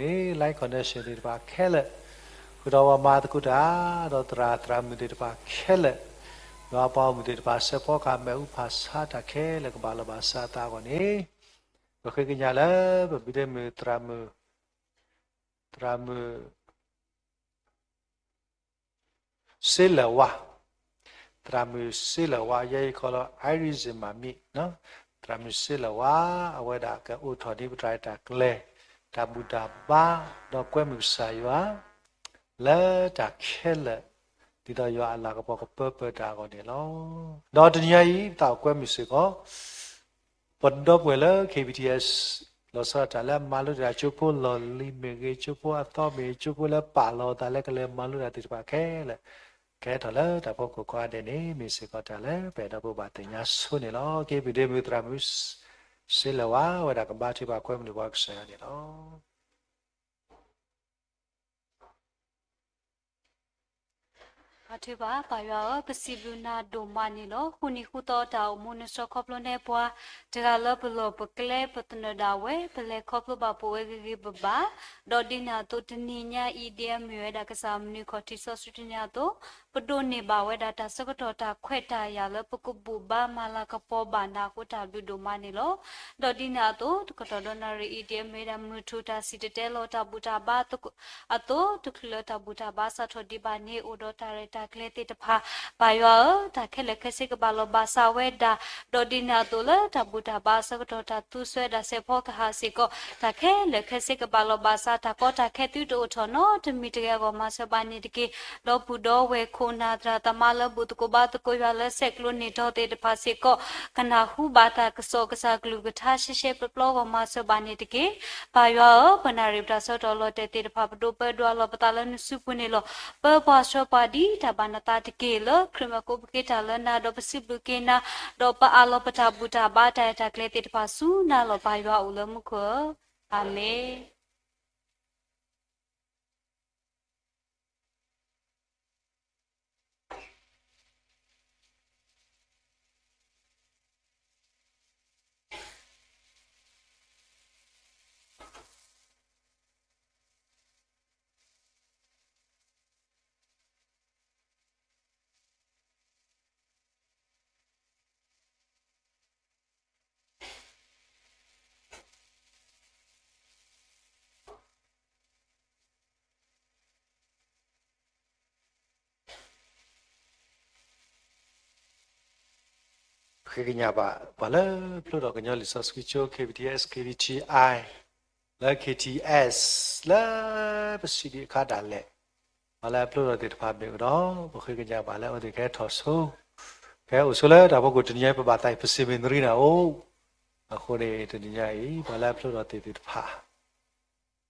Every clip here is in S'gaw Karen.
န့ၣ် live connection သ့ၣ်တဖၣ်ခဲလၢာ်, ဃုာ်ဒီးပှၤမၤသကိးတၢ်, ဒီးသရၣ်သရၣ်မုၣ်သ့ၣ်တဖၣ်ခဲလၢာ်, ယွၤအပှၤဂီၢ်မုၢ်သ့ၣ်တဖၣ် စဲးဖီကဟၣ်မ့ၣ်အူဖးဆါတၢ်ခဲလၢာ်ကဘၣ်လီၤဘၣ်စးအသးအဂီၢ်န့ၣ်, ပဃ့ကညးလၢပဘံၣ်ဒ့မုၣ်သရၣ်မုၣ်, သရၣ်မုၣ် စ့လၢၤဝါ, သရၣ်မုၣ်စ့လၢၤဝါ ယဲယခီလီၤ Iris မၤမံ, သရၣ်မုၣ်စ့လၢၤဝါ အဝဲဒၣ်ကအိၣ်ထီၣ်ဒ်ပတၢ်ရဲၣ်တၢ်ကျဲၤ တၢ်ဘူၣ်တၢ်ဘါ ဒီးကွဲမုာ်ကစၢ်ယွၤ လၢတၢ်ခဲလၢာ် ဒ်သိးယွၤအလၤကပီၤကပၢပၢတၢ်အဂီၢ်န့ၣ်လီၤ. ဒီးတနံၤညါအံၤ ပသးအိၣ်ကွဲမုာ်စ့ၢ်ကီး ပဒီပုၢ်ဝဲၢ်လၢ K B T S လီၤဆီဒၣ်တၢ်လၢအမၤလိတၢ် ကၠိဖိလီၢ်လံၤမ့ၢ်ဂ့ၤ, ကၠိဖိအသီမ့ၢ်ဂ့ၤ, ကၠိဖိလၢပာ်လီၤအသးလၢကလဲၤမၤလိတၢ်သ့ၣ်တဖၣ်ခဲလၢာ်, ကဟဲထီၣ်လၢတၢ်ဖီခိၣ်ကိးဂၤဒဲးန့ၣ် မ့ၢ်စ့ၢ်ကီးတၢ်လၢပအဲၣ်ဒိးပဘၣ်သ့ၣ်ညါဆိန့ၣ်လီၤ. က့ၤပံၤဒ့မုၢ်သရၣ်မုၣ် စ့လၢၤဝါ ဝဲဒၣ်ကဘါထုကဖၣ်ကွဲမုာ်ပှၤကစၢ်ယွၤန့ၣ်လီၤ. ပၢ်ယွၤဧၢ, ပစံးဘျုးနၤဒိၣ်မးန့ၣ်လီၤ. ဃိနံၤဃိသီတၢ်အိၣ်မူနစီခီဖျိနဲပှၤ တဂၤလၢပလီၢ်ပကျဲပသနၢၣ်ဒၣ်ဝဲ, ပလဲၤခီဖျိဘၣ်ပဝဲဂ့ၤဂ့ၤဘၣ်ဘၣ်, ဒီးဒ်န့ၣ်အသိးတနံၤညါအံၤ ဒ်အမ့ၢ်ဝဲဒၣ်ကစၢ်မနုၤခီၣ်ထံးစီဆှံတနံၤအသိး, ပဒိးန့ၢ်ဘၣ်ဝဲဒၣ်တၢ်ဆၢကတီၢ်တၢ်ခွဲးတၢ်ယာ်လၢပကဘူၣ်ဘါမၤလၤကပီၤဘၣ်နၤအဃိတၢ်ဘျုးဒိၣ်မးန့ၣ်လီၤ. ဒီးဒ်န့ၣ်အသိး တကတီၢ်ဒီးနၣ်ရံၣ်အံၤ ဒ်အမ့ၢ်ဝဲဒၣ်မုၢ်ထူၣ်တၢ်စံၣ်တဲၤတဲလီၤတၢ်ဘူၣ်တၢ်ဘါ အသိး တချုးလၢတၢ်ဘူၣ်တၢ်ဘါစးထီၣ်ဒံးဘၣ်န့ၣ် အိၣ်ဒီးတၢ်ရဲၣ်တၢ်ကျဲၤသ့ၣ်တဖၣ်, ပၢ်ယွၤဧၢ, တၢ်ခဲလၢာ်ခဲဆ့ကဘၣ်လီၤဘၣ်စးဝဲဒၣ်, ဒီးဒ်န့ၣ်အသိးလၢတၢ်ဘူၣ်တၢ်ဘါအဆၢကတီၢ်တၢ်သူစၢၤဒၣ်စဲးဖီကဟၣ်စ့ၢ်ကီး, တၢ်ခဲလၢာ်ခဲဆ့ကဘၣ်လီၤဘၣ်စး, တၢ်ကီတၢ်ခဲသုတအိၣ်ထီၣ်နီတမံၤတဂ့ၤအဂီၢ် မၤစၢၤဘၣ်န့ၣ်တက့ၢ်. ဒီပုၢ်ဒီဝဲၢ်ခိၣ်နၢ်သရၣ်သမါလၢဘူၣ်သကိးဘါသကိးယွၤလၢဆဲးကျိးန့ၢ်တီၤသ့ၣ်တဖၣ်စ့ၢ်ကီး, ကနၢ်ဟူဘၣ်တၢ်ကစီၣ်ကစၢ်ကလုၢ်ကထါရှဲရှဲပျီပျီအဂီၢ် မၤစၢၤဘၣ်န့ၣ်တက့ၢ်. ပၢ်ယွၤဧၢ, ပနၣ်ရံၣ်ပတၢ်ဆၢကတီၢ်လီၤတဲာ်သ့ၣ်တဖၣ် ပဒိးပၢဒွးလီၤပသးလၢနစုပူၤန့ၣ်လီၤ. ပၢပှၤဆှၢပှၤဒ်တၢ်ဘၣ်နသးတက့ၢ်. လၢခရံာ်မ့ၢ်ကိးပဃ့တၢ်လၢနၤ ဒီးပစံးဘျုးက့ၤနၤ, ဒီးပအးလီၤပတၢ်ဘူၣ်တၢ်ဘါတၢ်ရဲၣ်တၢ်ကျဲၤသ့ၣ်တဖၣ်ဆူနၤလီၤ. ပၢ်ယွၤအိၣ်လၢမူခိၣ်ဧၢ, အၤမ့ၣ်. ပဃ့ကညးဘၣ် ပှၤလၢဖျိထီၣ်ကညီလံာ်စီဆှံကၠိ K B T S, K B T I, လၢ K T S, လၢပစံးဒံးအခါဒၣ်လဲာ်, ပှၤလၢအဖျိထီၣ်သ့ၣ်တဖၣ်မ့ၢ်အိၣ်ဒီး ပဃ့ကညးဘၣ်လၢအဝဲသ့ၣ်ကဟဲထီၣ်ဆိ ကဟဲအိၣ်ဆိလၢတၢ်ဖီခိၣ်တနံၤညါ ပဘၣ်သးအံၤ ပစံးမ့ၢ်နရံနၤအိၣ်, အဃိန့ၣ် တနံၤညါအံၤ ပှၤလၢအဖျိထီၣ်သ့ၣ်သ့ၣ်တဖၣ် ဟဲ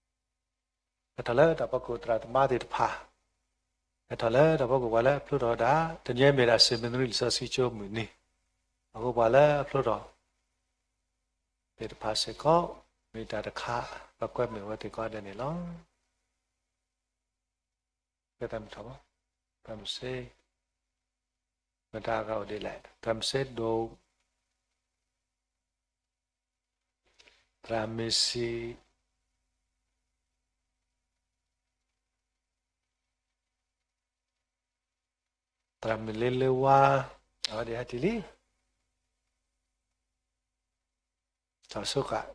ထီၣ်လၢတၢ်ဖီခိၣ်သရၣ်သမါသ့ၣ်တဖၣ်, ဟဲထီၣ်လၢတၢ်ဖီခိၣ်ပှၤလၢအဖျိထီၣ်ဝဲဒၣ် တနံၤညါမ့ၢ်ဒၣ် seminary လံာ်စီဆှံကၠိမုၢ်နံၤ, အဃိပှၤလၢအဖျိထီၣ်သ့ၣ်တဖၣ်စ့ၢ်ကီး မ့ၢ်တၢ်တခါ ပကွဲမုာ်ဝဲသ့ၣ်ကိးဂၤဒဲးန့ၣ်လီၤ. ကဲသးမုၢ်ထီၣ်ဘၣ်, သးမုၢ်စ့, မတၤဂၤအိၣ်ဒ်လဲၣ်, သးမုၢ်စ့ဒိၣ်, သရၣ်မုၢ်ဆံး, သရၣ်မုၢ်လ့လၢဝါ, အဝဲဒၣ်ဟဲတုၤလံ, တၢ်ဆိဃာ်,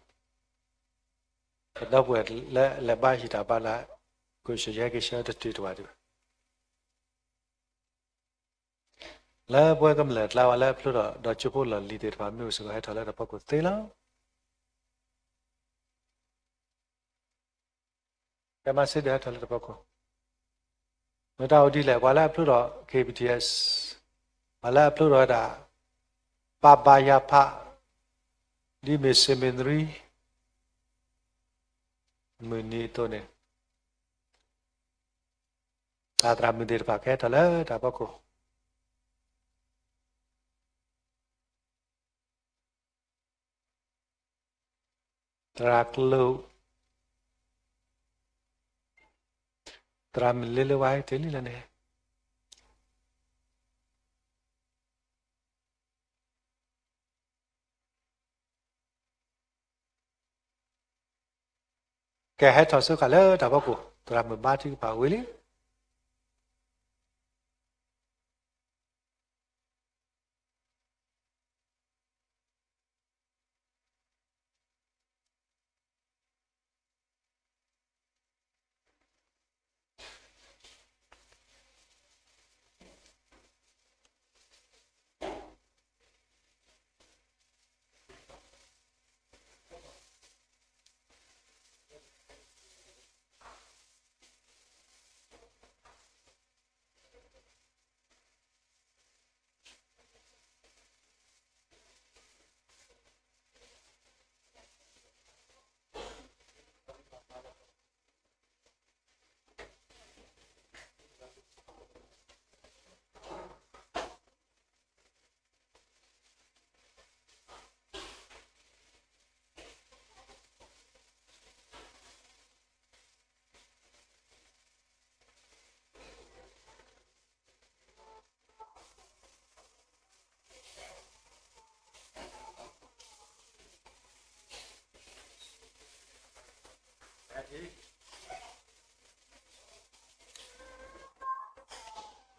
ပဒီပုၢ်ဝဲၢ်လၢအလဲၤဘါဟံၣ်တၢ်ဘါလၢ ကိးဆၢယဟဲက့ၤဆၢတတုၤတဝၢ်ဒံးဘၣ် လၢပဝဲကမျၢၢ်ကျါ ပှၤလၢအဖျိထီၣ်ဒီးကၠိဖိလီၢ်လံၤသ့ၣ်တဖၣ် မ့ၢ်အိၣ်စ့ၢ်ကီး ဟဲထီၣ်လၢတၢ်ဖီခိၣ်သ့လီၤ. ကဲမၤစ့ဒီးဟဲထီၣ်လၢတၢ်ဖီခိၣ်, မတၤအိၣ်ဒ်လဲၣ် ပှၤလၢအဖျိထီၣ် K B T S, ပှၤလၢအဖျိထီၣ်ဝဲဒၣ် ပၢ်ဘါယၤဖး ဒ်မ့ၢ် seminary မုၢ်နံၤအသိးန့ၣ် တၢ်သရၣ်မုၣ်သ့ၣ်တဖၣ်ကဟဲထီၣ်လၢတၢ်ဖီခိၣ်, သရၣ်ကျိာ်, သရၣ်မုၢ်လ့လၢဝါ ဟဲတုၤလံလီၤန့ၣ်. ကဟဲထီၣ်ဆၢဃာ်လၢတၢ်ဖီခိၣ် သရၣ်မုၣ်ဘါထုကဖၣ်ဝံၤလံ.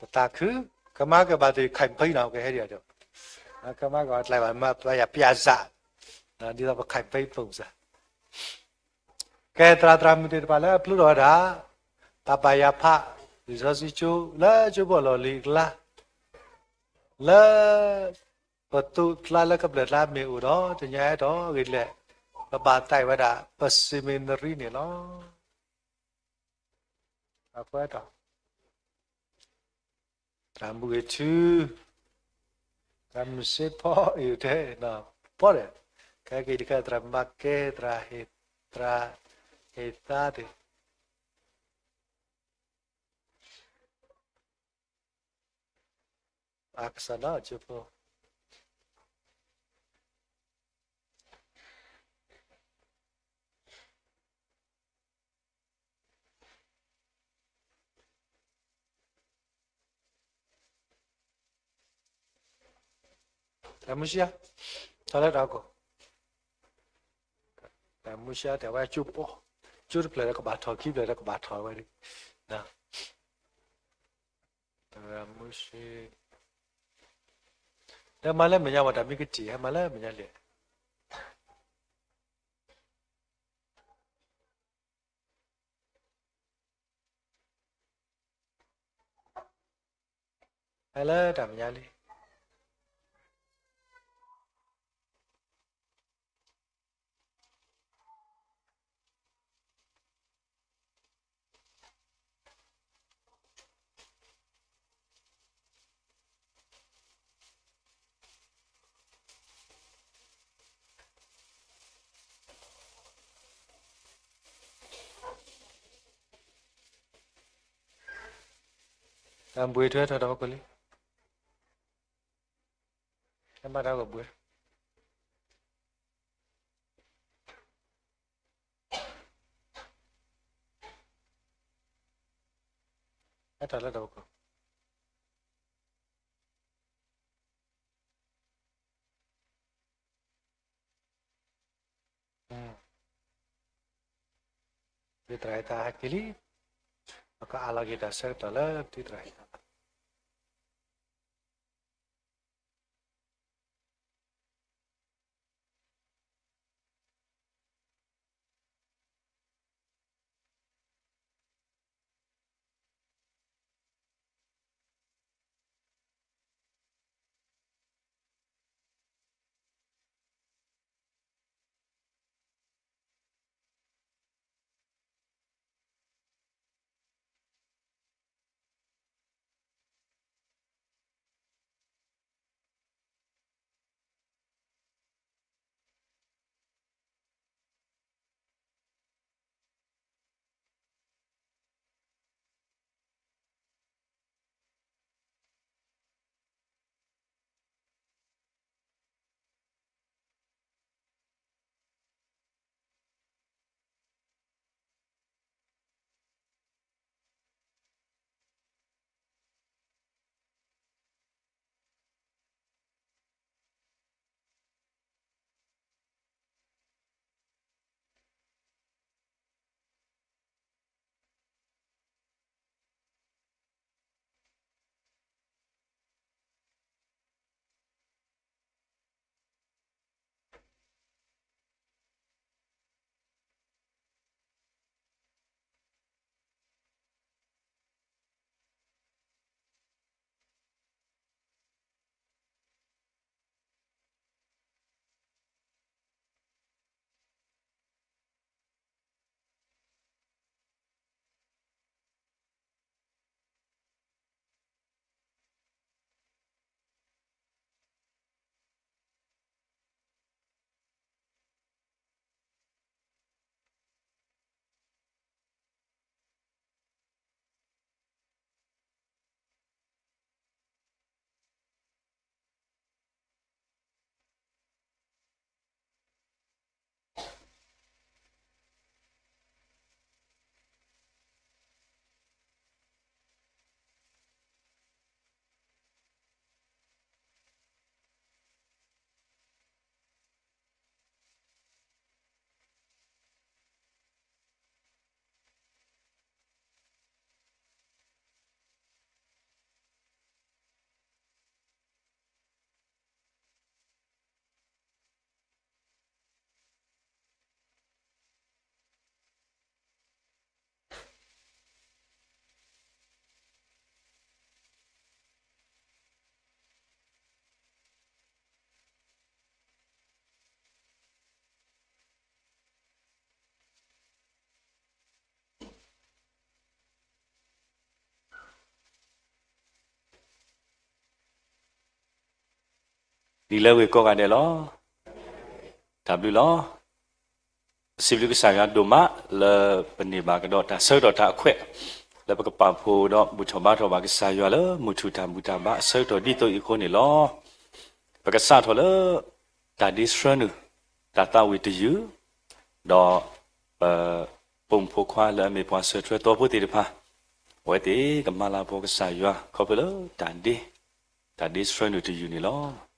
ပသးခု, ကမၤကဘၣ်သ့ၣ် campaign နီၤ ကဟဲဒံးဒီး, ကမၤကဘၣ်တၢ်ဘၣ်မၤပယၤပျၢ်စး, ဒ်သိးပ campaign ပုံစံ ကဲသရၣ်သရၣ်မုၣ်သ့ၣ်တဖၣ်လၢအပျုၢ်ထီၣ်ဝဲဒၣ် တၢ်ဘၣ်ယၤဖး လံာ်စီဆှံကၠိ လၢကၠိဖိအလီၢ်လံၤအကျါ, လၢ ပသိၣ်ကျါလၢကဘျၢၣ်ကျါမ့ၢ်အိၣ်ဒီး တညါအဲၣ်ဒိးဂ့ၤလဲၣ်, ပဘၣ်သးဝဲဒၣ် ပ seminary န့ၣ်လီၤ. အဃိ သရၣ်မုၣ်ဂ့ၤထူ, သရၣ်မုၣ်စ့ဖီအံၤတဲ, ပီၣ်ဒီး, ခဲက့ၤတခါ သရၣ်မုၣ်ဘါကဲ, သရၣ်ဟ့ၣ်, သရၣ်ဟ့ၣ်သါသ့ၣ်, အကစၢ်ဒီးကၠိဖိ တၢ်မူရှါ, ထီၣ်လၢတၢ်ကီၢ်, တၢ်မူရှါတဲဝဲကၠိပီၣ်, ကၠိတဖျၢၣ်ဒီးကဘၣ်ထီၣ် ခံဖျၢၣ်ဒီးကဘၣ်ထီၣ်ဝဲဒၣ်, တၢ်မူရှါ, ဒီးမၤလၢမဲာ်ညါဝဲ တၢ်မံကတံၢ် ဟဲမၤလၢမဲာ်ညါလံ ဟဲလၢတၢ်မဲာ်ညါလံ. တၢ်ဘှံးထွဲထီၣ်တၢ်ဖီခိၣ်လံ. ဟဲမၤတၢ်ဂီၤဘှံး, ဟဲထီၣ်လၢတၢ်ဖီခိၣ်. သုသရၣ်ဟ့ၣ်သါဟဲက့ၤလံ, ပကအးလီၤက့ၤတၢ်ဆၢကတီၢ်လၢသုသရၣ်ဟ့ၣ်သါ. ဒ်လဲၣ်ဂ့ၤကိးဂၤဒဲးလီၤ. တၢ်ဘျုးလီၤ. စံးဘျုးကစၢ်ယွၤဒိၣ်မးလၢပန့ၢ်ဘၣ်ကဒီးတၢ်ဆၢကတီၢ်တၢ်အခွဲး လၢပကပာ်ဖှိၣ်ဒီးဘူၣ်ထီၣ်ဘါထီၣ်ဘၣ်ကစၢ်ယွၤလၢမုၢ်ထူၣ်တၢ်ဘူၣ်တၢ်ဘါအဆၢကတီၢ်ဒ်သိးအံၤအဃိန့ၣ်လီၤ. ပကစးထီၣ်လၢ တၢ်ဒ့ဆှၢနုာ် တၢ်သးဝံၣ်တယုၢ် ဒီး ပ ပိာ်မုၣ်ဖိခွါလၢအမ့ၢ်ပှၤစၢၤထွဲသီဖိသ့ၣ်တဖၣ် အဝဲသ့ၣ်ကမၤလၤကပီၤကစၢ်ယွၤ ခီဖျိလၢတၢ်ဒ့ တၢ်ဒ့ဆှၢနုာ်တယုၢ်န့ၣ်လီၤ.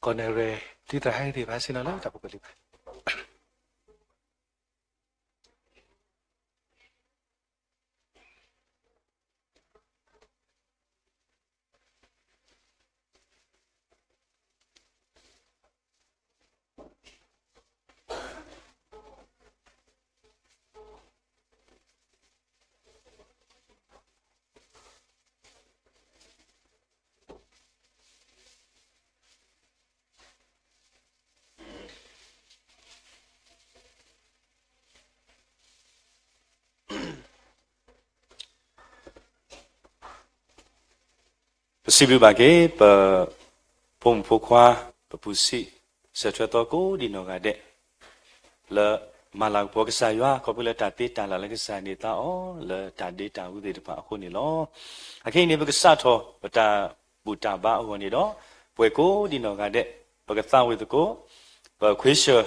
ကီၢ်နဲၣ်ရဲၣ် သုသရၣ်ဟဲသ့ၣ်တဖၣ် ဆ့ၣ်နီၤလၢတၢ်ဖိကလံၤဘၣ်. ပစံးဘျုးဘၣ်က့ၤ ပဖိမုၣ်ဖိခွါ ပပူၤဆံး စၢၤထွဲသီကိးဒံနီၢ်ဂၤဒဲး လၢမၤလၤကပီၤကစၢ်ယွၤ ခီဖျိလၢတၢ်သ့တၢ်လၢ်လၢကစၢ်န့ၢ်သါအီၤ လၢတၢ်ဒ့တၢ်အူသ့ၣ်တဖၣ်အဃိန့ၣ်လီၤ. အခဲအံၤန့ၣ် ပကစးထီၣ်ပတၢ်ဘူၣ်တၢ်ဘါအဂီၢ်န့ၣ်ဒီး ပှဲၤကိးဒံနီၢ်ဂၤဒဲး ပကသးဝံၣ်သကိး ပခွ့ဆၢၣ်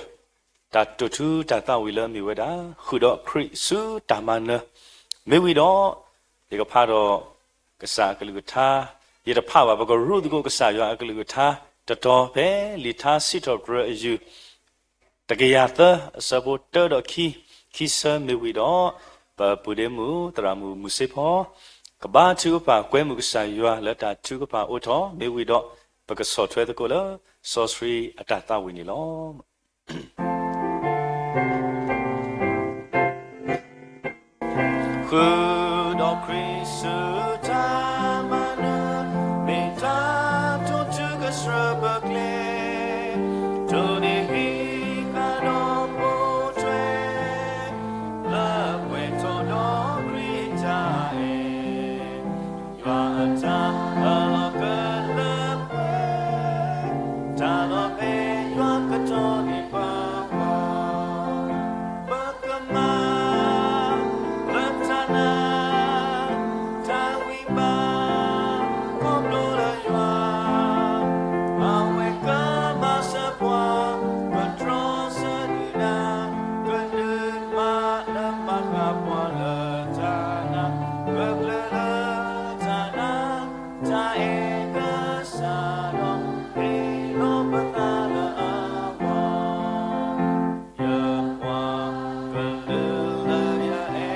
တၢ်တိာ်ထူတၢ်သးဝံၣ်လၢအမ့ၢ်ဝဲဒၣ် ဃုာ်ဒီးခရံာ်ဆူတၢ်မၤနၢၤ, မ့ၢ်ဝံၤဒီး ယကဖးဒီး ကစၢ်အကလုၢ်ကထါ, ယတဖးဘၣ် ပကရူၢ်သကိးကစၢ်ယွၤအကလုၢ်ကထါ တတီၤဖဲလံာ်ထါစံးထီၣ်ပတြၢၤအယုၢ် တကယၤသၢ အဆၢဖိတၢဒီးခံ, ခံဆၢမ့ၢ်ဝံၤဒီး ပပုၢ်ဒ့မုၣ်သရၣ်မုၣ်မုၢ်စ့ဖီ ကဘါထုကဖၣ်ကွဲမုာ်ကစၢ်ယွၤလၢတၢ်ထုကဖၣ်အိၣ်ထီၣ် မ့ၢ်ဝံၤဒီး ပကဆီၣ်ထွဲသကိးလၢ စီဆှံအတၢ်သးဝံၣ်န့ၣ်လီၤ. ဃုာ်ဒီးခရံာ်ဆူတၢ်မၤနၢၤ, မ့ၢ်တၢ်တိာ်ထူကစၢၢ်ပကျဲ, တိၢ်န့ၢ်ဟံးဃာ်ဒီးပိာ်ထွဲ လၢပှဲၤထီၣ်ဒီးခရံာ်တၢ်အဲၣ်, ယွၤအတၢ်အၢၣ်လီၤကလၢပှဲၤ, တၢ်လီၤဖဲယွၤကတီၤန့ၢ်ပှၤဂီၢ်, ပကမၤလၢတၢ်နာ် တၢ်ဂံၢ်ဘါ ခီဖျိလၢယွၤ, အဝဲကမၤစၢၤပှၤ ကတြီဆၢဒုၣ်ဒါ, ကဒုးမၤလၢမၤဃၣ်ပှၤလၢတၢ်နာ်, ပကကျၢၤလၢတၢ်နာ် တၢ်အဲၣ်ကစၢ်ဒီး ဟ့ၣ်လီၤပသးလၢအဂီၢ်, ယပှၤကလုာ်လၢယအဲၣ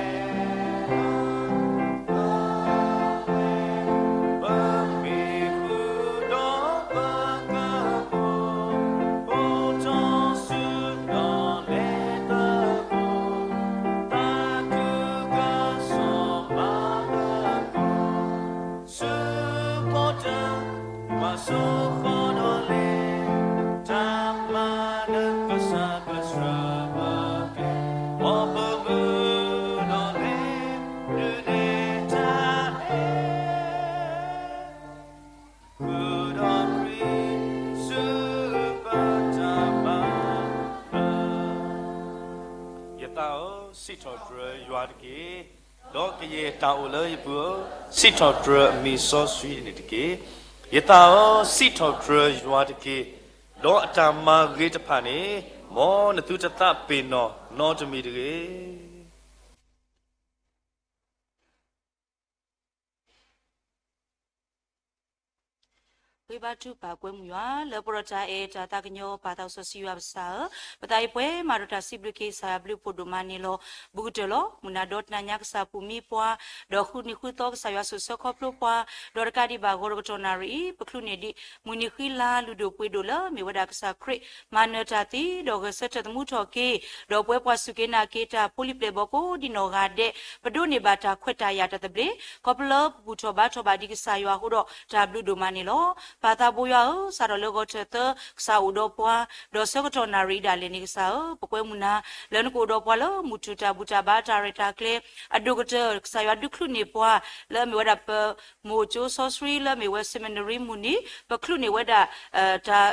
် ပမ့ၢ်ဃုာ်ဒီးပကဘိၣ်, အိၣ်ထီၣ်ဆူဒီးလဲၤသကိး, သးခုကစီၣ်မၤသကိး, ဆူကီၢ်တၢ် ပှၤစိဃီၤဒီးလဲၤ, တၢ်မၤနၢၤကစၢ်ကစၢၢ်ပကျဲ, မ်ပမုၢ်ဒီးလဲၤဒုးနဲၣ်တၢ်အဲၣ်, ဃုာ်ဒီးခရံာ်ဆူပတၢ်မၤနၢၤ. ယသးဧၢ, စံးထီၣ်ပတြၢၤယွၤတက့ၢ်. ဒီးကယဲၢ်တၢ်အိၣ်လၢယပူၤဧၢ, စံးထီၣ်ပတြၢၤအမံၤစီဆှံန့ၣ်တက့ၢ်. ယသးဧၢ, စံးထီၣ်ပတြၢၤယွၤတက့ၢ်. ဒီးအတၢ်မၤဂ့ၤတဖၣ်န့ၣ်, မ်နသုတသးပ့ၤနီၣ်နီတမံၤတဂ့ၤ. ဂ့ၤဘါထုကဖၣ်ကွဲမုာ်ယွၤ လၢပှဲၤဒီးတၢ်အဲၣ်တၢ်သးကညီၤ ပၢ်သးစီဆှံယွၤပကစၢ်ဧၢ, ပသးအံၤပှဲၤမးဒီးတၢ်စံးဘျုးက့ၤ ကစၢ်ယွၤဘျုးဖှိၣ်ဒိၣ်မးန့ၣ်လီၤ. ဘူးကတၢၢ်လီၤ. မုၢ်နၤဒီတနၤညါ ကစၢ်ပူၤမံပှၤ, ဒီးဃုနံၤဃုသီ ကစၢ်ယွၤစိာ်ဆှၢခီဖျိပှၤ, ဒီးတကးဒံးဘၣ် ဂီၤတကတီၢ်နၣ်ရံၣ်အံၤ ပချုးန့ၢ်ဒံး မုၢ်နံၤဃံလၤ လုၢ်ဒိၣ်ပှ့ၤဒိၣ်လၢ မ့ၢ်ဝဲဒၣ်ကစၢ်ခရံာ် မၤနၢၤတၢ်သံ ဒီးဂဲၤဆၢထၢၣ်သမူထီၣ်က့ၤ, ဒီးပဝဲပှၤစူၢ်က့ၤနာ်က့ၤတၢ်ဖိလံၤပျဲၢ်ဘီၣ်ကိးဒံနီၢ်ဂၤဒဲး ပဒိးန့ၢ်ဘၣ်တၢ်ခွဲးတၢ်ယာ်တၢ်သဘျ့ ခီဖျိလၢပဘူၣ်ထီၣ်ဘါထီၣ်ဘၣ်ဒံးကစၢ်ယွၤအဃိဒီး တၢ်ဘျုးဒိၣ်မးန့ၣ်လီၤ. ပၢ်သးဘိယွၤဧၢ, စးထီၣ်လၢဂီၤထၢၣ်သၢ ကစၢ်အိၣ်ဒီးပှၤ, ဒီးဆၢကတီၢ်နၣ်ရံၣ်ဒၣ်လဲာ်န့ၣ် ကစၢ်ဧၢ, ပကွဲမုာ်နၤ လၢနကအိၣ်ဒီးပှၤလၢမုၢ်ထူၣ်တၢ်ဘူၣ်တၢ်ဘါတၢ်ရဲၣ်တၢ်ကျဲၤ, အဒိၣ်ကတၢၢ် ကစၢ်ယွၤဒုးချုးန့ၢ်ပှၤ လၢအမ့ၢ်ဝဲဒၣ်ပ မိၢ်ကၠိစီဆှံ လၢအမ့ၢ်ဝဲ seminary မုၢ်နံၤ, ပချုးန့ၢ်ဝဲဒၣ် တၢ်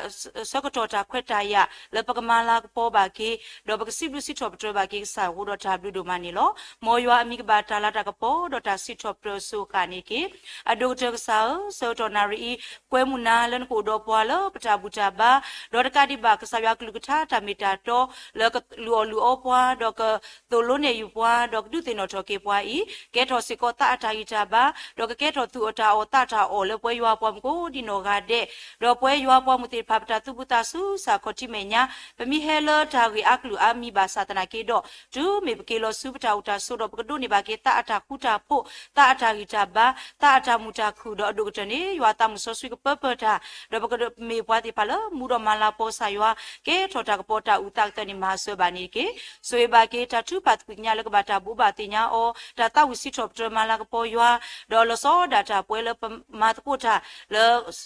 ဆၢကတီၢ်တၢ်ခွဲးတၢ်ယာ် လၢပကမၤလၤကပီၤဘၣ်က့ၤ, ဒီးပကစံးဘျုးစံးထီၣ်ပတြၢၤဘၣ်က့ၤကစၢ်အဃိဒီးတၢ်ဘျုးဒိၣ်မးန့ၣ်လီၤ. မ်ယွၤအမံၤကဘၣ်တၢ်လၤတၢ်ကပီၤ ဒီးတၢ်စံးထီၣ်ပတြၢၤအစိၤအဃၣ်န့ၣ်တက့ၢ်. အဒိၣ်ကတၢၢ်ကစၢ်ဧၢ, ဆၢကတီၢ်နၣ်ရံၣ်အံၤ ကွဲမုာ် ပစံးဘျုးနၤလၢနကအိၣ်ဒီးပှၤလၢပတၢ်ဘူၣ်တၢ်ဘါ, ဒီးတကးဒံးဘၣ် ကစၢ်ယွၤကလုၢ်ကထါတၢ်မ့ၢ်တၢ်တီ လၢကလုၢ်အီၣ်လုၢ်အီပှၤ, ဒီးကသိၣ်လိနဲၣ်ယုာ်ပှၤ, ဒီးကဒုးသ့ၣ်နီၣ်ထီၣ်က့ၤပှၤအံၤ, ကဲထီၣ်စ့ၢ်ကီးသးအတၢ်ဂံၢ်တၢ်ဘါ, ဒီးကကဲထီၣ်သူၣ်အီၣ်တၢ်အီၣ်သးတၢ်အီၣ်လၢပဝဲယွၤပှၤမုၣ်ကိးဒံးနီၢ်ဂၤဒဲး, ဒီးပဝဲယွၤပှၤမုၣ်သ့ၣ်တဖၣ် ပတၢ်သူၣ်ဘၣ်သးစူၤ စးခီၣ်ထံမဲာ်ညါ, ပမ့ၢ်ဟဲလၢတၢ်ဂ့ၢ်အါကလုာ်အါမံၤဘၣ်ဆၣ်သနာ်က့ဒီး, တုၤမ့ၢ်ပက့ၤလီၤဆူပတၢ်အိၣ်တၢ်ဆိးဒီး ပကဒိးန့ၢ်ဘၣ်က့ၤသးအတၢ်ဃူတၢ်ဖိး, သးအတၢ်ဂံၢ်တၢ်ဘါ, သးအတၢ်မုာ်တၢ်ခုၣ်ဒီးအဒိၣ်ကတၢၢ်န့ၣ်, ယွၤသးမုၢ်စီဆှံကပၢပၢတၢ်, ဒီးပကမ့ၢ်ပှၤသ့ၣ်တဖၣ်လၢမူဒီးမၤလၤကပီၤကစၢ်ယွၤ, ကဲထီၣ်တၢ်ကပီၤတၢ်အုၣ်သးကတၢၢ်န့ၣ် မၤစၢၤဘၣ်န့ၣ်တက့ၢ်. ဆိၣ်ဂ့ၤဘၣ်က့ၤတၢ်ထုကဖၣ်သကွံာ်ကညးလၢကဘၣ်တၢ်ဘိးဘၣ်သ့ၣ်ညါအီၤ, တၢ်သးဝံၣ်စံးထီၣ်ပတြၢၤမၤလၤကပီၤယွၤ, ဒီးလီၤဆီဒၣ်တၢ်ပဝဲလၢပမၤသကိးတၢ်လၢ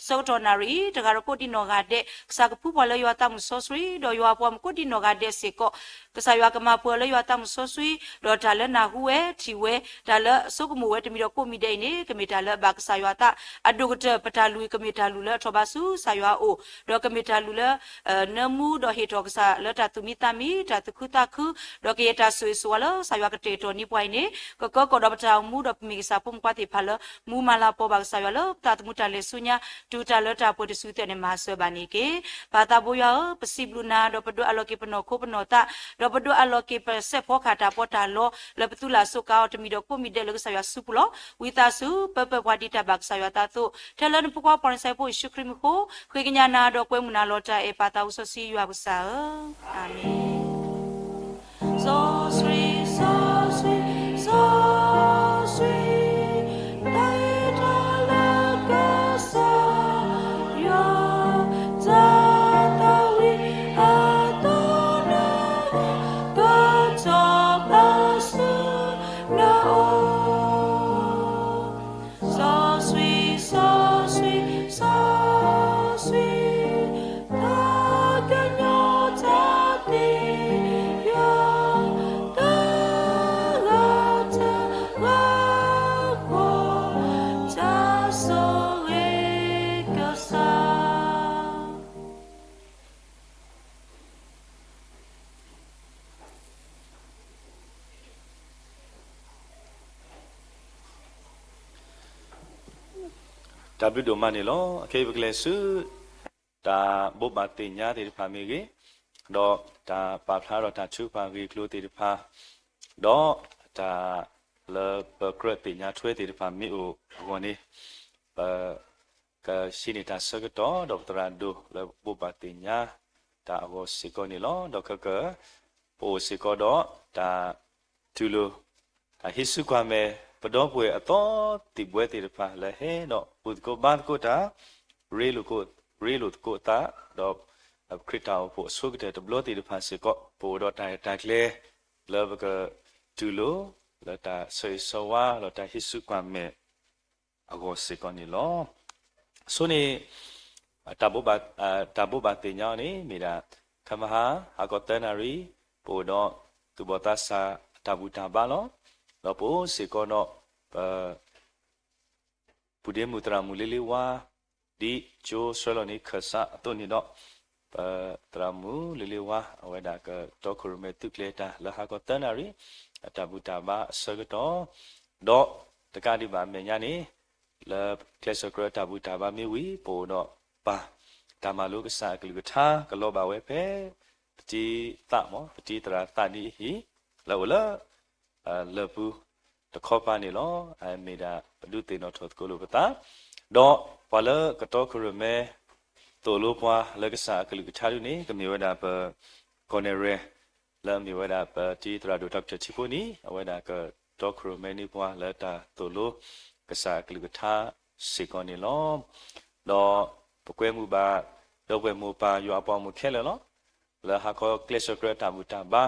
ဆၢကတီၢ်နၣ်ရံၣ်အံၤ တဂၤဒီးကိးဒံးနီၢ်ဂၤဒဲး, ကစၢ်ကဖှူပှၤလၢယွၤသးမုၢ်စီဆှံ, ဒီးယွၤပှၤမုၣ်ကိးဒံးနီၢ်ဂၤဒဲးစ့ၢ်ကီး ကစၢ်ယွၤကမၤပှဲၤလၢယွၤသးမုၢ်စီဆှံ, ဒီးတၢ်လၢနၢ်ဟူဝဲထံၣ်ဝဲ, တၢ်လၢအဆိကမိၣ်ဝဲတမံၤဒီးကိးမံၤဒဲးအံၤန့ၣ်, ကမ့ၢ်တၢ်လၢအဘၣ်ကစၢ်ယွၤအသး, အဒိၣ်ကတၢၢ် ပတၢ်လုၢ်အံၤကမ့ၢ်တၢ်လုၢ်လၢအထီၣ်ဘးဆူကစၢ်ယွၤအအိၣ်, ဒီးကမ့ၢ်တၢ်လုၢ်လၢ နၢမူဒီးဟ့ၣ်ထီၣ်ကစၢ်လၢတၢ်သူၣ်မံသးမံ, တၢ်သူၣ်ခုသးခု, ဒီးကယဲၢ်တၢ်ဆိၣ်ဂ့ၤဆိၣ်ဝါလၢကစၢ်ယွၤကတဲာ်ကတီၤန့ၢ်ပှၤအံၤန့ၣ်, ကကၢကီၣ်ဒီးပတၢ်အိၣ်မူဒီးပမ့ၢ်ကစၢ်ဖိမုၣ်ဖိခွါသ့ၣ်တဖၣ်လၢ မူမၤလၤကပီၤဘၣ်ကစၢ်ယွၤလၢပသးသမူတၢ်လဲၤဆူညါ, တုၤတၢ်လၢတၢ်ပှဲၤတစုကတၢၢ်န့ၣ် မၤစၢၤဘၣ်န့ၣ်တက့ၢ်. ပၢ်သးဘိယွၤဧၢ, ပစံးဘျုးနၤ, ဒီးပဒိးအးလီၤက့ၤပနီၢ်ခိပနီၢ်သး, ဒီးပဒိးအးလီၤက့ၤပစဲးဖီကဟၣ်တၢ်ပီးတၢ်လီ, လၢပသူၣ်လၢ်အစိၤကါအီၤတမံၤဒီးကိးမံၤဒဲးလၢကစၢ်ယွၤစုပူၤလီၤ. ဝံသးစူၤ ပၢပၢပှၤဒ်တၢ်ဘၣ်ကစၢ်ယွၤအသးအသိး, ထဲလၢနဖိခွါပှၤနၤစၤရ့းဖိယ့ၣ်ၡူးခရံာ်မံၤအဃိ, ဃ့ကညးနၤဒီးကွဲမုာ်နၤလီၤတၢ်အဲၣ် ပၢ်သးစီဆှံယွၤပကစၢ်ဧၢ, အၤမ့ၣ်. စီဆှံ, စီဆှံ, စီဆှံ, တၢ်အဲၣ်တၢ်လၢကစၢ်ယွၤ, တၢ်သးဝံၣ်အသီနၢ, ကထီၣ်ဘၣ်ဆူနအိၣ် စီဆှံ, စီဆှံ, စီဆှံ, တၢ်ကညီၤတၢ်သ့ၣ်ညါ, တၢ်ဂၤတဂၤဃီ, တၢ်ဆိၣ်ဂ့ၤကစၢ် တၢ်ဘျုးဒိၣ်မးန့ၣ်လီၤ. အခဲအံၤပကလဲၤဆူ တၢ်ဘိးဘၣ်သ့ၣ်ညါသ့ၣ်တဖၣ်မ့ၢ်ဂ့ၤ, ဒီးတၢ်ပာ်ဖျါဒီးတၢ်ထုကဖၣ်ဂ့ၢ်ကျိၤသ့ၣ်တဖၣ်, ဒီးတၢ်လၢပကြၢးသ့ၣ်ညါထွဲသ့ၣ်တဖၣ်မ့ၢ်အိၣ်အဂီၢ်န့ၣ်, ပ ကဟံးန့ၢ်တၢ်ဆၢကတီၢ် ဒီးပသရၣ်ဒိၣ်လၢဘိးဘၣ်သ့ၣ်ညါတၢ်အဂီၢ်စ့ၢ်ကီးန့ၣ်လီၤ. ဒီးခဲကၢ ပအိၣ်စ့ၢ်ကီးဒီးတၢ်တူၢ်လိာ် တၢ်ဟံးစုကွၢ်မဲာ် ပဒီပုၢ်ဝဲၢ်အသီသံၣ်ဘှဲသ့ၣ်တဖၣ်လၢဟဲဒီးဘူၣ်သကိးဘါသကိးတၢ်, ရ့လိာ်သကိး, ရ့လိာ်သကိးအသး, ဒီးပခရံာ်တၢ်အိၣ်ဖှိၣ်အဆိကတၢၢ်တဘျီသ့ၣ်တဖၣ်စ့ၢ်ကီး ပအိၣ်ဒီးတၢ်ရဲၣ်တၢ်ကျဲၤ လၢပကတူၢ်လိာ် လၢတၢ်ဆၢဂ့ၤဆၢဝါ ဒီးတၢ်ဟံးစုကွၢ်မဲာ် အဂီၢ်စ့ၢ်ကီးန့ၣ်လီၤ. အဆိန့ၣ် တၢ်ဘိးဘၣ်သ့ၣ်ညါအီၤန့ၣ် မ့ၢ်ဒၣ် ခမဟါ ဟါခီသၢနၣ်ရံၣ် ပအိၣ်ဒီးသူၣ်ဘီၣ်သးစၢ်အတၢ်ဘူၣ်တၢ်ဘါလီၤ. ဒီးပအိၣ်စ့ၢ်ကီးဒီး ပ ပုၢ်ဒ့မုၣ်သရၣ်မုၣ်လ့လ့ဝါ ဒ်ကၠိဆှၢလီၤန့ၢ်ခၢၣ်စးအသိးန့ၣ်ဒီး ပသရၣ်မုၣ်လ့လ့ဝါ အဝဲဒၣ်ကတီခိၣ်ရိၣ်မဲသုးကျဲၤတၢ်လၢဟါခီသၢနၣ်ရံၣ် အတၢ်ဘူၣ်တၢ်ဘါအဆၢကတီၢ်, ဒီးတကးဒံးဘၣ်အမဲာ်ညါန့ၣ် လၢကျဲးစၢးကြၢးတၢ်ဘူၣ်တၢ်ဘါမ့ၢ်ဝံၤ ပအိၣ်ဒီးပၢ် တၢ်မၤလိကစၢ်အကလုၢ်ကထါ ကလီၤဘၣ်ဝဲဖဲ ပတံၤသးမး ပတံၤသရၣ်သးဒ်အဟံၣ် လၢအိၣ်လၢ လၢၢ်ပူၤတခီပၤန့ၣ်လီၤ. အမ့ၢ်ဒၣ်ပဒုးသ့ၣ်နီၣ်ထီၣ်သကိးလိာ်ပသး, ဒီးပှၤလၢကတီခိၣ်ရိၣ်မဲ သိၣ်လိပှၤလၢကစၢ်အကလုၢ်ကထါဒ်န့ၣ် ကမ့ၢ်ဝဲဒၣ်ပ ကီၢ်နဲၣ်ရဲၣ် လၢအမ့ၢ်ဝဲဒၣ်ပတံၤသရၣ်ဒိၣ် Doctor ထံဖိနံၤ အဝဲဒၣ်ကတီခိၣ်ရိၣ်မဲန့ၢ်ပှၤလၢတၢ်သိၣ်လိကစၢ်အကလုၢ်ကထါစ့ၢ်ကီးန့ၣ်လီၤ. ဒီးပကွဲမုာ်ဘၣ် ဒီပုၢ်ဝဲၢ်မိၢ်ပၢ်ယွၤအပှၤဂီၢ်မုၢ်ခဲလၢာ်လီၤ. လၢဟါခီကျဲးစၢးကြၢးတၢ်ဘူၣ်တၢ်ဘါ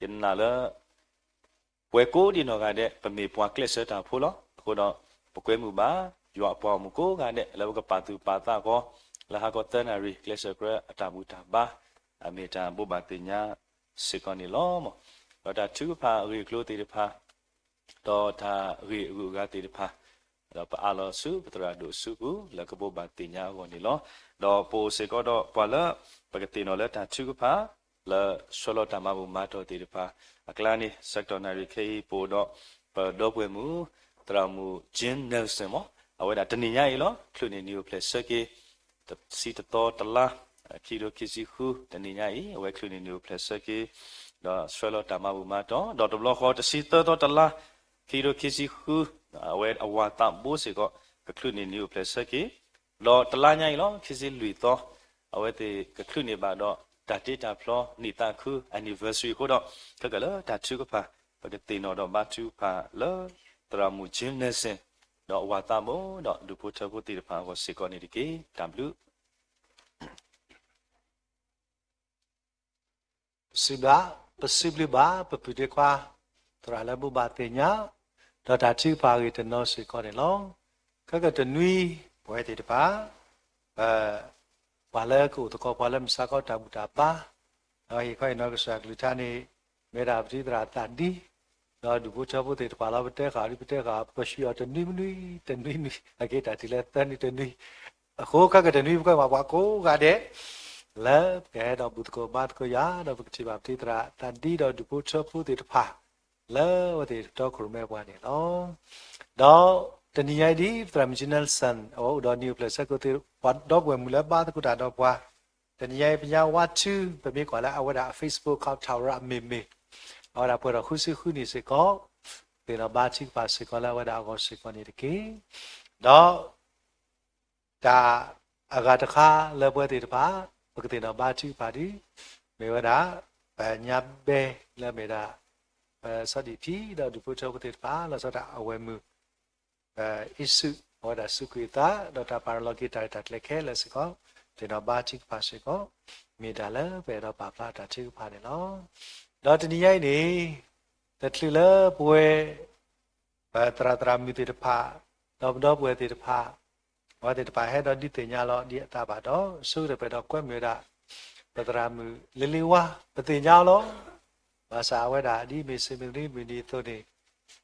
ယနာ်လၢ ပဝဲကိးဒံနီၢ်ဂၤဒဲး ပမ့ၢ်ပှၤကျဲးစၢးတၢ်ဖိလီၤ. အဃိဒီး ပကွဲမုာ်ဘၣ် ယွၤအပှၤဂီၢ်မုၢ်ကိးဂၤဒဲး လၢပကပာ်သူၣ်ပာ်သးအဂီၢ် လၢဟါခီသၢနၣ်ရံၣ် ကျဲးစၢးကြၢးအတၢ်ဘူၣ်တၢ်ဘါ အမ့ၢ်တၢ်ဘိးဘၣ်သ့ၣ်ညါစ့ၢ်ကီးန့ၣ်လီၤ. ဒီးတၢ်ထုကဖၣ်အဂ့ၢ်အကျိၤသ့ၣ်တဖၣ် ဒီးတၢ်ဂ့ၢ်အဂုၤအဂၤသ့ၣ်တဖၣ် ဒီးပအးလီၤဆူပသရၣ်ဒိၣ်အစုပူၤ လၢကဘိးဘၣ်သ့ၣ်ညါအဂီၢ်န့ၣ်လီၤ. ဒီးပအိၣ်စ့ၢ်ကီးဒီးပှၤလၢ ပကသ့ၣ်နီၣ်လၢတၢ်ထုကဖၣ် လၢဆှၢလီၤတၢ်မၤဘူၣ်မၤတီၢ်သ့ၣ်တဖၣ်အကျါန့ၣ် ဆၢကတီၢ်နၣ်ရံၣ်ခဲအံၤ ပအိၣ်ဒီးပဒီပုၢ်ဝဲၢ်မုၣ် သရၣ်မုၣ် Jim Nelson မး အဝဲဒၣ်တနံၤညါအံၤလီၤ ချုးန့ၢ်နံၤအိၣ်ဖျဲၣ်ဆၢက့ၤ တဆံတသီတလါ ခံကထိခံဆံဃု တနံၤညါအံၤ အဝဲချုးန့ၢ်နံၣ်အိၣ်ဖျဲၣ်ဆၢက့ၤ ဒီးဆှၢလီၤတၢ်မၤဘူၣ်မၤတီၢ် ဒီးတဘျီဃီ တဆံသၢသီတလါ ခံကထိခံဆံဃု အဝဲအဝၤသးဘိစ့ၢ်ကီး ကချုးန့ၢ်နံၣ်အိၣ်ဖျဲၣ်ဆၢက့ၤ ဒီးတလါညါအံၤလီၤ ခံဆံလွံၢ်သီ အဝဲသ့ၣ်ကချုးန့ၢ်ဘၣ်ဒီး တၢ်တ့တၢ်ဖျီနံၣ်သးခု anniversary အဃိဒီး ခဲကလၢာ်တၢ်ထုကဖၣ် ပကသ့ၣ်နီၣ်ဒီးဘါထုကဖၣ်လၢ သရၣ်မုၣ် Jim Nelson ဒီးအဝၤသးဘိ ဒီးဒူၣ်ဖိထၢဖိသ့ၣ်တဖၣ်အဂီၢ်စ့ၢ်ကီးန့ၣ်တက့ၢ်. တၢ်ဘျုး ပစံးဘျုး, ပစံးဘျုးဘၣ် ပပုၢ်ဒ့ခွါ သရၣ်လၢဘိးဘၣ်သ့ၣ်ညါ ဒီးတၢ်ထုကဖၣ်အဂ့ၢ်တနီၤစ့ၢ်ကီးန့ၣ်လီၤ. ခဲကတနွံ ပဝဲသ့ၣ်တဖၣ် ပ ပှၤလၢကအိၣ်သကိးပှၤလၢမုၢ်ဆါခီတၢ်ဘူၣ်တၢ်ဘါ, ဒီးဟ့ၣ်ခီဟ့ၣ်နီၤကစၢ်အကလုၢ်ကထါန့ၣ် မ့ၢ်ဒၣ်ပတံၤသရၣ်သးဒံ, ဒီးဒူၣ်ဖိထၢဖိသ့ၣ်တဖၣ်လီၤ ပတဲဃာ်ဒ်ပတဲဃာ် ပကဆှံအီၤတနွံမနွံ တနွံနွံ အက့တၢ်ထံၣ်လၢသၢနွံတနွံ, အဃိခဲကတနွံ ပကွဲမးပှၤကိးဂၤဒဲး လၢပကဟဲဒီးဘူၣ်သကိးဘါသကိးယွၤ ဒီးပကထံၣ်ဘၣ်ပတံၤသရၣ်သးဒံဒီးဒူၣ်ဖိထၢဖိသ့ၣ်တဖၣ် လၢအဝဲသ့ၣ်တီခိၣ်ရိၣ်မဲပှၤန့ၣ်လီၤ. ဒီးတနံၤညါအံၤဒ် သရၣ်မုၣ် Jim Nelson အဝဲအိၣ်ဒီးနံၣ်အိၣ်ဖျဲၣ်ဆၢက့ၤသ့ၣ် ပှၤဒီပုၢ်ဝဲၢ်မုၣ်လၢဘါသကိးတၢ်ဒီးပှၤ, တနံၤညါအံၤ ပညါဝါထု ပမ့ၢ်ကွၢ်လၢအဝဲဒၣ်အ Facebook account ထီၣ်ရၣ်မ့ၢ်မ့ၢ် အဝဲဒၣ်ပှဲၤထီၣ်ဃုဆံဃုနံၣ်စ့ၢ်ကီး, သ့ၣ်နီၣ်ဘါထုကဖၣ်စ့ၢ်ကီးလၢအဝဲဒၣ်အဂီၢ်စ့ၢ်ကီးန့ၣ်တက့ၢ်. ဒီး တၢ်အဂၤတခါလၢပဝဲသ့ၣ်တဖၣ် ပကသ့ၣ်နီၣ်ဘါထုကဖၣ်ဒ် မ့ၢ်ဝဲဒၣ် ပညါဘဲလၢမ့ၢ်ဒၣ် ပစီၤဒံၣ်ဖံဒီးဒူၣ်ဖိထၢဖိသ့ၣ်တဖၣ် လီၤဆီဒၣ်တၢ်အဝဲၢ်မုၣ် အ့ၣ်စူး အဝဲဒၣ်စူးကွံာ်အသး ဒီးတၢ်ပာ်ရၤလီၤက့ၤတၢ်ရဲၣ်တၢ်ကျဲၤခဲလၢာ်စ့ၢ်ကီး သ့ၣ်နီၣ်ဘါထုကဖၣ်စ့ၢ်ကီး မ့ၢ်တၢ်လၢပအဲၣ်ဒိးပာ်ဖျါတၢ်ထုကဖၣ်န့ၣ်လီၤ. ဒီးတနံၤညါအံၤန့ၣ် တချုးလၢပဝဲ ပသရၣ်သရၣ်မုၣ်သ့ၣ်တဖၣ် ဒီးပဒီပုၢ်ဝဲၢ်သ့ၣ်တဖၣ် အဝဲသ့ၣ်တဖၣ်ဟဲဒီးဒုးသ့ၣ်ညါလီၤဒ်အသးဘၣ်ဒီး အဆိကတၢၢ်ပအဲၣ်ဒိးကွဲမုာ်ဝဲဒၣ် ပသရၣ်မုၣ်လ့လ့ဝါ ပသ့ၣ်ညါအီၤလီၤ. ဘၣ်ဆၣ်အဝဲဒၣ်ဒ်မ့ၢ်စ့ၢ်မ့ၢ်တနံၤမုၢ်နံၤအသိးန့ၣ်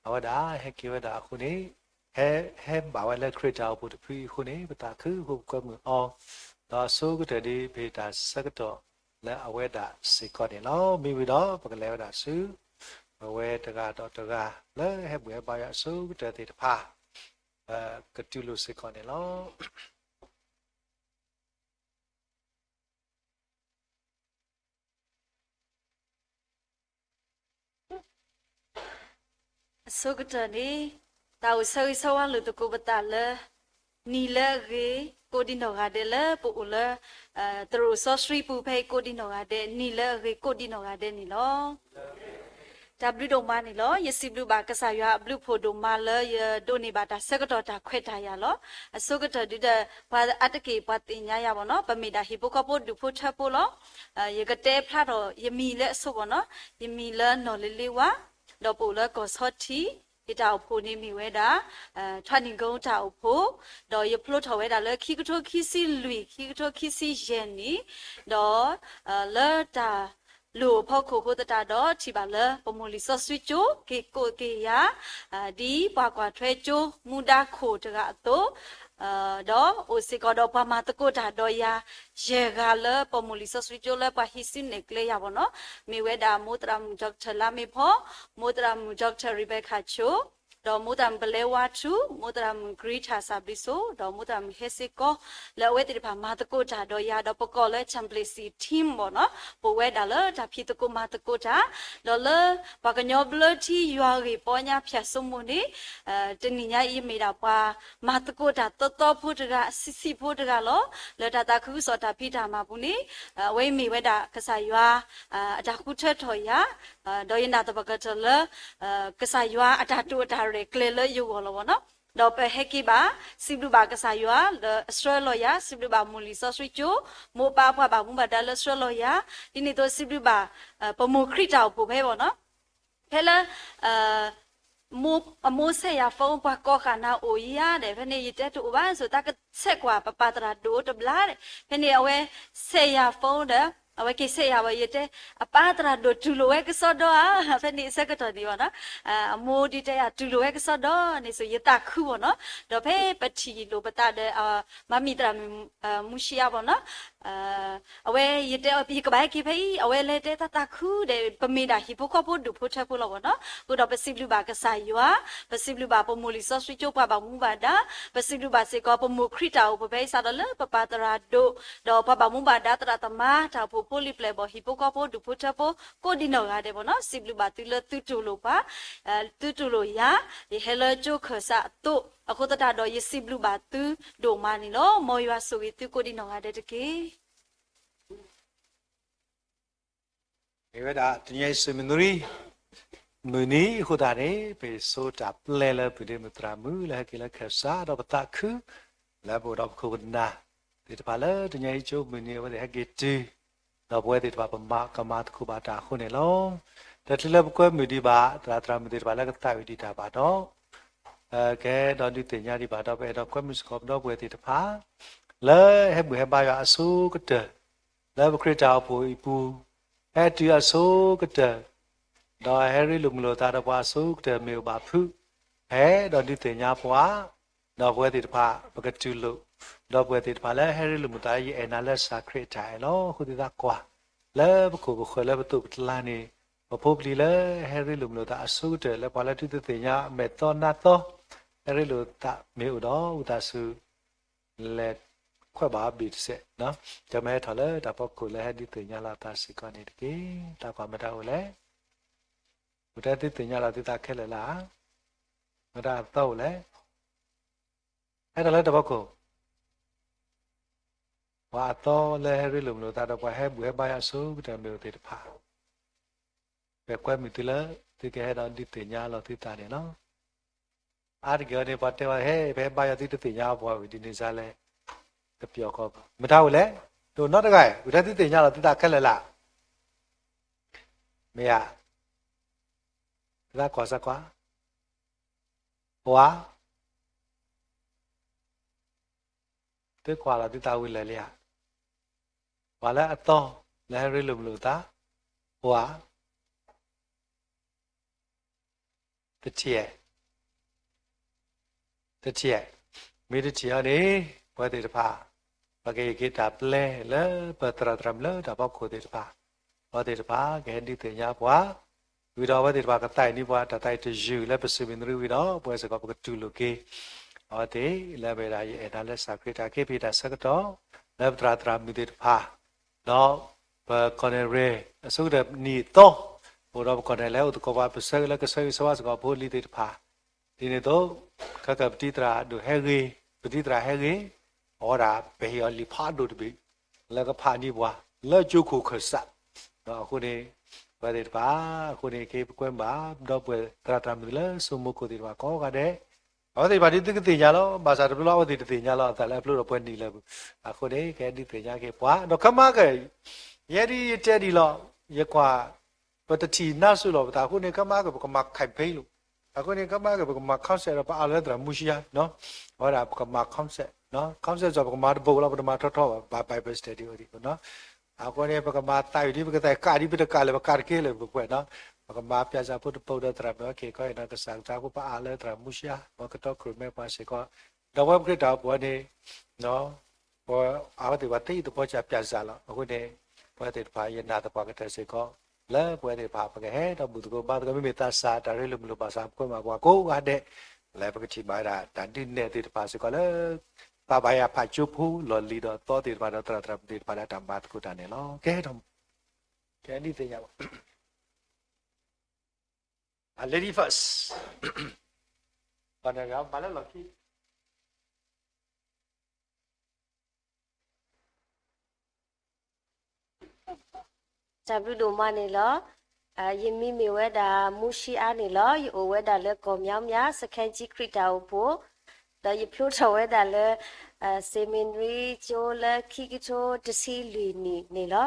အဝဲဒၣ်ဟဲက့ၤဝဲဒၣ်အဃိန့ၣ် ဟဲ ဟဲဘၣ်ဝဲလၢခရံာ်တၢ်အိၣ်ဖှိၣ်တဖုအံၤအဃိန့ၣ် ပသးခုအဃိပကွဲမုာ်အီၤ ဒီးအဆိကတၢၢ်ဒ်ပဟ့ၣ်တၢ်ဆၢကတီၢ်လၢအဝဲဒၣ်စ့ၢ်ကီးန့ၣ်လီၤ. မ့ၢ်ဝံၤဒီးပကလဲၤဝဲဒၣ်ဆူ ပဝဲတဂၤဒီးတဂၤလၢဟဲဘူၣ်ဟဲဘါယွၤအဆိကတၢၢ်သ့ၣ်တဖၣ် ကတူၢ်လိာ်စ့ၢ်ကီးန့ၣ်လီၤ. အဆိကတၢၢ်န့ၣ် တၢ်အိၣ်ဆၢဂ့ၤဆၢဝါလိာ်သကိးပသးလၢ နံၤလၢအဂ့ၤ ကိးဒံနီၢ်ဂၤဒဲးလၢပအိၣ်လၢ သရိာ်စီဆှံပူၤဖဲအံၤကိးဒံနီၢ်ဂၤဒဲး နံၤလၢအဂ့ၤကိးဒံနီၢ်ဂၤဒဲးန့ၣ်လီၤ. တၢ်ဘျုးဒိၣ်မးန့ၣ်လီၤ. ယစံးဘျုးဘၣ်ကစၢ်ယွၤအဘျုးဖှိၣ်ဒိၣ်မးလၢယဒိးန့ၢ်ဘၣ်တၢ်ဆၢကတီၢ်တၢ်ခွဲးတၢ်ယာ်လီၤ. အဆိကတၢၢ်ဒုဒီး ပှၤအါတက့ၢ်ပှၤသ့ၣ်ညါယၤဘၣ်နီၤ ပမ့ၢ်ဒၣ်ဟံၣ်ဖိဃီဖိဒူၣ်ဖိထၢဖိလီၤ. ယကတဲဖျါထီၣ်ယမံၤလၢအဆိဘၣ်နီၤ ယမံၤလၢနီၢ်လ့လ့ဝါ ဒီးပအိၣ်လၢကီၢ်ဆီထံး ယတၢ်အိၣ်ဖှိၣ်န့ၣ်မ့ၢ်ဝဲဒၣ် ထွးနံၣ်ကိတၢ်အိၣ်ဖှိၣ် ဒီးယဖျိထီၣ်ဝဲဒၣ်လၢခံကထိခံဆံလွံၢ် ခံကထိခံဆံယဲၢ်နံၣ် ဒီး လၢတၢ်လိၣ်အဖီခိၣ်အဃိသတးဒီး ထံၣ်ဘၣ်လၢပမိၢ်လံာ်စီဆှံကၠိ က့ၤကိးက့ၤယၤ ဒ်ပှၤကွၢ်ထွဲကၠိ မူဒါခိၣ်တဂၤအသိး ဒီးအိၣ်စ့ၢ်ကီးဒီးပှၤမၤသကိးတၢ်ဒီးယၤ ယဲၢ်ဂၤလၢပမိၢ်လံာ်စီဆှံကၠိလၢပှၤဟံးစုနဲၣ်ကျဲယၤဘၣ်နီၤ မ့ၢ်ဝဲဒၣ်မိၢ်သရၣ်မုၣ် Doctor လါမ့ဖီ, မိၢ်သရၣ်မုၣ် Doctor Rebecca ဆိ, ဒီးမိၢ်သရၣ်မုၣ်ပလဲဝါထူ, မိၢ်သရၣ်မုၣ် Greta စၢ်ဘျုးစိ, ဒီးမိၢ်သရၣ်မုၣ်ဟဲစ့ကီ လၢအဝဲသ့ၣ်တဖၣ်မၤသကိးတၢ်ဒီးယၤ ဒီးပကိးလၢ Chaplaincy Team ဘၣ်နီၤ, ပဝဲဒၣ်လၢတၢ်ဖံးသကိးမၤသကိးတၢ်, ဒီးလၢပှၤကညီဘျၢထံယွၤဂ့ၢ်ပီညါဖၠၣ်စိမိၤန့ၣ် တနံၤညါအံၤမ့ၢ်ဒၣ်ပှၤမၤသကိးတၢ်သီသီဖိတဂၤ ဆံးဆံးဖိတဂၤလီၤ. လၢတၢ်သးခုကစီၣ်တၢ်ဖံးတၢ်မၤပူၤန့ၣ် အဝဲအံၤမ့ၢ်ဝဲဒၣ်ကစၢ်ယွၤ အတၢ်ဃုထၢထီၣ်ယၤ, ဒီးယနာ်သပှၢ်ကတၢၢ်လၢ ကစၢ်ယွၤအတၢ်တိာ်အတၢ်ရဲၣ်ကျဲၤလၢယဂီၢ်လီၤဘၣ်နီၤ. ဒီးပဟဲက့ၤဘၣ် စံးဘျုးဘၣ်ကစၢ်ယွၤလၢအဆှၢလီၤယၤ, စံးဘျုးဘၣ်မိၢ်လံာ်စီဆှံကၠိ, မိၢ်ပၢ်ပှၤဘၣ်မူဘၣ်ဒါလၢအဆှၢလီၤယၤ, ဒ်န့ၣ်အသိးစံးဘျုးဘၣ် ပမိၢ်ခရံာ်တၢ်အိၣ်ဖှိၣ်ဖဲဘၣ်နီၤ, ဖဲလၢ အမိၢ်ဆဲးယၤ phone ပှၤကိးဃာ်နၤအိၣ်ဧါဒီး ဖဲန့ၣ်ယတဲတအိၣ်ဘၣ် ဆိးသးကဆဲးကွၢ်ပပၢ်သရၣ်ဒိၣ်တဘျီဒီး ဖဲန့ၣ်အဝဲဆဲးယၤ phone ဒီး အဝဲက့ၤဆဲးယၤဝဲ ယတဲ အပၢ်သရၣ်ဒိၣ်တူၢ်လိာ်ဝဲကစီဒီဧါ, ဖဲန့ၣ်အဆၢကတီၢ်န့ၣ်ဘၣ်နီၤ, အမိၢ်ဒုးတဲယၤ တူၢ်လိာ်ဝဲကစီဒီန့ၣ် ဆိးယသးခုဘၣ်နီၤ, ဒီးဖဲပထံၣ်လိာ်ပသးဒီး မၤမံၤသရၣ်မုၣ် မူဆံးအါဘၣ်နီၤ အဝဲယတဲ ယကဘၣ်ဟဲက့ၤဖဲအံၤ အဝဲလဲၤတဲတၢ်သးခုဒီး ပမ့ၢ်ဒၣ်ဟံၣ်ဖိဃီဖိဒူၣ်ဖိထၢဖိလီၤဘၣ်နီၤ. အဃိဒီးပစံးဘျုးဘၣ်ကစၢ်ယွၤ, ပစံးဘျုးဘၣ်ပမိၢ်လံာ်စီဆှံကၠိပှၤဘၣ်မူဘၣ်ဒါ, ပစံးဘျုးဘၣ်စ့ၢ်ကီးပမိၢ်ခရံာ်တၢ်အိၣ်ဖှိၣ်ဖဲအံၤစးဒီးလၢပပၢ်သရၣ်ဒိၣ်, ဒီးပှၤဘၣ်မူဘၣ်ဒါသရၣ်သမါ တၢ်အိၣ်ဖှိၣ်ဖိလံၤပျဲၢ်ဘီၣ် ဟံၣ်ဖိဃီဖိဒူၣ်ဖိထၢဖိ ကိးဒံနီၢ်ဂၤဒဲးဘၣ်နီၤ. စံးဘျုးဘၣ်သုလၢသုတူၢ်လိာ်ပှၤ သုတူၢ်လိာ်ယၤ, ယဟဲလၢကၠိခၢၣ်စးအသိး, အဃိသတးဒီးယစံးဘျုးဘၣ်သုဒိၣ်မးန့ၣ်လီၤ. မ်ယွၤဆိၣ်ဂ့ၤသုကိးဒံနီၢ်ဂၤဒဲးတက့ၢ်. မ့ၢ်ဝဲဒၣ်တနံၤအံၤ စမ့နရံ မုၢ်နံၤအဃိသတးန့ၣ် ပဆိၣ်တၢ်ပျဲလၢပဒ့မုၣ်သရၣ်မုၣ်လၢဟဲက့ၤလၢခၢၣ်စး ဒီးပသးခု လၢပအိၣ်ဒီးပခိၣ်ပနၢ်သ့ၣ်တဖၣ်လၢတနံၤအံၤကၠိမုၢ်နံၤ အဝဲသ့ၣ်ဟဲက့ၤတုၤ ဒီးပဝဲသ့ၣ်တဖၣ်ပမၤကမၤသကိးဘၣ်တၢ်အဃိန့ၣ်လီၤ. တချုးလၢပကွဲမုာ်ဒံးဘၣ် သရၣ်သရၣ်မုၣ်သ့ၣ်တဖၣ်လၢကသးဝံၣ်ဒံးတၢ်ဘၣ်ဒီး ကဟဲဒီးဒုးသ့ၣ်ညါဒံးဘၣ်ဒီး ပအဲၣ်ဒိးကွဲမုာ်စ့ၢ်ကီးပဒီပုၢ်ဝဲၢ်သ့ၣ်တဖၣ် လၢဟဲဘူၣ်ဟဲဘါယွၤအဆိကတၢၢ် လၢပခရံာ်တၢ်အိၣ်ဖှိၣ်အံၤပူၤ ဟဲတုၤအဆိကတၢၢ် ဒီးဟဲရ့လိာ်မုာ်လိာ်သးဒီးပှၤအဆိကတၢၢ်မ့ၢ်အိၣ်ဘၣ်ဖုး ဟဲဒီးဒုးသ့ၣ်ညါပှၤ ဒီးပဝဲသ့ၣ်တဖၣ် ပကတူၢ်လိာ် ဒီးပဝဲသ့ၣ်တဖၣ်လၢဟဲရ့လိာ်မုာ်သးလၢယအဲၣ်နၤလၢစၢ်ခရံာ်အတၢ်အဲၣ်လီၤ. အဃိသတးကွၢ် လၢပခိၣ်ပဃၢၤလၢပသိးပကျါန့ၣ် ပဖိပလံၤလၢဟဲရ့လိာ်မုာ်လိာ်သးအဆိကတၢၢ် လၢပှၤလၢဒုးတသ့ၣ်ညါမဲာ်သီနါသီ ဟဲရ့လိာ်သးမ့ၢ်အိၣ်ဒီး ဝံသးစူၤ လဲၤခွဲးဘၣ်အီၤဘ့ၣ်တစဲး, ကမ့ၢ်ဟဲထီၣ်လၢတၢ်ဖီခိၣ်လၢဟဲဒုးသ့ၣ်ညါလီၤသးစ့ၢ်ကီးန့ၣ်တက့ၢ်. တၢ်ကွၢ်မတၤအိၣ်လဲၣ်. ပတၢ်ဒုးသ့ၣ်ညါလီၤသုသးခဲလၢာ်လၢ်ဧါ. မတၤအသီအိၣ်လဲၣ်. ဟဲထီၣ်လၢတၢ်ဖီခိၣ် ပှၤအသီလၢဟဲရ့လိာ်မုာ်လိာ်သးဒီးပှၤဟဲဘူၣ်ဟဲဘါယွၤအဆိကတၢၢ်မ့ၢ်အိၣ်သ့ၣ်တဖၣ် ပကွဲမုာ်သုလၢ သုကဟဲဒီးဒုးသ့ၣ်ညါလီၤသုသးန့ၣ်လီၤ. အါတက့ၢ်အံၤန့ၣ် ပှၤတဲဝဲ ဟဲ ပဟဲဘါယွၤသုတသ့ၣ်ညါပှၤဝံၤဒ်န့ၣ်စါလဲၣ်. တပျီၤကီးဘၣ် မတၤအိၣ်လဲၣ်. ဒိၣ်နီတဂၤအံၤ ပတၢ်ဒုးသ့ၣ်ညါလီၤသုသးခဲလၢာ်လၢ်. မ့ၢ်ဧါ. သုသးကွၢ်စၢ်ကွၢ် ပှၤ သုကွၢ်လီၤသုသးဝံၤလၢာ်လံဧါ. ပှၤလၢအသီ လၢဟဲရ့လိာ်မုာ်လိာ်သး ပှၤ တထံၣ်, တထံၣ်, မ့ၢ်တထံၣ်အီၤန့ၣ် ပဝဲသ့ၣ်တဖၣ် ပကဟ့ၣ်က့ၤတၢ်ပျဲလၢပသရၣ်သရၣ်မုၣ်လၢတၢ်ဖီခိၣ်သ့ၣ်တဖၣ်, အဝဲသ့ၣ်တဖၣ်ကဟဲဒုးသ့ၣ်ညါပှၤ, ဝံၤဒီးအဝဲသ့ၣ်တဖၣ်ကသးအံၤန့ၢ်ပှၤတၢ်သးအံၤတယုၢ်လၢပစူၢ်မ့ၢ်နရံဝံၤဒီး ပဝဲစ့ၢ်ကီးပကတူၢ်လိာ်က့ၤ အဝဲသ့ၣ်လၢအမ့ၢ်ဒၣ်ယအဲၣ်နၤလၢစၢ်ခရံာ်တၢ်က့ၤဖံးတၢ်ဆၢကတီၢ် လၢပသရၣ်သရၣ်မုၣ်သ့ၣ်တဖၣ် ဒီးပကီၢ်နဲၣ်ရဲၣ် အဆိကတၢၢ်နံၣ်အသီ, အိၣ်ဒီးပကီၢ်နဲၣ်လဲၣ် အိၣ်သကိးပှၤပဆၢဂ့ၤလၢကဆၢဂ့ၤဆၢဝါစ့ၢ်ကီးဖိလံၤသ့ၣ်တဖၣ်, ဒ်န့ၣ်အသိး ခဲကၢ်ပတံၤသရၣ်ဒိၣ်ဟဲဂ့ၤ, ပတံၤသရၣ်ဟဲဂ့ၤ, အဝဲဒၣ်ပဟ့ၣ်အီၤလံာ်ဖးဒိၣ်တဘ့ၣ် လၢကဖးန့ၢ်ပှၤ လၢကၠိခိၣ်ခၢၣ်စး, အဃိန့ၣ် ပဝဲသ့ၣ်တဖၣ် အဃိန့ၣ်က့ၤပကွဲမုာ်ဘၣ် ဒီပုၢ်ဝဲၢ်သရၣ်သရၣ်မုၣ်လၢစိမိၤခိၣ်သ့ၣ်တဖၣ်ကိးဂၤဒဲး အဝဲသ့ၣ်တဖၣ်ဒ်သုကသ့ၣ်ညါလီၤ ဘၣ်ဆၣ်တဘျီလီၤ အဝဲသ့ၣ်တသ့ၣ်ညါလီၤအသးလၢအဖျိဒီးပှဲၤနံၣ်လၢပူၤ, အဃိန့ၣ် ကဟဲဒုးသ့ၣ်ညါက့ၤပှၤ ဒီးခဲမးက့ၤ ယဲဒ်ယတဲဒ်လီၤ ယကွၢ် ပတထံၣ်နါစူၤလီၤပသး အဃိန့ၣ် ခဲမးက့ၤ ပကမၤ campaign လီၤ, အဃိန့ၣ် ခဲမးက့ၤ ပကမၤ concert ဒီးပအးလၢသရၣ်မူရှံယါ, အဝဲဒၣ်ပကမၤ concert, concert စ့ၢ် ပကမၤတဘိလီၤ ပတမၤထီထီဘၣ် ဘၣ် Bible study အိၣ်ဒံး အဃိန့ၣ် ပကမၤသးဝံၣ်ဒ် ပကသးကးဒ် ပတကးလၢပကးတက့ၢ်လၢပကွဲးနီၤ, ပကမၤ ပြဇာတ် ဖိတပိဒီးသရၣ်မုၣ်အီၤက့ၤခီအံၤနီၤ ကစၢ်ကသးဖိပအးလၢသရၣ်မူရှံယါ ပကတီခိၣ်ရိၣ်မဲပှၤစ့ၢ်ကီး, ဒီးပဝဲပခရံာ်တၢ်အိၣ်ဖှိၣ်န့ၣ် ပဝဲအဝဲသ့ၣ်ပှၤသ့အံၤသပှၢ်ကၢ် ပြဇာတ် လီၤ, အဃိန့ၣ် ပဝဲသ့ၣ်တဖၣ် ယနာ်သပှၢ်ကတၢၢ်စ့ၢ်ကီး လၢပဝဲသ့ၣ်တဖၣ် ပကဟဲဒီးဘူၣ်သကိးဘါသကိး မ့မ့ၢ်သးစၢ်တၢ်ရ့လိာ်မုာ်လိာ်ဘၣ်ဆၣ် ပကွဲမုာ်ပှၤကိးဂၤဒဲး လၢပကထံၣ်ဘၣ်ဝဲဒၣ် တၢ်ဒုးနဲၣ်သ့ၣ်တဖၣ်စ့ၢ်ကီးလၢ သးဘၣ်ယၤဖးကၠိဖိလီၢ်လံၤဒီးသီသ့ၣ်တဖၣ်ဒီး သရၣ်သရၣ်မုၣ်သ့ၣ်တဖၣ်လၢတၢ်မၤသကိးတၢ်န့ၣ်လီၤ. ကဲ ကဲဒ်သ့ၣ်ညါဘၣ် lady first ပှၤနၢ်ရံၣ်မၤလၢလီၢ်ခံ တၢ်ဘျုးဒိၣ်မးန့ၣ်လီၤ. ယမံၤမ့ၢ်ဝဲဒၣ် မူရှံအါန့ၣ်လီၤ. ယအိၣ်ဝဲဒၣ်လၢကီၢ်မၠီမၠါ စခန်းကြီး ခရံာ်တၢ်အိၣ်ဖှိၣ်, ဒီးယဖျိထီၣ်ဝဲဒၣ်လၢ seminary ကၠိလၢခံကထိတဆံလွံၢ်နံၣ်န့ၣ်လီၤ.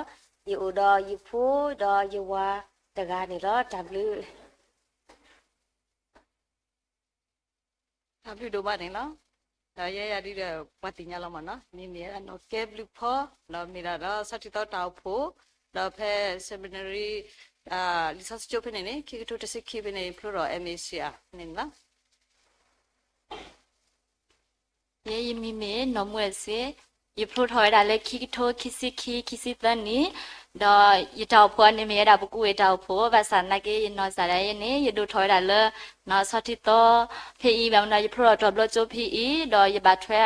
ယအိၣ်ဒီးယဖိဒီးယဝၤတဂၤန့ၣ်လီၤ. တၢ်ဘျုး တၢ်ဘျုးဒိၣ်မးန့ၣ်လီၤ. ဒီးယဲယၤဒ်ဒီး ပှၤသ့ၣ်ညါလီၤမးနီၤ, မ့မ့ၢ်နီၢ်ကဲဘျုးဖီ, ဒီးမ့ၢ်ဒၣ်ဒီးဆီၣ်ထွဲတၢ်အိၣ်ဖှိၣ်, ဒီးဖဲ seminary လံာ်စီဆှံကၠိဖဲန့ၣ်န့ၣ် ခံကထိတဆံခံဖဲန့ၣ် ယဖျိထီၣ် MACR ဖဲန့ၣ်န့ၣ်လီၤ. ယဲယမံၤမ့ၢ်နီၢ်မူအဲၣ်စ့, ယဖျိထီၣ်ဝဲဒၣ်လၢခံကထိခံဆံခံ ခံဆံသၢနံၣ်, ဒီးယတၢ်အိၣ်ဖှိၣ်န့ၣ်မ့ၢ်ဝဲဒၣ်ပကူဝ့ၢ်တၢ်အိၣ်ဖှိၣ်, ဘၣ်ဆၣ်သနာ်က့ ယနီၢ်ကစၢ်ဒၣ်ယဲန့ၣ် ယဒိၣ်ထီၣ်ဝဲဒၣ်လၢ ဆီထံသီဖဲအံၤ, ဘၣ်မနုၤ ယဖျိထီၣ်တီၤဘျီကၠိဖဲအံၤ, ဒီးယဘၣ်ထွဲ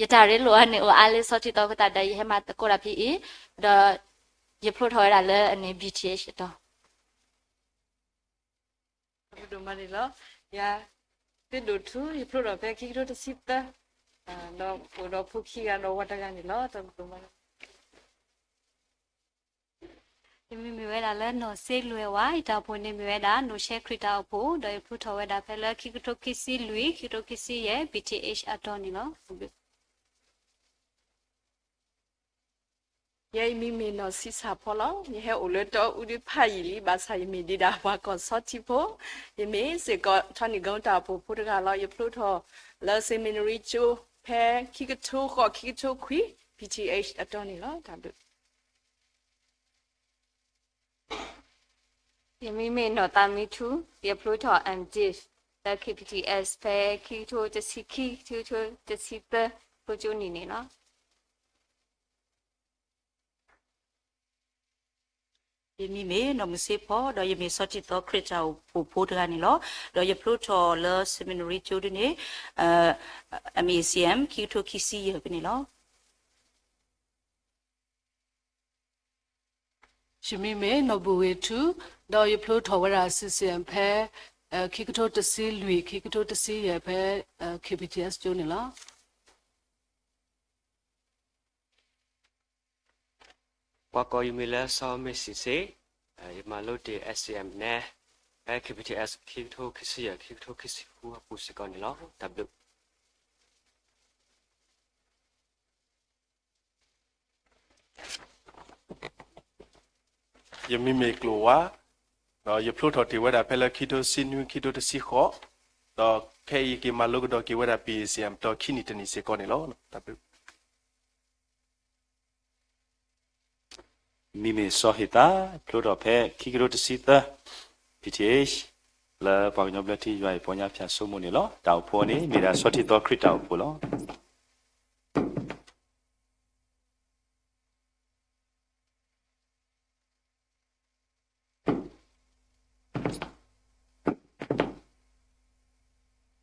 ယတၢ်ရ့လိာ်အန့ၣ်အိၣ်အါလၢဆီထံသီအဃိသတးဒီး ယဟဲမၤသကိးတၢ်ဖဲအံၤ, ဒီးယဖျိထီၣ်ဝဲဒၣ်လၢအန့ၣ် B T H အတီၤ ဒိၣ်မးန့ၣ်လီၤ. ယၤ သ့ၣ်ဒိၣ်ထူ ယဖျိထီၣ်ဖဲခံကထိတဆံသၢ, ဒီးအိၣ်ဒီးဖိခံဂၤဒီးဝၤတဂၤန့ၣ်လီၤ. တၢ်ဘျုးဒိၣ်မးလီၤ. ယမံၤမ့ၢ်ဝဲဒၣ်လၢနီၢ်စ့လွဲၢ်ဝါ, ယတၢ်အိၣ်ဖှိၣ်န့ၣ်မ့ၢ်ဝဲဒၣ် နိၣ်ရှဲခရံာ်တၢ်အိၣ်ဖှိၣ်, ဒီးယဖျိထီၣ်ဝဲဒၣ်ဖဲလၢခံကထိခံဆံလွံၢ် ခံကထိခံဆံယဲၢ် B T H အတီၤန့ၣ်လီၤ. ယဲအံၤမံၤမ့ၢ်နီၢ်ဆံဆၣ်ဖီလီၤ. ယဟဲအိၣ်လၢတီအူဒုးဖးယံာ်လံ, ဘၣ်ဆၣ်ယမ့ၢ်ဒံးဒၣ်ပှၤကီၢ်ဆီထံဖိ, ယမ့ၢ်စ့ၢ်ကီး ထီနံၣ်ကီတၢ်အိၣ်ဖှိၣ်ဖိတဂၤလီၤ. ယဖျိထီၣ်လၢ seminary ကၠိ ဖဲခံကထိဃိး ခံကထိခွံ P T H အတီၤန့ၣ်လီၤ. တၢ်ဘျုး ယမံၤမ့ၢ်နီၢ်သးမံထူ, ယဖျိထီၣ် M.Div လၢ K P T S ဖဲခံကထိတဆံခံ ခံကထိတဆံသၢ ဖိကၠိနံၣ်န့ၣ်လီၤ. ယမံၤမ့ၢ်နီၢ်မုၢ်စ့ဖီ, ဒီးယမ့ၢ်ဆီထံသီခရံာ်တၢ်အိၣ်ဖှိၣ်ဖိတဂၤန့ၣ်လီၤ. ဒီးယဖျိထီၣ်လၢ seminary ကၠိဒုန့ၣ် M A C M ခံကထိခံဆံယဲၢ်ဖဲန့ၣ်လီၤ. ယမံၤမ့ၢ်နီၢ်ဘူၣ်ဂ့ၤထူ, ဒီးယဖျိထီၣ်ဝဲဒၣ် C C M ဖဲ ခံကထိတဆံလွံၢ် ခံကထိတဆံယဲၢ်ဖဲ K P T S ကၠိန့ၣ်လီၤ. ပှၤကိးယမံၤလၢစီၤမ့ၢ်စံးစ့, ယမၤလိတ့ၢ် S C M နဲ ဖဲ K P T S ခံကထိခံဆံယဲၢ် ခံကထိခံဆံဃုအပူၤစ့ၢ်ကီးန့ၣ်လီၤ. တၢ်ဘျုး ယမံၤမ့ၢ်ကျိၤဝါ, ဒီးယဖျိထီၣ်တ့ၢ်ဝဲဒၣ်ဖဲလၢခံကထိဆံနွံ ခံကထိတဆံဃိး, ဒီးခဲအံၤက့ၤမၤလိကဒီးက့ၤဝဲဒၣ် P A C M တီၤခံနံၣ်တနံၣ်စ့ၢ်ကီးန့ၣ်လီၤ. တၢ်ဘျုး မံၤမ့ၢ်စီၤဟ့ၣ်သၣ်, ဖျိထီၣ်ဖဲခံကထိတဆံသၢ P T H လၢပှၤကညီဘျၢထံယွၤအံၤပီညါဖၠၣ်စိမိၤန့ၣ်လီၤ. တၢ်အိၣ်ဖှိၣ်န့ၣ် မ့ၢ်ဒၣ်ဆီထံသီခရံာ်တၢ်အိၣ်ဖှိၣ်လီ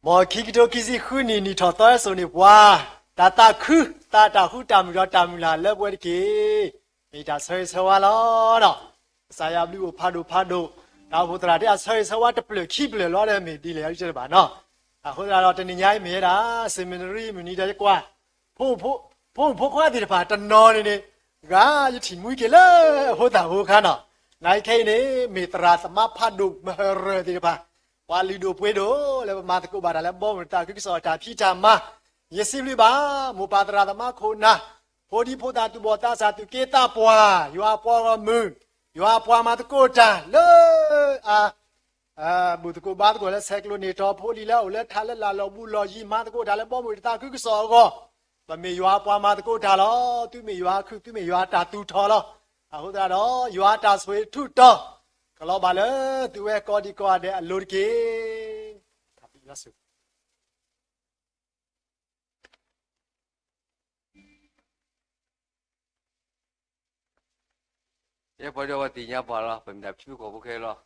ၤ. မ်ခံကထိခံဆံဃုနံၣ် နံၣ်ထီၣ်သီအစိၤန့ၣ် ပှၤ တၢ်သးခု သးတၢ်ဃူတၢ်မုာ်ဒီးတၢ်မုၢ်လၢ်လၢပှဲၤတက့ၢ်. မ့ၢ်တၢ်ဆၢဂ့ၤဆၢဝါလီၤ. ကစၢ်ယွၤဘျုးအိၣ်ဖးဒိၣ်ဖးဒိၣ်, တၢ်အိၣ်ဖှိၣ်သရၣ်တဲအဆၢဂ့ၤဆၢဝါတဖျၢၣ်ခံဖျၢၣ်လီၤဒီး မ့ၢ်ဒ်လဲၣ်အံၤတဘၣ်နီၤ. အဃိသတးဒီး တနံၤညါအံၤမ့ၢ်ဝဲဒၣ် seminary မုၢ်နံၤဒီးယကွၢ် ဖိမုၣ်ဖိခွါသ့ၣ်တဖၣ်တနီၤန့ၣ်န့ၣ် ဂၤယထံၣ်မှံက့ၤလၢအဖိသၣ်ဖိအခါနီၤ. နာ်က့ခဲအံၤန့ၣ် မ့ၢ်သရၣ်သမါဖးဒိၣ်မဟၢၣ်ရၢၢ်သ့ၣ်တဖၣ် ပှၤလုၢ်ဒိၣ်ပှ့ၤဒိၣ်လၢပမၤသကိးဘၣ်တၢ်လၢဘီမုၢ်တၢ်ခုကစီၣ်အတၢ်ဖံးတၢ်မၤ, ယစံးဘျုးဘၣ် မိၢ်ပၢ်သရၣ်သမါခိၣ်နၢ်, ဖိဒံဖိသၣ်သူၣ်ဘီၣ်သးစၢ်သူၣ်က့သးပှၢ်, ယွၤအပှၤဂီၢ်မုၢ်, ယွၤအပှၤမၤသကိးတၢ်လၢ အ ဘူၣ်သကိးဘါသကိးလၢဆဲးကျိးန့ၢ်တီၤဖိလံၤလၢအအိၣ်လၢထးလၢလာ်လီၤဘူးလီၤယံၤ မၤသကိးတၢ်လၢဘီမုၢ်တၢ်ခုကစီၣ်အဂီၢ်, ပမ့ၢ်ယွၤအပှၤမၤသကိးတၢ်လီၤ. သုမ့ၢ်ယွၤအခုၣ် သုမ့ၢ်ယွၤအတၢ်သူၣ်ထီၣ်လီၤ. အဃိသတးဒီး ယွၤအတၢ်ဆိၣ်ဂ့ၤထူးတီၤ ကလီၤဘၣ်လၢသုဝဲကိးဒံကိးဂၤဒဲးအလိၤတက့ၢ်. ယဲပှၤဒီးပှၤသ့ၣ်ညါပှၤလီၤ, ပမ့ၢ်ဒၣ်ဖံဖိကီၢ်ဖိခဲလၢာ်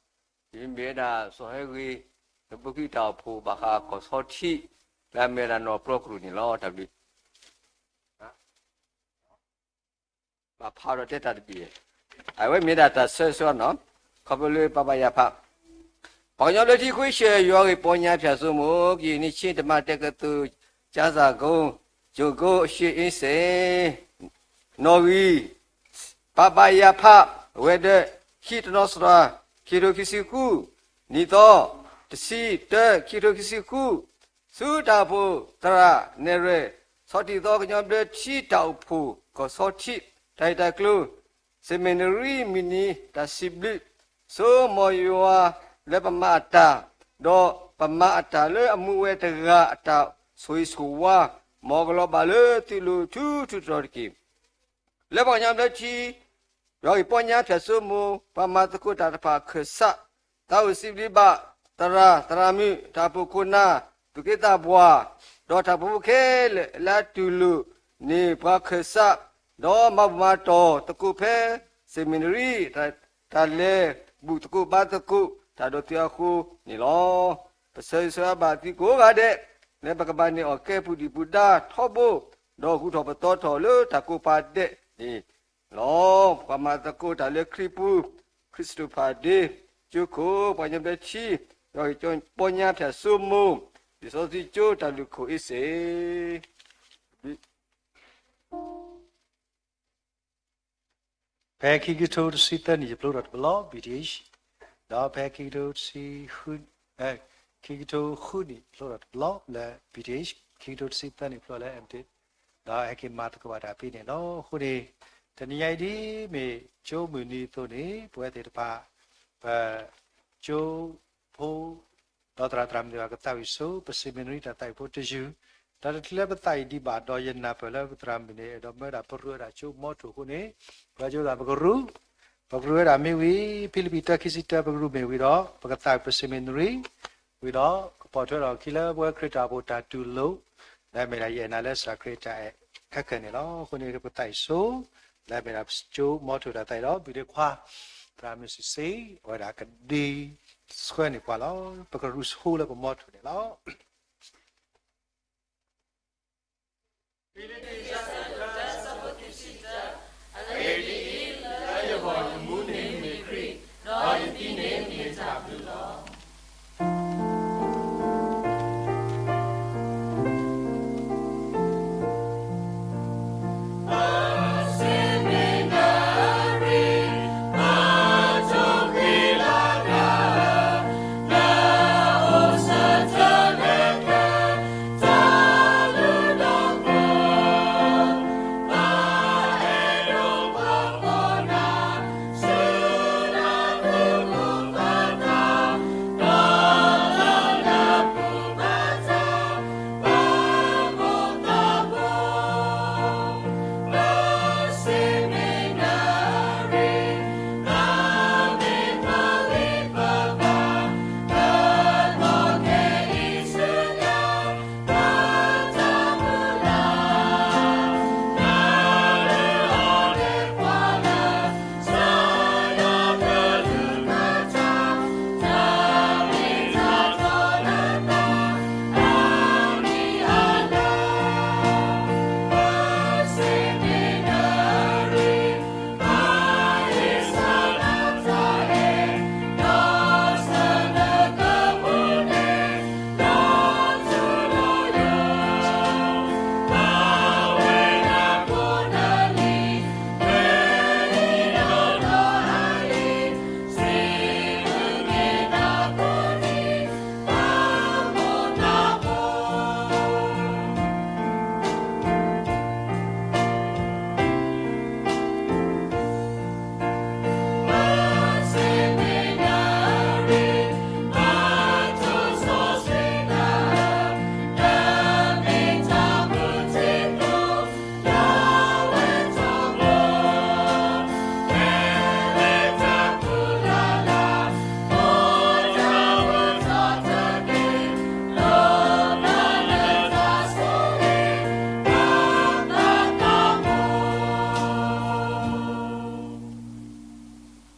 လီၤ. ယမ့ၢ်ဝဲဒၣ်စီၤဟဲဂ့ၤ, ဒီးဘုခံတၢ်အိၣ်ဖှိၣ်ဘၣ်ဃးကီၢ်ဆီထံး, လၢအမ့ၢ်ဝဲဒၣ်နီၢ်ပျီကရူၢ်န့ၣ်လီၤ. တၢ်ဘျုး ဘၣ်ဖးဒီးတဲတၢ်တဘ့ၣ်, အဝဲမ့ၢ်ဒၣ်တၢ်ဆၢဂ့ၤဆၢဝါနီၤ, ခီဖျိလၢပၢ်ဘၣ်ယၤဖး, ပှၤကညီဘျၢထံခွံဆၢၣ် ယွၤဂ့ၢ်ပီညါဖၠၣ်စိမိၤ ကရင်နှစ်ချင်းဓမ္မတက္ကသိုလ် ကျမ်းစာကုန်း, ရုပ်ကို ရှေ့အင်းစိန်, နီၣ်ဂံၢ်, ပၢ်ဘၣ်ယၤဖး, အဝဲဒၣ် ခံတနီသရၣ်, ခံကထိခံဆံဃု, နံၣ်သီ, တဆံတၢ, ခံကထိခံဆံဃု, ဆူတၢ်အိၣ်ဖှိၣ်သရၣ်နဲၣ်ရွဲၣ်, ဆီထံသီကညီဘျၢထံတၢ်အိၣ်ဖှိၣ် ကီၢ်ဆီထံး, တၢ်ဂ့ၢ်တၢ်ကျိၤ, စမ့နရံမုၢ်နံၤ တၢ်စံးဘျုး, ဆိမိၣ်ယွၤလၢပမၤအတၢ်, ဒီးပမၤအတၢ်လၢအမူဝဲတဂၤအတၢ်ဆိၣ်ဂ့ၤဆိၣ်ဝါ, မ်ကလီၤဘၣ်လၢသုလိၤထူထူတီၤတီၤတက့ၢ်. လၢပှၤကညီဘျၢထံ, ယွၤဂ့ၢ်ပီညါဖၠၣ်စိမိၤ ပှၤမၤသကိးတၢ်တဖၣ်အခၢၣ်စး, သးအိၣ်စံးဘျုးဘၣ် သရၣ်သရၣ်မုၣ် တၢ်အိၣ်ဖှိၣ်ခိၣ်နၢ် သူၣ်က့သးပှၢ်, ဒီးတၢ်အိၣ်ဖှိၣ်ဖိခဲလၢာ် လၢအတူၢ်လိာ် န့ၢ်ပှၤခၢၣ်စး, ဒီးမၤဘူၣ်မၤတီၢ်သကိးဖဲ seminary တၢ်လဲၤဘူၣ်သကိးဘါသကိးတၢ်ဒီးသုအဃိန့ၣ်လီၤ. ပဆၢဂ့ၤဆၢဝါဘၣ်သုကိးဂၤဒဲး, လၢပကဘၣ်န့ၢ်အီၣ်ကဲပူၤဒံၣ်ပူၤဒါထီဘိ, ဒီးဟူထီၣ်ပသီထီၣ်လၢတၢ်ကိးပၤဒဲးန့ၣ်လီၤ. ပှၤမၤသကိးတၢ်လၢခရံာ်ပူၤ, Christopher Day ကၠိခိၣ်, ပှၤကညီဘျၢထံ, ဒီးပီညါဖၠၣ်စိမိၤ, လံာ်စီဆှံကၠိတၢ်လုၢ်ခိၣ်အ့စ့ ဖဲခံကထိတဆံသၢနံၣ် ယဖျိထီၣ်တဘျီလီၤ B Th, ဒီးဖဲခံကထိတဆံ, ခံကထိဃုနံၣ် ဖျိထီၣ်တဘျီလီၤလၢ B Th, ခံကထိတဆံသၢနံၣ် ဖျိလၢ M Div, ဒီးဟဲက့ၤမၤသကိးဘၣ်တၢ်ဖဲန့ၣ်လီၤ. အဃိန့ၣ် တနံၤညါအံၤဒ်အမ့ၢ် ကၠိမုၢ်နံၤအသိးန့ၣ် ပဝဲသ့ၣ်တဖၣ် ပ ကၠိဖိ ဒီးသရၣ်သရၣ်မုၣ်သ့ၣ်တဖၣ်ကသးဝံၣ်ဆိ ပ seminary တၢ်သးဝံၣ်ဖိတယုၢ်, ဒီးတချုးလၢပသးဝံၣ်ဒံးဘၣ်ဒီး ယနၢ်ပၢၢ်လၢပသရၣ်မုၣ်န့ၣ် အဲၣ်ဒိးမၢဒၣ်ပရူးဝဲဒၣ်ကၠိမီထိၣ်အဃိန့ၣ်, ပဝဲကၠိသးပကရူး, ပကရူးဝဲဒၣ်မ့ၢ်ဝံၤ ဖံလံးပံးတၢ ခံဆံတၢ ပကရူးမ့ၢ်ဝံၤဒီး ပကသးဝံၣ်ပ seminary ဝံၤဒီး ကပိာ်ထွဲထီၣ်အခံလၢပဝဲခရံာ်တၢ်အိၣ်ဖှိၣ်တၢ်တူၢ်လိာ်, လၢအမ့ၢ်ဒၣ်ယအဲၣ်နၤလၢစၢ်ခရံာ်တၢ်အဲၣ်ခဲလၢာ်န့ၣ်လီၤ. အဃိန့ၣ် ပသးဝံၣ်ဆိ လၢအမ့ၢ်ဒၣ်ကၠိမီထိၣ်တၢ်သးဝံၣ်ဒီး ဘုၣ်ဒ့ခွါ သရၣ်မုၣ်စံးစ့ အဝဲဒၣ်ကဒုးဆှၢန့ၢ်ပှၤလီၤ. ပကရူးဆိလၢပမီထိၣ်န့ၣ်လီၤ. ဖံလံးပံး အဆၢဒိၣ်တၢ အဆၢဖိခံဆံတၢ, အဂ့ၢ်ဒ်အံၤ, လၢယဂီၢ်ယမူန့ၣ်မ့ၢ်ခရံာ်, ဒီးယသံန့ၣ်မ့ၢ်တၢ်ဘျုးလီၤ.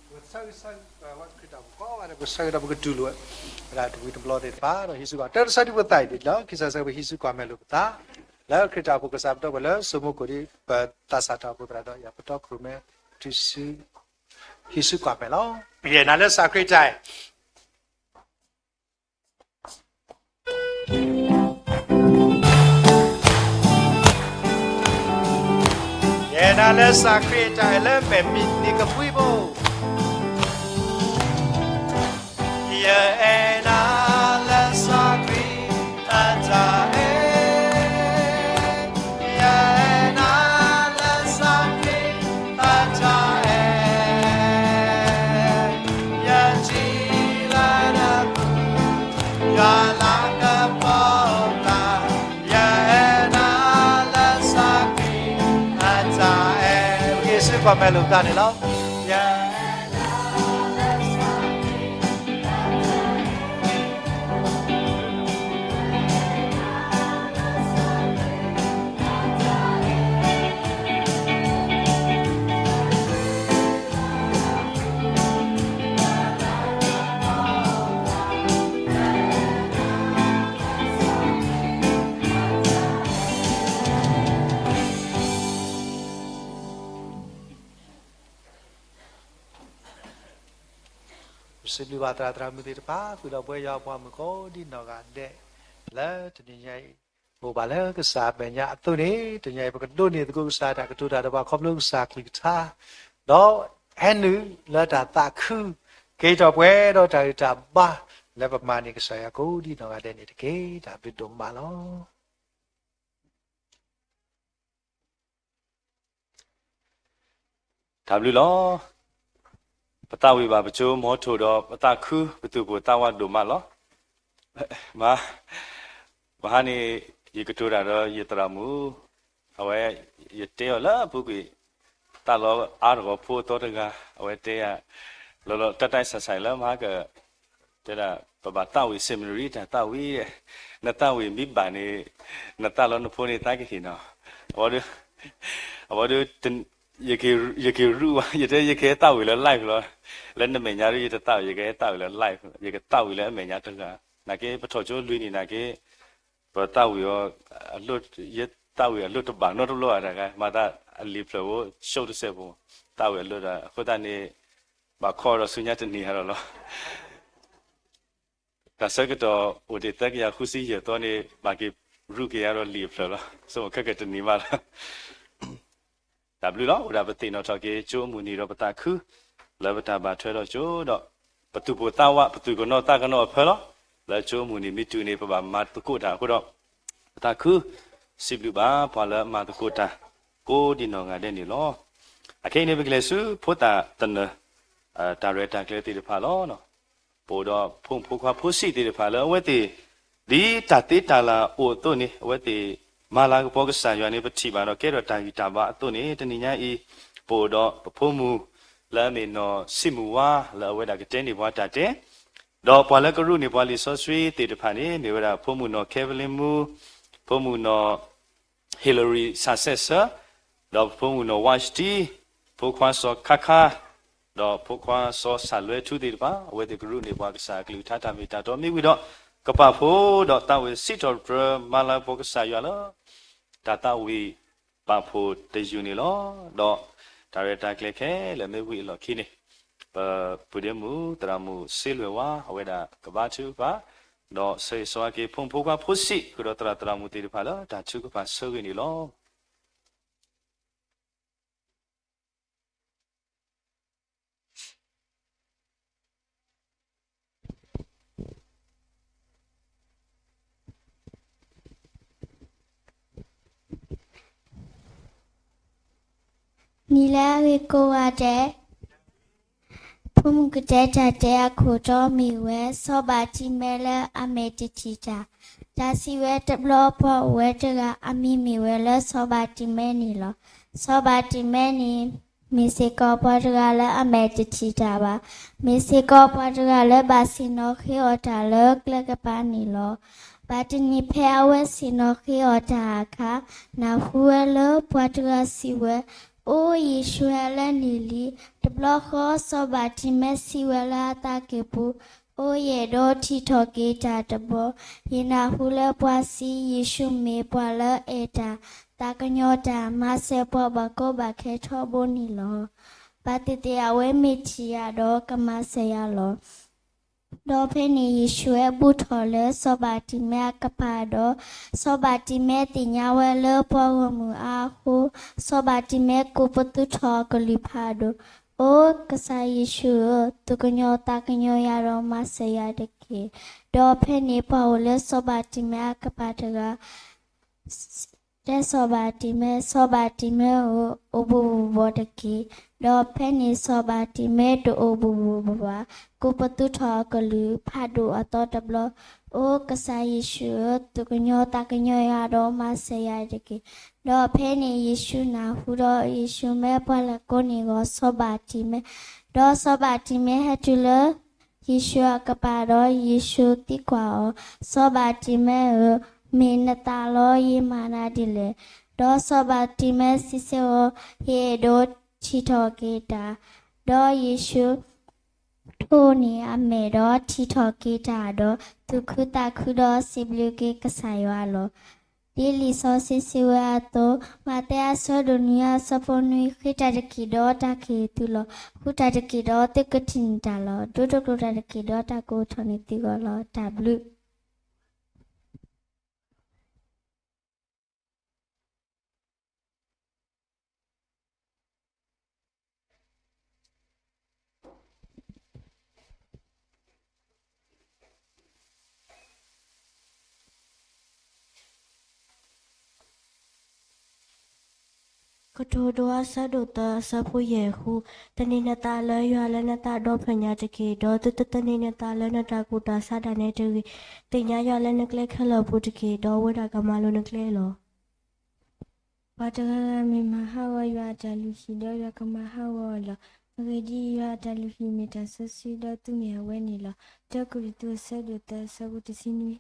ပဆၢဂ့ၤဆၢဝါခရံာ်တၢ်အိၣ်ဖှိၣ်ကိးဂၤဒဲး, ပဆၢဂ့ၤဒီးပကတူၢ်လိာ်ဝဲဒၣ်တဝံၤတဘျီသ့ၣ်တဖၣ်ဒီး ဟံးစုကဝဲၤ တၢ်တဆၢဒုးပသးအံၤဒ်လီၤ. ခံဆၢဆၢ ပဟံးစုကွၢ်မဲာ်လိာ်ပသး လၢခရံာ်တၢ်အိၣ်ဖှိၣ်ကစၢ်ပတီၢ်ပှဲၤလၢစိမိၤကိၣ်ဒံး ပသးစၢ်တၢ်အိၣ်ဖှိၣ်သရၣ်ဒီး ယပတီၢ်ခရူၣ်မဲ တုၤဆူ ဟံးစုကွၢ်မဲာ်လီၤ. ယအဲၣ်နၤလၢစၢ်ခရံာ်တၢ်အဲၣ် ယအဲၣ်နၤလၢစၢ်ခရံာ်တၢ်အဲၣ်လၢမဲာ်မံနံၤကဖှံဖိ, ယအဲၣ်နၤလၢစၢ်ခရံာ်အတၢ်အဲၣ်, ယအဲၣ်နၤလၢစၢ်ခရံာ်အတၢ်အဲၣ်, ယထံၣ်လၢနပူၤ ယွၤလၤကပီၤပှၤ, ယအဲၣ်နၤလၢစၢ်ခရံာ်အတၢ်အဲၣ်, ဟံးစုကွၢ်မဲာ်လိာ်ပသးန့ၣ်လီၤ. ယ စံးဘျုးဘၣ်သရၣ်သရၣ်မုၣ်သ့ၣ်တဖၣ် ဃုာ်ဒီးပဝဲယွၤအပှၤမုၣ်ကိးဒံနီၢ်ဂၤဒဲး လၢတနံၤညါအံၤ အိၣ်ဘၣ်လၢကစၢ်အမဲာ်ညါအသိးန့ၣ် တနံၤအံၤ ပကဒိးန့ၢ်သကိးကစၢ်တၢ်ကတိၤတၢ်ဒီးပှၤခီဖျိကစၢ်အကလုၢ်ကထါ ဒီးဟဲနုာ်လၢတၢ်သးခု က့ၤထီၣ်ပှဲၤဒီးတၢ်ဂံၢ်တၢ်ဘါ လၢပမၤန့ၢ်ကစၢ်ယွၤကိးဒံနီၢ်ဂၤဒဲးန့ၣ်တက့ၢ်. တၢ်ဘျုးဒိၣ်မးလီၤ. တၢ်ဘျုးလီၤ. ပသးဝံၣ်ဘၣ်ပကၠိမီထိၣ်ဒီးပသးခု ပသူၣ်ပိၢ်သးဝးဒိၣ်မးလီၤ. မဟါန့ၣ် ယကတိၤတၢ်ဒီးယသရၣ်မုၣ်, အဝဲ ယတဲအီၤလၢအပူၤကွံာ် သးလီအါတဂီၤဖိအသီတဂၤ အဝဲတဲယၤ လီၤလီၤတၢ်တၢ်ဆးဆးလၢမဟါက တဲဒၣ် ပဘၣ်သးဝံၣ် seminary တၢ်သးဝံၣ်, နသးဝံၣ်မ့ၢ်ဘၣ်န့ၣ် နသးလီနဖိန့ၣ်သးကဟ့ၣ်နီၤ, အဝဲဒၣ် အဝဲဒၣ် ယက့ၤရူၢ်ဝဲ ယတဲယကဟဲသးဝံၣ်လၢ live လီၤ, လၢနမဲာ်ညါဒ် ယတသးဝံၣ် ယကဟဲသးဝံၣ်လၢ live ယကသးဝံၣ်လၢအမဲာ်ညါတဂၤ, နာ်က့ ပထီၣ်ကၠိလွံၢ်နံၣ်နာ်က့ ပသးဝံၣ်အီၤ ယသးဝံၣ်အလိၣ်တဘၣ်နီတဘျီဘၣ်တဂၤ မၤသးအလံာ်ဖျၢၣ်ဖိ show တစဲးဖိ, သးဝံၣ်အလိၣ်တၢ် အဃိသတးန့ၣ် ဘၣ်ခီဒီးဆူညါတနံၤဟါဒီးလီၤ. တၢ်ဆၢကတီၢ်အိၣ်တ့ၣ်သၢကယၤဃုဆံယဲၢ်သီန့ၣ် ဘၣ်က့ၤရူၢ်က့ၤယၤဒီးလံာ်အဖျၢၣ်လီၤ. ဆိကမိၣ်ခဲကတနံၤမးလီၤ. တၢ်ဘျုးလီၤ. အိၣ်ဒၣ်ပသ့ၣ်နီၣ်ထီၣ်က့ၤ ကၠိအမုၢ်နံၤဒီးပသးခု လၢပတၢ်ဘၣ်ထွဲဒီးကၠိဒီး ပသူၣ်ပိၢ်သးဝး ပသူၣ်ကနီၤသးကနီၤအဖၢလီၤ. လၢကၠိအမုၢ်နံၤမ့ၢ်တုၤန့ၣ် ပဘၣ်မၤသကိးတၢ်အဃိဒီး ပသးခု စံးဘျုးဘၣ်ပှၤလၢအမၤသကိးတၢ် ကိးဒံနီၢ်ဂၤဒဲးန့ၣ်လီၤ. အခဲအံၤန့ၣ် ပကလဲၤဆူဖိသၣ်သနၢၣ် တၢ်ရဲၣ်တၢ်ကျဲၤသ့ၣ်တဖၣ်လီၤ. ပအိၣ်ဒီးဖိမုၣ်ဖိခွါဖိဆံးသ့ၣ်တဖၣ်လၢအဝဲသ့ၣ် ဒ်တၢ်သ့တၢ်လၢ်အိၣ်အသိးန့ၣ် အဝဲသ့ၣ်မၤလၤကပီၤကစၢ်ယွၤန့ၣ် ပထံၣ်ဘၣ်ဒီးကဲထီၣ်တၢ်ဂံၢ်တၢ်ဘါအသိးန့ၣ် တနံၤညါအံၤ ပအိၣ်ဒီးပဖိမုၣ်လၢအမ့ၢ်နီၢ်ဆံးမုၢ်ဝါ လၢအဝဲဒၣ်ကတဲန့ၢ်ပှၤတၢ်တဲ ဒီးပှၤလၢကရူၢ်န့ၢ်ပှၤလံာ်စီဆှံသ့ၣ်တဖၣ်န့ၣ် မ့ၢ်ဝဲဒၣ်ဖိမုၣ်နီၢ် Kevin မူ, ဖိမုၣ်နီၢ် Hillary ဆၣ်စဲးစၢ, ဒီးဖိမုၣ်နီၢ် Vashti, ဖိခွါစီၤခါခါ, ဒီးဖိခွါစီၤဆၣ်လွဲထူသ့ၣ်တဖၣ် အဝဲသ့ၣ်ကရူၢ်န့ၢ်ပှၤကစၢ်အကလုၢ်ကထါတၢ်မ့ၢ်တၢ်တီမ့ၢ်ဝံၤဒီး ကပာ်ဖှိၣ်ဒီးသးဝံၣ်စံးထီၣ်ပတြၢၤမၤလၤကပီၤကစၢ်ယွၤလၢ တၢ်သးဝံၣ်ပာ်ဖှိၣ်တယုၢ်န့ၣ်လီၤ. ဒီးတၢ်ရဲၣ်တၢ်ကျဲၤခဲလၢာ်မ့ၢ်ဝံၤအလီၢ်ခံန့ၣ် ပပုၢ်ဒ့မုၣ် သရၣ်မုၣ်စ့လွဲၢ်ဝါ အဝဲဒၣ်ကဘါထုကဖၣ်, ဒီးဆၢဂ့ၤဆၢဝါက့ၤ ဖိမုၣ်ဖိခွါဖိဆံး ဃုာ်ဒီးသရၣ်သရၣ်မုၣ်သ့ၣ်တဖၣ်လၢတၢ်ထုကဖၣ်ဆၢဂ့ၤန့ၣ်လီၤ. နံၤလၢအဂ့ၤကိးဂၤဒဲး, ဖိမုၣ်ကတဲတၢ်တဲအခိၣ်တီမ့ၢ်ဝဲ စီၤဘၣ်တံၤမဲလၢအမဲာ်တထံၣ်တၢ်, တၢ်စံးဝဲတဘျီပှၤအိၣ်ဝဲတဂၤ အမံၤမ့ၢ်ဝဲလၢစီၤဘၣ်တံၤမဲန့ၣ်လီၤ. စီၤဘၣ်တံၤမဲန့ၣ် မ့ၢ်စ့ၢ်ကီးပှၤတဂၤလၢအမဲာ်တထံၣ်တၢ်ဘၣ်. မ့ၢ်စ့ၢ်ကီးပှၤတဂၤလၢဘၣ်ဆ့ၣ်နီၤဃ့အီၤတၢ်လၢကျဲကပၤန့ၣ်လီၤ. ဘၣ်တနံၤဖဲအဝဲဆ့ၣ်နီၤဃ့အီၤတၢ်အခါ, နၢ်ဟူဝဲလၢပှၤတဂၤစံးဝဲ, အိ ယ့ၣ်ၡူးဟဲလၢနံၣ်လံ. တဘျီဃီ စီၤဘၣ်တံၤမဲစံးဝဲလၢအသးကံၢ်ပူၤ, အိ ယအဲၣ်ဒိးထံၣ်ထီၣ်က့ၤတၢ်တဘျီ, ယနၢ်ဟူလၢပှၤစံး ယ့ၣ်ၡူးမ့ၢ်ပှၤလၢအဲၣ်တၢ်, သးကညီၤတၢ်, မၤစၢၤပှၤဘၣ်ကီဘၣ်ခဲထီဘိန့ၣ်လီၤ. ဘၣ်သ့ၣ်သ့ၣ်အဝဲမ့ၢ်ထံၣ်ယၤဒီးကမၤစၢၤယၤလီၤ. ဒီးဖဲန့ၣ်ယ့ၣ်ၡူးဟဲဘူၣ်ထီၣ်လၢစီၤဘၣ်တံၤမဲအကပၤဒီး, စီၤဘၣ်တံၤမဲသ့ၣ်ညါဝဲလၢပှၤဂီၢ်မုၢ်အါအဃိ, စီၤဘၣ်တံၤမဲကိးပသူထီၣ်အကလုၢ်ဖးဒိၣ်, အိ ကစၢ်ယ့ၣ်ၡူးဧၢ, သူၣ်ကညီၤသးကညီၤယၤဒီးမၤစၢၤယၤတက့ၢ်. ဒီးဖဲန့ၣ်ပှၤအိၣ်လၢစီၤဘၣ်တံၤမဲအကပၤတဂၤ တဲစီၤဘၣ်တံၤမဲ, စီၤဘၣ်တံၤမဲဧၢ, အိၣ်ဘူးဘူးဘၣ်တက့ၢ်. ဒီးဖဲန့ၣ်စီၤဘၣ်တံၤမဲတအိၣ်ဘူးဘူးဘၣ်ဘၣ်, ကိးပသူထီၣ်အကလုၢ်ဖးဒိၣ်အသီတဘျီ, အိ ကစၢ်ယ့ၣ်ၡူးဧၢ, သူၣ်ကညီၤသးကညီၤယၤဒီးမၤစၢၤယၤတက့ၢ်. ဒီးဖဲန့ၣ်ယ့ၣ်ၡူးနၢ်ဟူဒီး ယ့ၣ်ၡူးမၢပှၤလဲၤကိးန့ၢ်အီၤစီၤဘၣ်တံၤမဲ, ဒီးစီၤဘၣ်တံၤမဲဟဲတုၤလၢ ယ့ၣ်ၡူးအကပၤဒီး ယ့ၣ်ၡူးသံကွၢ်အီၤ, စီၤဘၣ်တံၤမဲဧၢ, မ့ၢ်နသးလီယမၤနၤဒ်လဲၣ်. ဒီးစီၤဘၣ်တံၤမဲစံးဆၢအီၤ, ယအဲၣ်ဒိးထံၣ်ထီၣ်က့ၤတၢ်. ဒီးယ့ၣ်ၡူးထိန့ၢ်အမဲာ်ဒီးထံၣ်ထီၣ်က့ၤတၢ်ဒီး သူၣ်ခုသးခုဒီးစံးဘျုးက့ၤကစၢ်ယွၤလီၤ. ဒ်လံာ်စီဆှံစံးဝဲအသိး, မးသဲအဆၢဒိၣ်နွံအဆၢဖိနွံ, ဃ့တၢ်တက့ၢ်ဒီးတၢ်ကဟ့ၣ်သုလီၤ. ဃုတၢ်တက့ၢ်ဒီးသုကထံၣ်န့ၢ်တၢ်လီၤ. ဒိတကျိၤတၢ်တက့ၢ်ဒီးတၢ်ကအိၣ်ထီၣ်န့ၢ်သုဂီၢ်လီၤ. တၢ်ဘျုး ကတိၤဒိအဆၢဒိၣ်သၢအဆၢဖိယဲၢ်ဃု, သန့ၤနသးလၢယွၤလၢနသးဒီဖျၢၣ်ညါတက့ၢ်, ဒီးသုတသန့ၤနသးလၢနတၢ်ကူၣ်တၢ်ဆးဒၣ်နဲတဂ့ၤ. သ့ၣ်ညါယွၤလၢနကျဲခဲလၢာ်အပူၤတက့ၢ်, ဒီးအဝဲဒၣ်ကမၤလိၤနကျဲလီၤ. ပှၤတဂၤဂၤမ့ၢ်မၤဟးဂီၤယွၤအတၢ်လုၢ်ဟံၣ်ဒီးယွၤကမၤဟးဂီၤအီၤလီၤ. အဂ့ၢ်ဒ်အံၤ, ယွၤအတၢ်လုၢ်ဟံၣ်မ့ၢ်တၢ်စီဆှံ, ဒီးသုမ့ၢ်အဝဲန့ၣ်လီၤ. တၢကရံၣ်သူးအဆၢဒိၣ်သၢအဆၢဖိတဆံနွံ,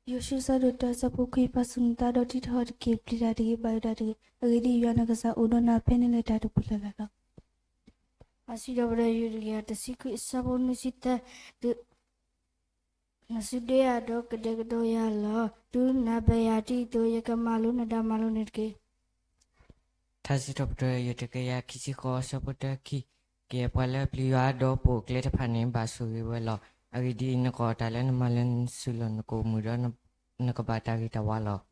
ယိၤၡူအဆၢဒိၣ်တၢအဆၢဖိခွံ, ပာ်ဆူၣ်နသးဒီးတံထီၣ်တက့ၢ်, ပျံၤတၢ်တဂ့ၤ, ဘၣ်ယိၣ်တၢ်တဂ့ၤ, အဂ့ၢ်ဒ်အံၤ, ယွၤနကစၢ်အိၣ်ဒီးနၤဖဲနလဲၤတၢ်တပူၤလၢ်လၢ်လီၤ. အစံးထီၣ်ပတြၢၤ တကယၤတဆံခွံအဆၢဖိနွံဆံသၢ, နစုဒ့ယၤဒီးကဒဲကဒီးယၤလီၤ. တုၤနဘၣ်ယၤတံၢ်အသိး, ယကမၤလိနတၢ်မၤလိန့ၣ်တက့ၢ်. ထါစံးထီၣ်ပတြၢၤ တကယၤခံဆံဃိးအဆၢဖိတၢခံ, ကယဲၢ်ပှၤလၢအပျံၤယွၤဒီးပိာ်အကျဲတဖၣ်န့ၣ် ဘၣ်ဆိၣ်ဂ့ၤဝဲလီၤ. အဂ့ၢ်ဒ်အံၤ, နကိးတၢ်လၢနမၤလၢနစုလီၢ်နကိးမုၢ်ဒီး နကဘၣ်တၢ်ဂ့ၤတၢ်ဝါလီၤ.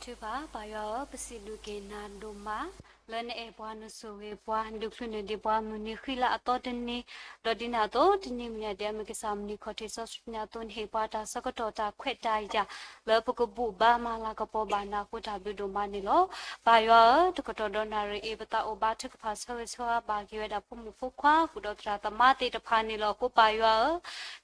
ထုကဖၣ်, ပၢ်ယွၤဧၢ, ပစံးဘျုးက့ၤနၤဒိၣ်မး လၢနအဲၣ်ပှၤ နဆိၣ်ဂ့ၤပှၤ နဒုးချုးန့ၢ်ဒံးပှၤ မုၢ်နံၤဃံလၤအသီတနံၤ, ဒီးဒ်န့ၣ်အသိး တနံၤမံၤညါဒဲး မ့ၢ်ကစၢ်မုၢ်နံၤခီၣ်ထံးစီဆှံညါအသိး နဟ့ၣ်ပှၤတၢ်ဆၢကတီၢ် တၢ်ခွဲးတၢ်ယာ် လၢပကဘူၣ်ဘါမၤလၤကပီၤဘၣ်နၤအဃိ တၢ်ဘျုးဒိၣ်မးန့ၣ်လီၤ. ပၢ်ယွၤဧၢ, တကတီၢ်ဒီးနၣ်ရံၣ်အံၤ ပသးအိၣ်ဘါထုကဖၣ်ဆၢဂ့ၤဆၢဝါဘၣ်က့ၤဝဲဒၣ် ဖိမုၣ်ဖိခွါ ဃုာ်ဒီးသရၣ်သမါသ့ၣ်တဖၣ်န့ၣ်လီၤ. အဃိပၢ်ယွၤဧၢ,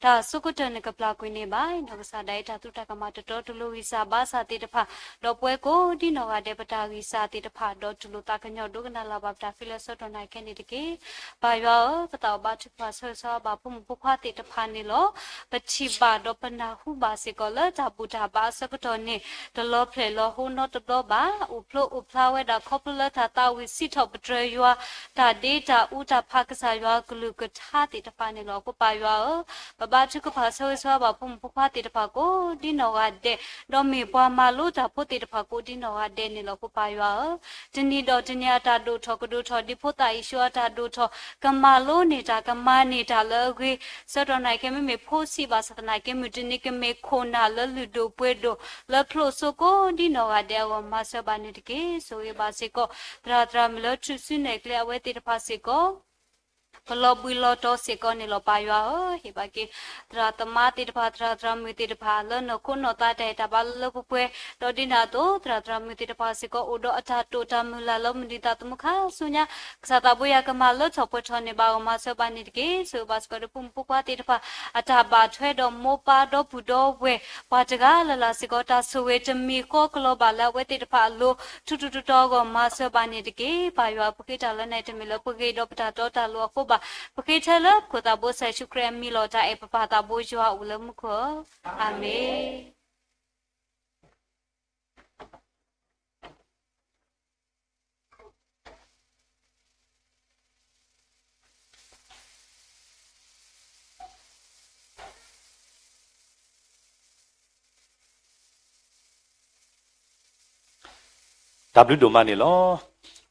တၢ်အဆိကတၢၢ်နကပျၢ်ကွံာ်န့ၢ်ဘၣ် နီၢ်ကစၢ်ဒၣ်အံၤ တၢ်သူတၢ်ကမၣ်တတီတလိၤဂံၢ်စၢ်ဘါစၢ်သ့ၣ်တဖၣ်, ဒီးပဝဲကိးဒ်နီၢ်ဂၤဒဲး ပတၢ်ဂံၢ်စၢ်သ့ၣ်တဖၣ်, ဒီးတူၢ်လိာ်သးကညီၤဒိကနၣ်လၢ်ဘၣ်ပတၢ်ဃ့လၢဆၢကတီၢ်နၢ်ခဲန့ၣ်တက့ၢ်. ပၢ်ယွၤဧၢ, ပသးအိၣ်ဘါထုကဖၣ်ဆၢဂ့ၤဆၢဝါဘၣ်ဖိမုၣ်ဖိခွါသ့ၣ်တဖၣ်န့ၣ်လီၤ. ပထံၣ်ဘၣ်ဒီးပနၢ်ဟူဘၣ်စ့ၢ်ကီးလၢတၢ်ဘူၣ်တၢ်ဘါအဆၢကတီၢ်န့ၣ် တလီၤဖျဲးလီၤဟိနီတဘျီဘၣ်. အိၣ်ဖျိအိၣ်ဖျါဝဲဒၣ်ခီဖျိလၢတၢ်သးဝံၣ်စံးထီၣ်ပတြၢၤယွၤ တၢ်ဒ့တၢ်အူတၢ်ဖးကစၢ်ယွၤကလုၢ်ကထါသ့ၣ်တဖၣ်န့ၣ်လီၤ. အဃိပၢ်ယွၤဧၢ, ပဘါထုကဖၣ်ဆၢဂ့ၤဆၢဝါဘၣ်ဖိမုၣ်ဖိခွါသ့ၣ်တဖၣ်ကိးဒ်နီၢ်ဂၤဒဲး, ဒီးမ့ၢ်ပှၤမၤလိတၢ်ဖိသ့ၣ်တဖၣ်ကိးဒ်နီၢ်ဂၤဒဲးန့ၣ်လီၤ. အဃိပၢ်ယွၤဧၢ, တနံၤဒီးတနံၤအတၢ်ဒိၣ်ထီၣ်ကဒိၣ်ထီၣ် ဒ်ဖိသၣ်ယ့ၣ်ၡူးအတၢ်ဒိၣ်ထီၣ် ကမၤလိန့ၢ်တၢ်ကမၤန့ၢ်တၢ်လၢအဂ့ၤ, ဆၢကတီၢ်နၢ်ခဲ မ့မ့ၢ်ဖိဆံးဘၣ်ဆၣ်သနာ်က့ မုၢ်တနံၤကမ့ၢ်ခိၣ်နၢ်လၢလုၢ်ဒိၣ်ပှ့ၤဒိၣ် လၢဖျိစိကိးဒ်နီၢ်ဂၤဒဲးအဂီၢ် မၤစၢၤဘၣ်န့ၣ်တက့ၢ်. ဆိၣ်ဂ့ၤဘၣ်စ့ၢ်ကီး သရၣ်သရၣ်မုၣ်လၢထူၣ်စုနဲၣ်ကျဲအဝဲသ့ၣ်တဖၣ်စ့ၢ်ကီး ကလီၤဘှံးလီၤတီၤစ့ၢ်ကီးန့ၣ်လီၤ. ပၢ်ယွၤဧၢ, ဟ့ၣ်ဘၣ်က့ၤ သရၣ်သမါသ့ၣ်တဖၣ် သရၣ်သရၣ်မုၣ်သ့ၣ်တဖၣ် လၢနီၢ်ခိနီၢ်သးတၢ်အဲၣ်တၢ်ဘၣ်လၢလၢပှဲၤပှဲၤ, ဒီးဒ်န့ၣ်အသိး သရၣ်သရၣ်မုၣ်သ့ၣ်တဖၣ်စ့ၢ်ကီး အိၣ်ဒီးအတၢ်တိာ်တၢ်မုၢ်လၢ်လၢမုၢ်နံၤသးသမူခါဆူညါ, ကစၢ်သးဘိယွၤကမၤလၢထီၣ်ပှဲၤထီၣ်န့ၢ်ဘၣ်အဂီၢ် မၤစၢၤဘၣ်န့ၣ်တက့ၢ်. ဆိၣ်ဂ့ၤဘၣ်စ့ၢ်ကီးဒီးဖိမုၣ်ဖိခွါသ့ၣ်တဖၣ် အတၢ်ဘၣ်ထွဲဒီးမိၢ်ပၢ်ဒီပုၢ်ဒီဝဲၢ် ပှၤတဂၤလၢ်လၢ်စ့ၢ်ကီး တၢ်ဆိၣ်ဂ့ၤတမံၤဃီကလီၤဘၣ်လၢအဝဲသ့ၣ်တဖၣ်အလိၤ ထူးထူးတီၤတီၤအဂီၢ် မၤစၢၤဘၣ်န့ၣ်တက့ၢ်. ပၢ်ယွၤ ပဃ့တၢ်လၢနၤတမ့ၢ်လၢပဂ့ၤဒီးပတၢ်တီတၢ်လိၤအဃိဘၣ်, ပဃ့ထဲလၢပခိၣ်သးဘိကစၢ်ယ့ၣ်ၡူးခရံာ်အမံၤလီၤ. တၢ်အဲၣ်ပပၢ်သးဘိယွၤအိၣ်လၢမူခိၣ်ဧၢ, အၤမ့ၣ်. တၢ်ဘျုးဒိၣ်မးန့ၣ်လီၤ.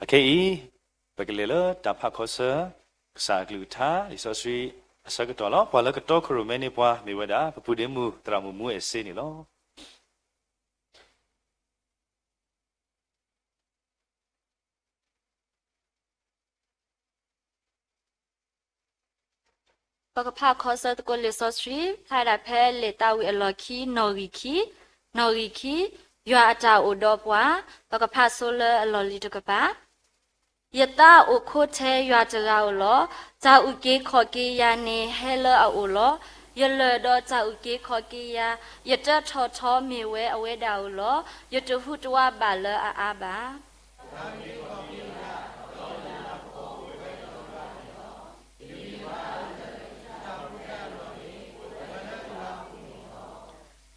အခဲအံၤ ပကလဲၤလၢတၢ်ဖးခီဆၢ ကစၢ်အကလုၢ်ကထါ လံာ်စီဆှံအဆၢကတီၢ်လီၤ. ပှၤလၢကတီခိၣ်ရိၣ်မဲန့ၢ်ပှၤ မ့ၢ်ဝဲဒၣ် ပပုၢ်ဒ့မုၣ် သရၣ်မုၣ်မူအဲၣ်စ့န့ၣ်လီၤ. ပကဖးခီဆၢသကိးလံာ်စီဆှံ ဖျါဒၣ်ဖဲလံာ်သးဝံၣ်အလီၢ်ခံ နီၣ်ဂံၢ်ခံ, နီၣ်ဂံၢ်ခံ, ယွၤအတၢ်အိၣ်ဒီးပှၤ, ပကဖးဆိလၢအလီၢ်လံၤတကပၤ ယသးအိၣ်ခိးထဲယွၤတဂၤဧိၤလီၤ. တၢ်အုၣ်က့ၤခီၣ်က့ၤယၤန့ၣ်ဟဲလၢအအိၣ်လီၤ. ယလၢၢ်ဒီးတၢ်အုၣ်က့ၤခီၣ်က့ၤယၤ, ယတၢထီၣ်ထီမ့ၢ်ဝဲအဝဲဒၣ်ဧိၤလီၤ. ယတဟူးတဝးဘၣ်လၢအအါဘၣ်.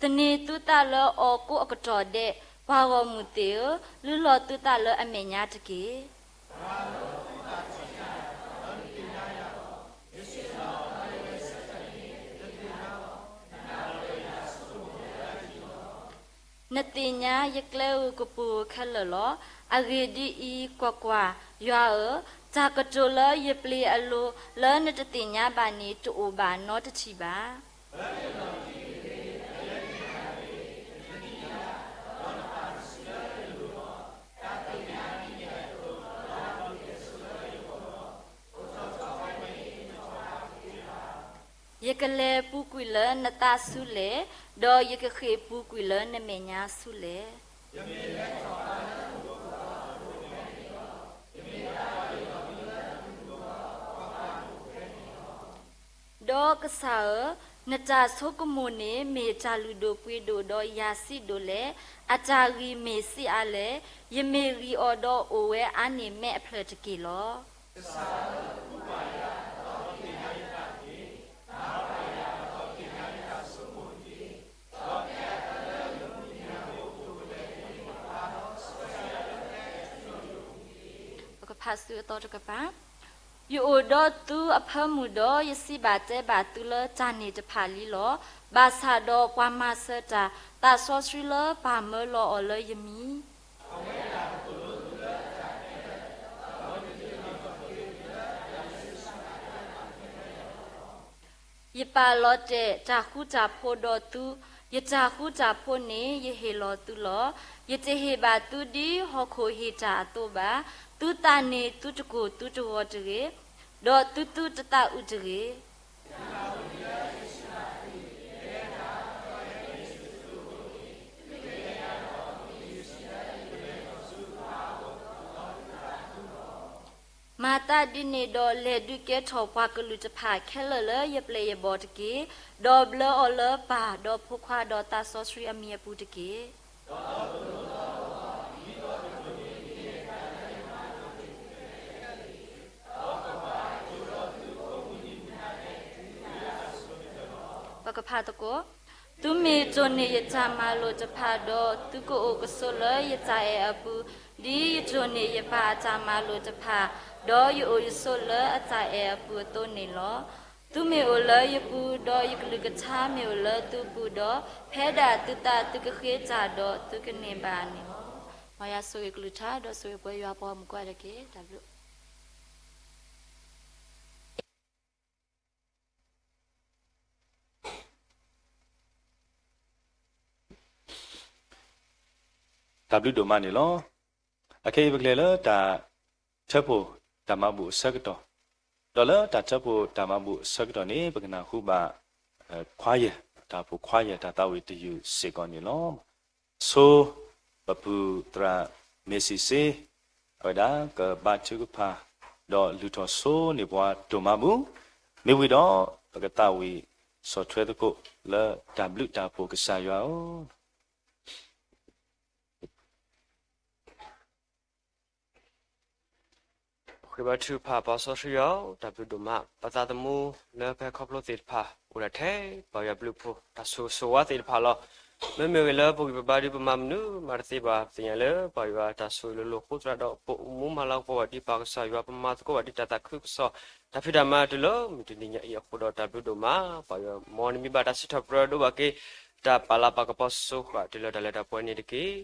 သန့ၤသုသးလၢအီၤကိးအကတီၢ်ဒဲး, ပှၤဂီၢ်မုၢ်သ့ၣ်ဧၢ, လုၢ်လီၤသုသးလၢအမဲာ်ညါတက့ၢ်. နသ့ၣ်ညါယကျဲဧိၤကပူၤဧိၤခဲလၢာ်လီၤ. အဂ့ၢ်ဒ်အံၤ, ကွၢ်ကွၢ်, ယွၤဧၢ, တၢ်ကတိၤလၢယပျ့ၤအလိၤ လၢနတသ့ၣ်ညါဘၣ်န့ၣ် တအိၣ်ဘၣ်နီတထံၣ်ဘၣ်. ယကလဲၤပူၤကွံာ်လၢနသးဆူလဲၣ်, ဒီးယကဃ့ၢ်ပူၤကွံာ်လၢနမဲာ်ညါဆူလဲၣ်. ဒီးကစၢ်ဧၢ, နတၢ်ဆိကမိၣ်န့ၣ် မ့ၢ်တၢ်လုၢ်ဒိၣ်ပှ့ၤဒိၣ်ဒီးယၤစံးဒိၣ်လဲၣ်. အတၢ်ဂံၢ်မ့ၢ်စ့အါလဲၣ်. ယမ့ၢ်ဂံၢ်အီၤဒီးအိၣ်ဝဲအါန့ၢ်မဲးအဖျၢၣ်တက့ၢ်လီၤ. ပကဖးဆူအသီတကပၤ, ယအိၣ်ဒီးသုအဖၢမုၢ်ဒီး ယစံးဘၣ်တဲဘၣ်သုလၢတၢ်န့ၣ်တဖၣ်လံလီၤ. ဘၣ်ဆၣ်ဒီးပှၤမၤစၢၤတၢ် သးစီဆှံလၢပၢ်မၢလီၤအီၤလၢယမံၤ ယပာ်လီၤတဲာ်တၢ်ဃူတၢ်ဖိးဒီးသု, ယတၢ်ဃူတၢ်ဖိးန့ၣ် ယဟ့ၣ်လီၤသုလီၤ. ယတဟ့ၣ်ဘၣ်သုဒ်ဟီၣ်ခိၣ်ဟ့ၣ်တၢ်အသိးဘၣ်. သုသးန့ၣ်သုတကိၢ်သုတဂီၤတဂ့ၤ, ဒီးသုသုတသးအုးတဂ့ၤ. မၤသးဒ်န့ၣ်ဒီး လဲၤဒုးကဲထီၣ်ပှၤကလုာ်တဖၣ်ခဲလၢာ်လၢယပျဲၢ်ယဘီၣ်တက့ၢ်. ဒီးဘျၢအီၤလၢပၢ်, ဒီးဖိခွါ, ဒီးသးစီဆှံအမံၤအပူၤတက့ၢ်. ပကဖးသကိး. သုမ့ၢ်တိၢ်န့ၢ်ယတၢ်မၤလိာ်တဖၣ်ဒီး, သုကအိၣ်ကဆိးလၢယတၢ်အဲၣ်အပူၤ, ဒ်ယတိၢ်န့ၢ်ယပၢ်အတၢ်မၤလိာ်တဖၣ်, ဒီးယအိၣ်ယဆိးလၢအတၢ်အဲၣ်အပူၤအသိးန့ၣ်လီၤ. သုမ့ၢ်အိၣ်လၢယပူၤ, ဒီးယကလုၢ်ကထါမ့ၢ်အိၣ်လၢသုပူၤဒီး, ဖဲဒၣ်သုသးသုကဃ့တၢ်ဒီးသုကန့ၢ်ဘၣ်န့ၣ်လီၤ. မ်ယွၤဆိၣ်ဂ့ၤကလုၢ်ကထါ ဒီးဆိၣ်ဂ့ၤပှၤယွၤအပှၤဂီၢ်မုၢ်ကိးဂၤဒဲးတက့ၢ်. တၢ်ဘျုး. တၢ်ဘျုးဒိၣ်မးန့ၣ်လီၤ. အခဲအံၤပကလဲၤလၢတၢ်ထၢဖှိၣ်တၢ်မၤဘူၣ်အဆၢကတီၢ်, ဒီးလၢတၢ်ထၢဖှိၣ်တၢ်မၤဘူၣ်အဆၢကတီၢ်န့ၣ် ပကနၢ်ဟူဘၣ် choir, တၢ်ဖှိၣ် choir တၢ်သးဝံၣ်တယုၢ်စ့ၢ်ကီးန့ၣ်လီၤ. ဆိ ပပုၢ်သရၣ်မ့ၢ်စံးစ့, အဝဲဒၣ်ကဘါထုကဖၣ်, ဒီးလုၢ်ထီၣ်ဆိန့ၢ်ပှၤဒိၣ်မးဘူၣ်, မ့ၢ်ဝံၤဒီး ပကသးဝံၣ်ဆီၣ်ထွဲသကိးလၢတၢ်ဘျုးတၢ်ဖှိၣ်ကစၢ်ယွၤဧၢ. ပဃ့ဘါထုကဖၣ် ပၢ်စီဆှံယွၤ, တၢ်ဘျုးဒိၣ်မး ပသးသမူလၢပဟဲခီဖျိသ့ၣ်တဖၣ် အိၣ်ဒၣ်ထဲပၢ်ယွၤဘျုးဖှိၣ် တၢ်ဆိၣ်ဂ့ၤဆိၣ်ဝါသ့ၣ်တဖၣ်လီၤ. မ့မ့ၢ်ဂ့ၤလၢပဂံၢ်ပဘါဒ်ပမၤမနုၤမးတသ့ဘၣ် ပသ့ၣ်ညါလၢပၢ်ယွၤတၢ်ဆိၣ်ဂ့ၤလိၤလိၤဃိသတးဒီး ပအိၣ်မူမၤလၤကပီၤဘၣ်ဒ်ပၢ်ကစၢ်ယွၤ ပမၤသကိးဘၣ်ဒ်တၢ်သးခုကစီၣ် တၢ်ဖံးတၢ်မၤတုၤလၢမုၢ်တနံၤညါအံၤအဃိဒီး တၢ်ဘျုးဒိၣ်မး ပၢ်ယွၤ မ်နမံၤဘၣ်တၢ်စံးထီၣ်ပတြၢၤဒိးဘၣ်က့ၤ တၢ်ပာ်လၤပာ်ကပီၤစိဃာ်တုၤလၢတၢ်လၢတၢ်ပှဲၤန့ၣ်တက့ၢ်.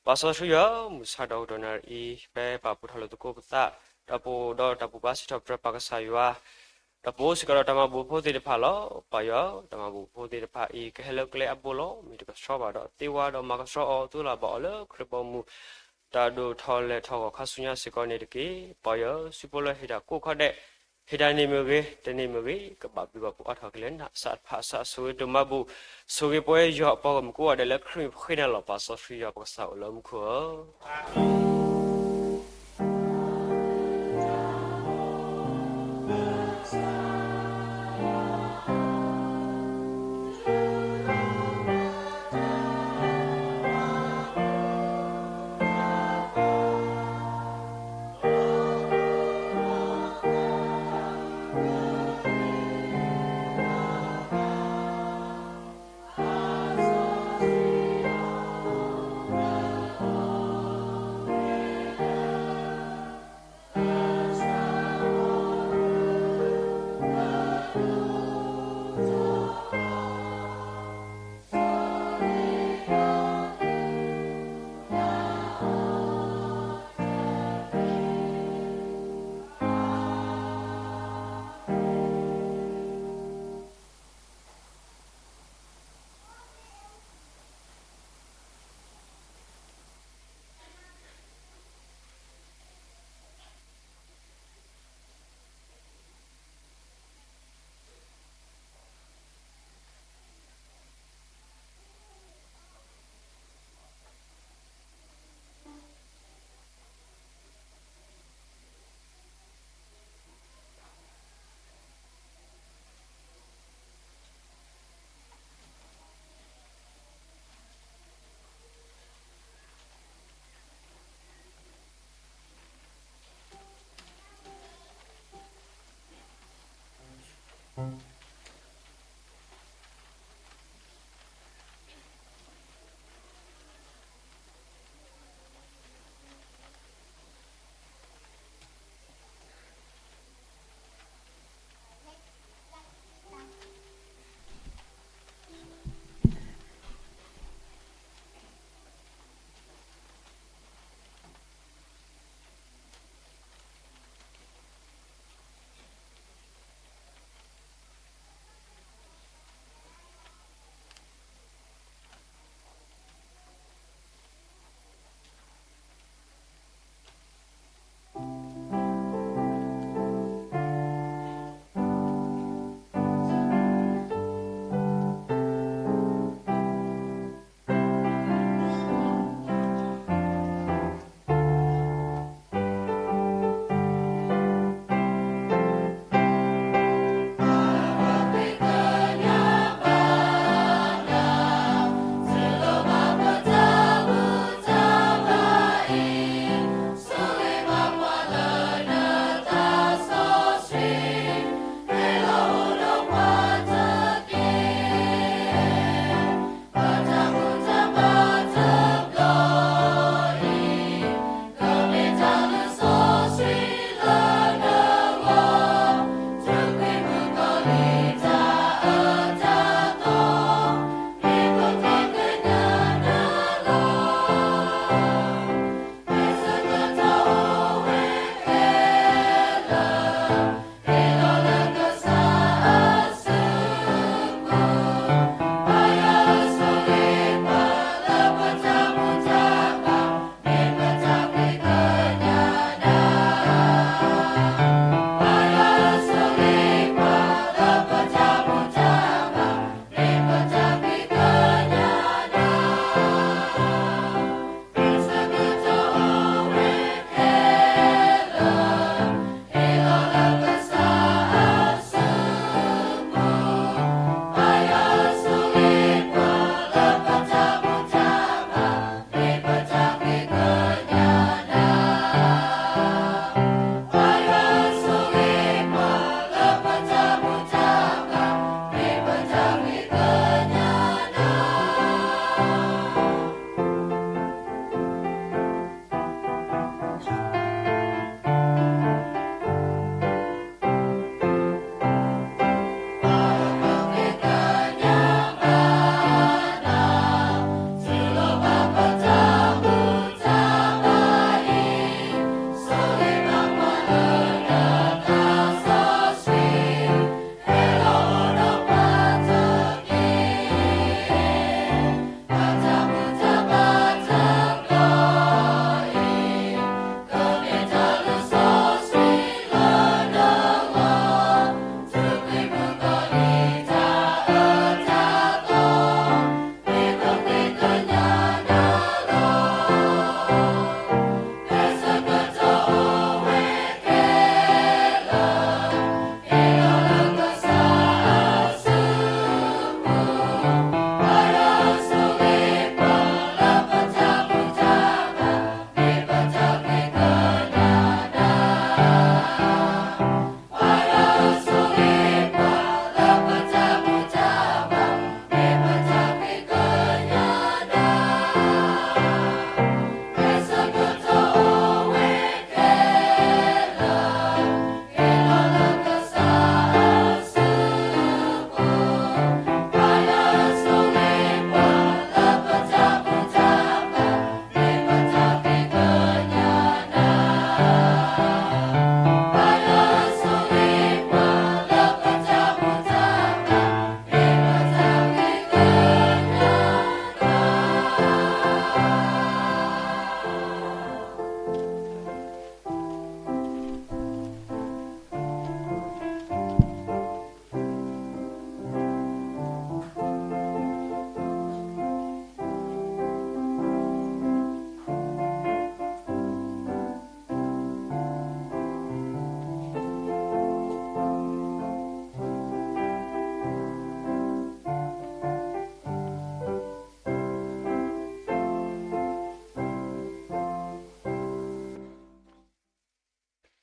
ပၢ်စီဆှံယွၤ, မုၢ်ဆါဒီးကတီၢ်နၣ်ရံၣ်အံၤ ဖဲပၢ်ပူးထီၣ်လိာ်သကိးပသး ဒီးပအိၣ်ဒီးတၢ်ဘူၣ်ဘါစံးထီၣ်ပတြၢၤပၢ်ကစၢ်ယွၤ ဒီးပအိၣ်စ့ၢ်ကီးဒီးတၢ်မၤဘူၣ်ဖိသ့ၣ်တဖၣ်လီၤ. ပၢ်ယွၤ, တၢ်မၤဘူၣ်ဖိသ့ၣ်တဖၣ်အံၤ ကဟဲလၢကျဲအဘိလီၤ. မ့ၢ်တကဆှီဘၣ်ဒီးသ့ဝါဒီးမၤကဆှီအီၤ သိၣ်လီၤဘၣ်အီၤလၢခရံာ်ပိာ်မုၣ် တၢ်ဒိၣ်ထီၣ်လဲၢ်ထီၣ်ဂီၢ်ခါဆူညါစ့ၢ်ကီးန့ၣ်တက့ၢ်. ပၢ်ယွၤ, စုဖိလၢဟ့ၣ်တၢ်ကိးခီဒဲး ဟ့ၣ်တၢ်န့ၣ်မ့ၢ်ဂ့ၤ, တန့ၢ်မ့ၢ်ဂ့ၤ, ကဘၣ်ဘျုးဘၣ်ဖှိၣ်အါထီၣ်က့ၤလၢနၤ စးထီၣ်ဖးစးဆိၣ်ဂ့ၤဒိၣ်မးဘူၣ်, ဆိၣ်ဂ့ၤပဝဲယွၤအပှၤဂီၢ်မုၢ်ကိးဂၤဒဲးလၢခရံာ်ဃ့နၤလီၤ. ပၢ်စီဆှံယွၤ ပကစၢ်အိၣ်လၢမူခိၣ်ဧၢ.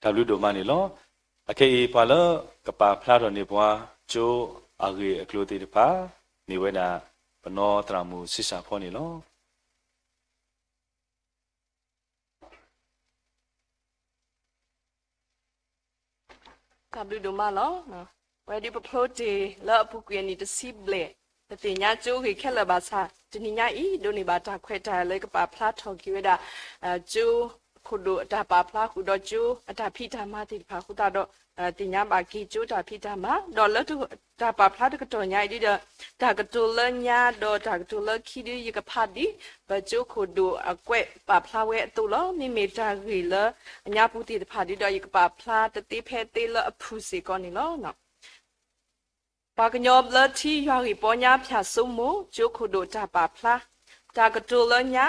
တၢ်ဘျုးဒိၣ်မးန့ၣ်လီၤ. အခဲအံၤပှၤလၢကပာ်ဖျါထီၣ်န့ၢ်ပှၤကၠိအဂ့ၢ်အကျိၤသ့ၣ်တဖၣ် မ့ၢ်ဝဲဒၣ် ပနီၢ်သရၣ်မုၣ်ဆံးစၢ်ဖီန့ၣ်လီၤ. တၢ်ဘျုးဒိၣ်မးလီၤ. ဝဲဒၣ်ပဖျိတ့ၢ်လၢအပူၤကွံာ်အနံၣ်တဆံဘျဲၣ်, ပသ့ၣ်ညါကၠိဂ့ၢ်ခဲလၢာ်ဘၣ်ဆၣ် တနံၤညါအံၤ ဒိးန့ၢ်ဘၣ်တၢ်ခွဲးတၢ်ယာ်လၢကပာ်ဖျါထီၣ်က့ၤဝဲဒၣ် ကၠိခိၣ်ဒိၣ်အတၢ်ပာ်ဖျါ ဃုာ်ဒီးကၠိအတၢ်ဖံးတၢ်မၤသ့ၣ်တဖၣ်အဃိသတးဒီး သ့ၣ်ညါဘၣ်က့ၤကၠိတၢ်ဖံးတၢ်မၤ ဒီးလၢတၢ်ပာ်ဖျါတကတီၢ်ညါအံၤဒ်ဒီး တၢ်ကတိၤလၢညါဒီးတၢ်ကတိၤလၢခံဒု ယကဖးဒ် ပကၠိခိၣ်ဒိၣ်အကွဲးပာ်ဖျါဝဲအသိးလီၤ. မ့မ့ၢ်တၢ်ဂ့ၢ်လၢအညါပူၤသ့ၣ်တဖၣ်ဒ်ဒီး ယကပာ်ဖျါတသ့ဖဲသ့လၢအဖုၣ်စ့ၢ်ကီးန့ၣ်လီၤ. ပှၤကညီဘျၢထံယွၤဂ့ၢ်ပီညါဖၠၣ်စိမိၤ ကၠိခိၣ်ဒိၣ်တၢ်ပာ်ဖျါ တၢ်ကတိၤလၢညါ,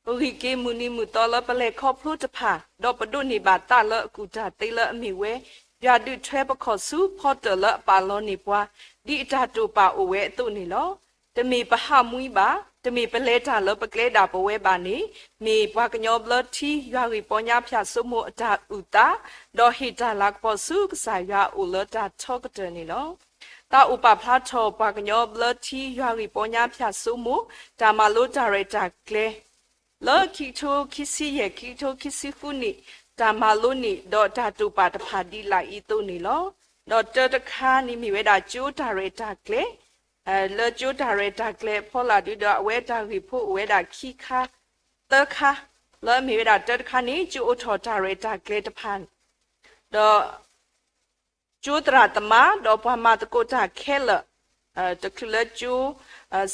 ပဂံၢ်က့ၤမုၢ်နံၤမုၢ်သီလၢပလဲၤခီဖျိတဖၣ် ဒီးပဒိးန့ၢ်ဘၣ်သးလၢအကူၣ်တၢ်သ့လၢအမ့ၢ်ဝဲ ယွၤဒုးထွဲပခီၣ်ဆူဖီတၢၣ်လၢအပာ်လီၤန့ၢ်ပှၤ ဒ်အတၢ်တိာ်ပာ်အိၣ်ဝဲအသိးန့ၣ်လီၤ. တမ့ၢ်ပဟးမှံဘၣ်, တမ့ၢ်ပလဲၤတၢ်လၢပကျဲဒၣ်ပဝဲဘၣ်န့ၣ် မ့ၢ်ပှၤကညီဘျၢထံယွၤဂ့ၢ်ပီညါဖၠၣ်စိမိၤအတၢ်အုၣ်သး ဒီးဟ့ၣ်တၢ်လၤကပီၤဆူကစၢ်ယွၤအအိၣ်လၢတၢ်ထီကတၢၢ်န့ၣ်လီၤ. တၢ်အိၣ်ပာ်ဖျါထီၣ်ပှၤကညီဘျၢထံယွၤဂ့ၢ်ပီညါဖၠၣ်စိမိၤ တၢ်မၤလိတၢ်ရဲၣ်တၢ်ကျဲၤ လၢခံကထိခံဆံယဲၢ် ခံကထိခံဆံဃုနံၣ် တၢ်မၤလိန့ၣ် ဒီးတၢ်တိာ်ပာ်တဖၣ်ဒ်လာ်အံၤအသိးန့ၣ်လီၤ. ဒီးတၢတခါန့ၣ်မ့ၢ်ဝဲဒၣ်ကၠိတၢ်ရဲၣ်တၢ်ကျဲၤ လၢကၠိတၢ်ရဲၣ်တၢ်ကျဲၤအဖီလာ်ဒုဒီး အဝဲတၢ်ဂ့ၢ်ဖိအိၣ်ဝဲဒၣ်ခံခါ သၢခါ လၢအမ့ၢ်ဝဲဒၣ်တၢတခါန့ၣ် ကၠိအိးထီၣ်တၢ်ရဲၣ်တၢ်ကျဲၤတဖၣ် ဒီး ကၠိသရၣ်သမါ ဒီးပှၤမၤသကိးတၢ်ခဲလၢာ် တချုးလၢကၠိ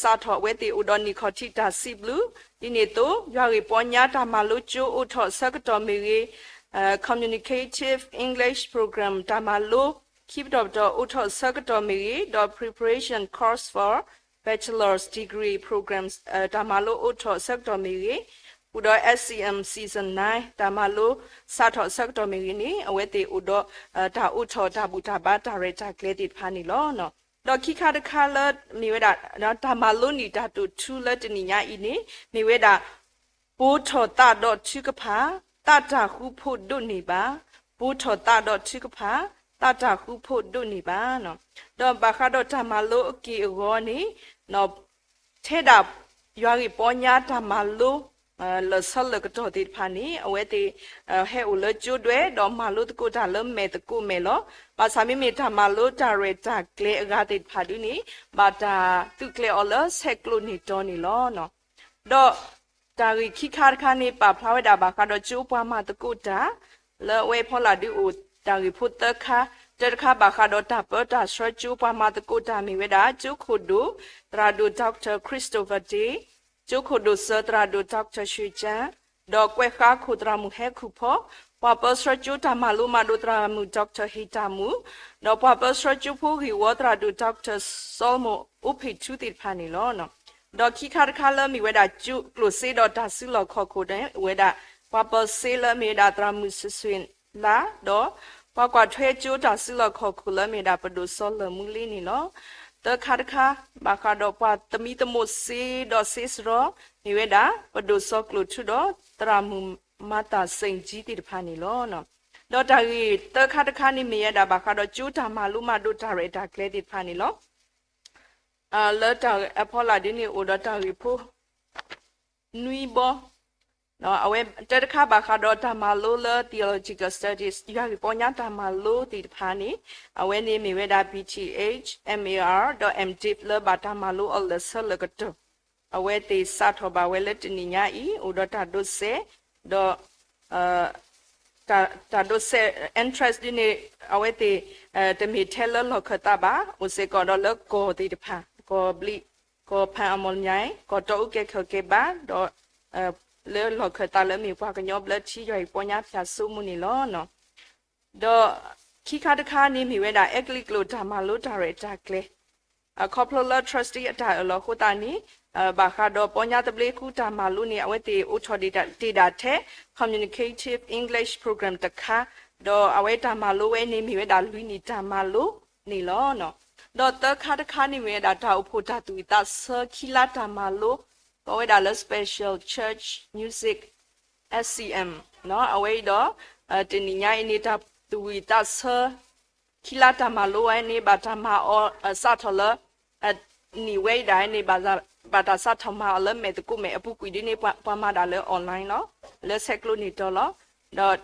စးထီၣ်အဝဲသ့ၣ်အိၣ်ဒီးနံၣ်ခီၣ်ထံးတၢ်စံးဘျုး ဒ်န့ၣ်အသိး ယွၤဂ့ၢ်ပီညါတၢ်မၤလိကၠိအိးထီၣ်အဆၢကတီၢ်မ့ၢ်ဂ့ၤ Communicative English Program တၢ်မၤလိ ခံပတီၢ်ပတီၢ်အိးထီၣ်အဆၢကတီၢ်မ့ၢ်ဂ့ၤ ဒီး Preparation Course for Bachelor's Degree Programs တၢ်မၤလိအိးထီၣ်အဆၢကတီၢ်မ့ၢ်ဂ့ၤ ဃုာ်ဒီး S C M Season nine တၢ်မၤလိစးထီၣ်အဆၢကတီၢ်မ့ၢ်ဂ့ၤန့ၣ် အဝဲသ့ၣ်အိၣ်ဒီး တၢ်အိးထီၣ်တၢ်ဘူၣ်တၢ်ဘါတၢ်ရဲၣ်တၢ်ကျဲၤသ့ၣ်တဖၣ်န့ၣ်လီၤ. ဒီးခံခါတခါလၢမ့ၢ်ဝဲဒၣ် တၢ်မၤလိနံၣ်တၢ်တိာ်ထူလၢတနံၤညါအံၤန့ၣ် မ့ၢ်ဝဲဒၣ် ပိာ်ထီၣ်သးဒီးထုကဖၣ် သးတၢ်ဃူဖိးဒိးန့ၢ်ဘၣ်, ပိာ်ထီၣ်သးဒီးထုကဖၣ် သးတၢ်ဃူဖိးဒိးန့ၢ်ဘၣ်. ဒီးဘၣ်ဃးဒီးတၢ်မၤလိအက့ၢ်အဂီၤန့ၣ် ထဲဒၣ်ယွၤဂ့ၢ်ပီညါတၢ်မၤလိ လၢာ်ဆၢလၢာ်ကတီၢ်သ့ၣ်တဖၣ်န့ၣ် အဝဲသ့ၣ် ဟဲအိၣ်လၢကၠိဒွဲၣ် ဒီးမၤလိသကိးတၢ်လၢမဲာ်သကိးမဲာ်လီၤ. ဘၣ်ဆၣ်မ့မ့ၢ်တၢ်မၤလိတၢ်ရဲၣ်တၢ်ကျဲၤအဂၤသ့ၣ်တဖၣ်ဒုန့ၣ် ဘၣ်တၢ်သုးကျဲၤအီၤလၢဆဲးကျိးန့ၢ်တီၤန့ၣ်လီၤ. ဒီးတၢ်ဂ့ၢ်ခံခါတခါန့ၣ် ပာ်ဖျါဝဲဒၣ်ဘၣ်ဃးဒီးကၠိပှၤမၤသကိးတၢ် လၢအဝဲအဖီလာ်ဒုအိၣ်တၢ်ဂ့ၢ်ဖိသၢခါ, တၢတခါဘၣ်ဃးဒီးတၢ်ပၢတၢ်ဆှၢကၠိပှၤမၤသကိးတၢ်မ့ၢ်ဝဲဒၣ် ကၠိခိၣ်ဒိၣ် သရၣ်ဒိၣ် Doctor Christopher Day, ကၠိခိၣ်ဒိၣ်စၢၤသရၣ်ဒိၣ် Doctor ရွှေချမ်း, ဒီးကွဲးဃါခိၣ်သရၣ်မုၣ်ဟဲခူၣ်ဖီ, ပှၤပၢဆှၢကၠိတၢ်မၤလိမၤဒိးသရၣ်မုၣ် Doctor ဟ့ၣ်တၢ်မုၣ်, ဒီးပှၤပၢဆှၢကၠိဖိဂ့ၢ်ဝီသရၣ်ဒိၣ် Doctor စီၤမိၣ်အိၣ်ဖ့ၣ်ထူသ့ၣ်တဖၣ်န့ၣ်လီၤ. ဒီးခံခါတခါလၢမ့ၢ်ဝဲဒၣ်ကၠိကျိၣ်စ့ဒီးတၢ်စုလီၢ်ခီၣ်ခိၣ်န့ၣ် အိၣ်ဝဲဒၣ် ပှၤပၢစ့လၢအမ့ၢ်ဝဲဒၣ်သရၣ်မုၣ်စူၤစူၤလါ, ဒီး ပှၤကွၢ်ထွဲကၠိတၢ်စုလီၢ်ခီၣ်ခိၣ်လၢအမ့ၢ်ဝဲဒၣ်ပဒိၣ်စီၤလၢၢ်မူလ့န့ၣ်လီၤ. သၢခါတခါ ဘၣ်ဃးဒီးပှၤသမံသမိးစ့ဒီးစ့စရီ မ့ၢ်ဝဲဒၣ် ပဒိၣ်စီၤကျိၣ်ထူဒီးသရၣ်မုၣ်မၤသၣ်စ့ၣ်ကၠံသ့ၣ်တဖၣ်န့ၣ်လီၤ. ဒီးတၢ်ဂ့ၢ်သၢခါတခါန့ၣ်မ့ၢ်ဝဲဒၣ် ဘၣ်ဃးဒီးကၠိတၢ်မၤလိမၤဒိးတၢ်ရဲၣ်တၢ်ကျဲၤသ့ၣ်တဖၣ်န့ၣ်လီၤ. လၢတၢ်အဖီလာ်ဒ်န့ၣ်အိၣ်ဒီးတၢ်ဂ့ၢ်ဖိ နွံဘီ အဝဲတၢတခါဘၣ်ဃးဒီးတၢ်မၤလိလၢ theological studies ယွၤဂ့ၢ်ပီညါတၢ်မၤလိသ့ၣ်တဖၣ်န့ၣ် အဝဲန့ၣ်မ့ၢ်ဝဲဒၣ် B T H, M A R ဒီး M Div လၢဘၣ်တၢ်မၤလိအီၤလၢာ်ဆၢလၢာ်ကတီၢ် အဝဲသ့ၣ်စးထီၣ်ဘၣ်ဝဲလၢတနံၤညါအံၤ အိၣ်ဒီးတၢ်ဒိးစဲး ဒီး တၢ်ဒိးစဲး entrance ဒ်န့ၣ် အဝဲသ့ၣ် တမ့ၢ်ထဲလၢလီၢ်ခၢၣ်သးဘၣ်, အိၣ်စ့ၢ်ကီးဒီးလၢကီၢ်သ့ၣ်တဖၣ် ကီၢ်ဘျံး ကီၢ်ဖၣ်အမီၢ်လမၠဲၣ် ကီၢ်တီအူကဲခၢၣ်ကဲဘါ ဒီး လၢလီၢ်ခၢၣ်သးလၢမ့ၢ်ပှၤကညီဘျၢထံယွၤဂ့ၢ်ပီညါဖၠၣ်စိမိၤန့ၣ်လီၤ. ဒီးခံခါတခါန့ၣ်မ့ၢ်ဝဲဒၣ် အဲကလံးကျိာ်တၢ်မၤလိတၢ်ရဲၣ်တၢ်ကျဲၤ အခီဖျိလၢ trustee အတၢ်အၢၣ်လီၤအဃိသတးန့ၣ် ဘၣ်ဃးဒီးပီညါသဘျ့ဃုတၢ်မၤလိန့ၣ် အဝဲသ့ၣ်အိးထီၣ်တ့ၢ်ဒၣ်ထဲ Communicative English Program တခါ, ဒီးအဝဲတၢ်မၤလိဝဲန့ၣ်မ့ၢ်ဝဲဒၣ်လွံၢ်နံၣ်တၢ်မၤလိန့ၣ်လီၤ. ဒီးသၢခါတခါန့ၣ်မ့ၢ်ဝဲဒၣ်တၢ်အိၣ်ဖှိၣ်တၢ်သူၣ်ဝံၣ်သးဆၢခံလါတၢ်မၤလိ ကိးဝဲဒၣ်လၢ Special Church Music S C M အဝဲအံၤဒီး တနံၤညါအံၤန့ၣ် တၢ်သူၣ်ဝံၣ်သးဆၢ ခံလါတၢ်မၤလိဝဲန့ၣ် ဘၣ်တၢ်မၤအီၤ စးထီၣ်လၢ နံၣ်ဝဲအံၤဒၣ်န့ၣ် ဘၣ်တၢ်စးထီၣ်မၤအီၤလၢမဲာ်သကိးမဲာ်အပူၤကွံာ်ဒ်န့ၣ် ပှၤမၤဒၣ်လၢ online လီၤ, လၢဆဲးကျိးန့ၣ်တီၤလီၤ.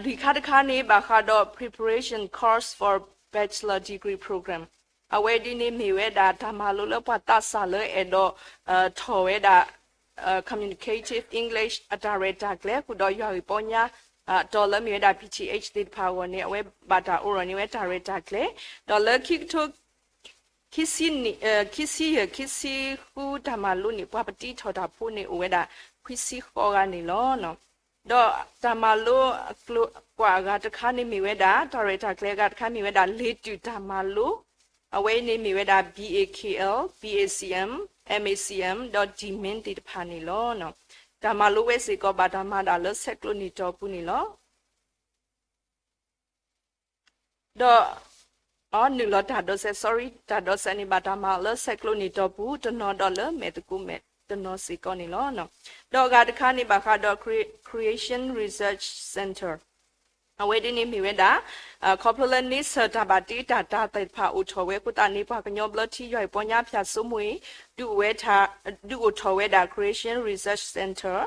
ဒီး လွံၢ်ခါတခါန့ၣ် ဘၣ်ဃးဒီး preparation course for bachelor degree program အဝဲဒ်န့ၣ်မ့ၢ်ဝဲဒၣ်တၢ်မၤလိလၢပှၤသးစၢ်လၢအဲၣ်ဒိး ထီၣ်ဝဲဒၣ် communicative English အတၢ်ရဲၣ်တၢ်ကျဲၤ ဃုာ်ဒီးယွၤဂ့ၢ်ပီညါ တီၤလၢမ့ၢ်ဝဲဒၣ် P T H သ့ၣ်တဖၣ်အဂီၢ်န့ၣ် အဝဲဘၣ်တၢ်အိးထီၣ်န့ၢ်ဝဲတၢ်ရဲၣ်တၢ်ကျဲၤ, ဒီးလၢခံကထိ ခံဆံယဲၢ် ခံဆံဃုတၢ်မၤလိန့ၣ် ပှၤပတံထီၣ်တၢ်ဖိန့ၣ်အိၣ်ဝဲဒၣ် ခွံဆံဃိးဂၤန့ၣ်လီၤ. ဒီးတၢ်မၤလိအကျိၤကွၢ်အဂၤတခါန့ၣ်မ့ၢ်ဝဲဒၣ် တၢ်ရဲၣ်တၢ်ကျဲၤအဂၤတခါမ့ၢ်ဝဲဒၣ် လ့ၤတုၤတၢ်မၤလိ, အဝဲအံၤန့ၣ်မ့ၢ်ဝဲဒၣ် B A K L, B A C M, M A C M ဒီး D Min သ့ၣ်တဖၣ်န့ၣ်လီၤ. တၢ်မၤလိဝဲစ့ၢ်ကီးဘၣ်တၢ်မၤဒၣ်လၢဆဲးကျိးန့ၣ်တီၤပူၤန့ၣ်လီၤ. ဒီး အနုာ်လီၤတၢ်ဒိးစဲး sorry တၢ်ဒိးစဲးန့ၣ် ဘၣ်တၢ်မၤအီၤလၢဆဲးကျိးန့ၣ်တီၤပူၤ တနီၤဒီးလၢမဲာ်သကိးမဲာ်တနီၤစ့ၢ်ကီးန့ၣ်လီၤ. ဒီးအဂၤတခါန့ၣ် ဘၣ်ဃးဒီး Creation Research Center အဝဲဒ်န့ၣ်မ့ၢ်ဝဲဒၣ် ခီဖျိလၢန့ဆၢၣ်တၢ်ဘၣ်တ့တၢ်တာ်သ့ၣ်တဖၣ်အိၣ်ထီၣ်ဝဲအဃိသတးန့ၣ် ပှၤကညီဘျၢထံယွၤအံၤပီညါဖၠၣ်စိမိၤအံၤ ဒုးအိၣ်ထီၣ်ဝဲဒၣ် Creation Research Center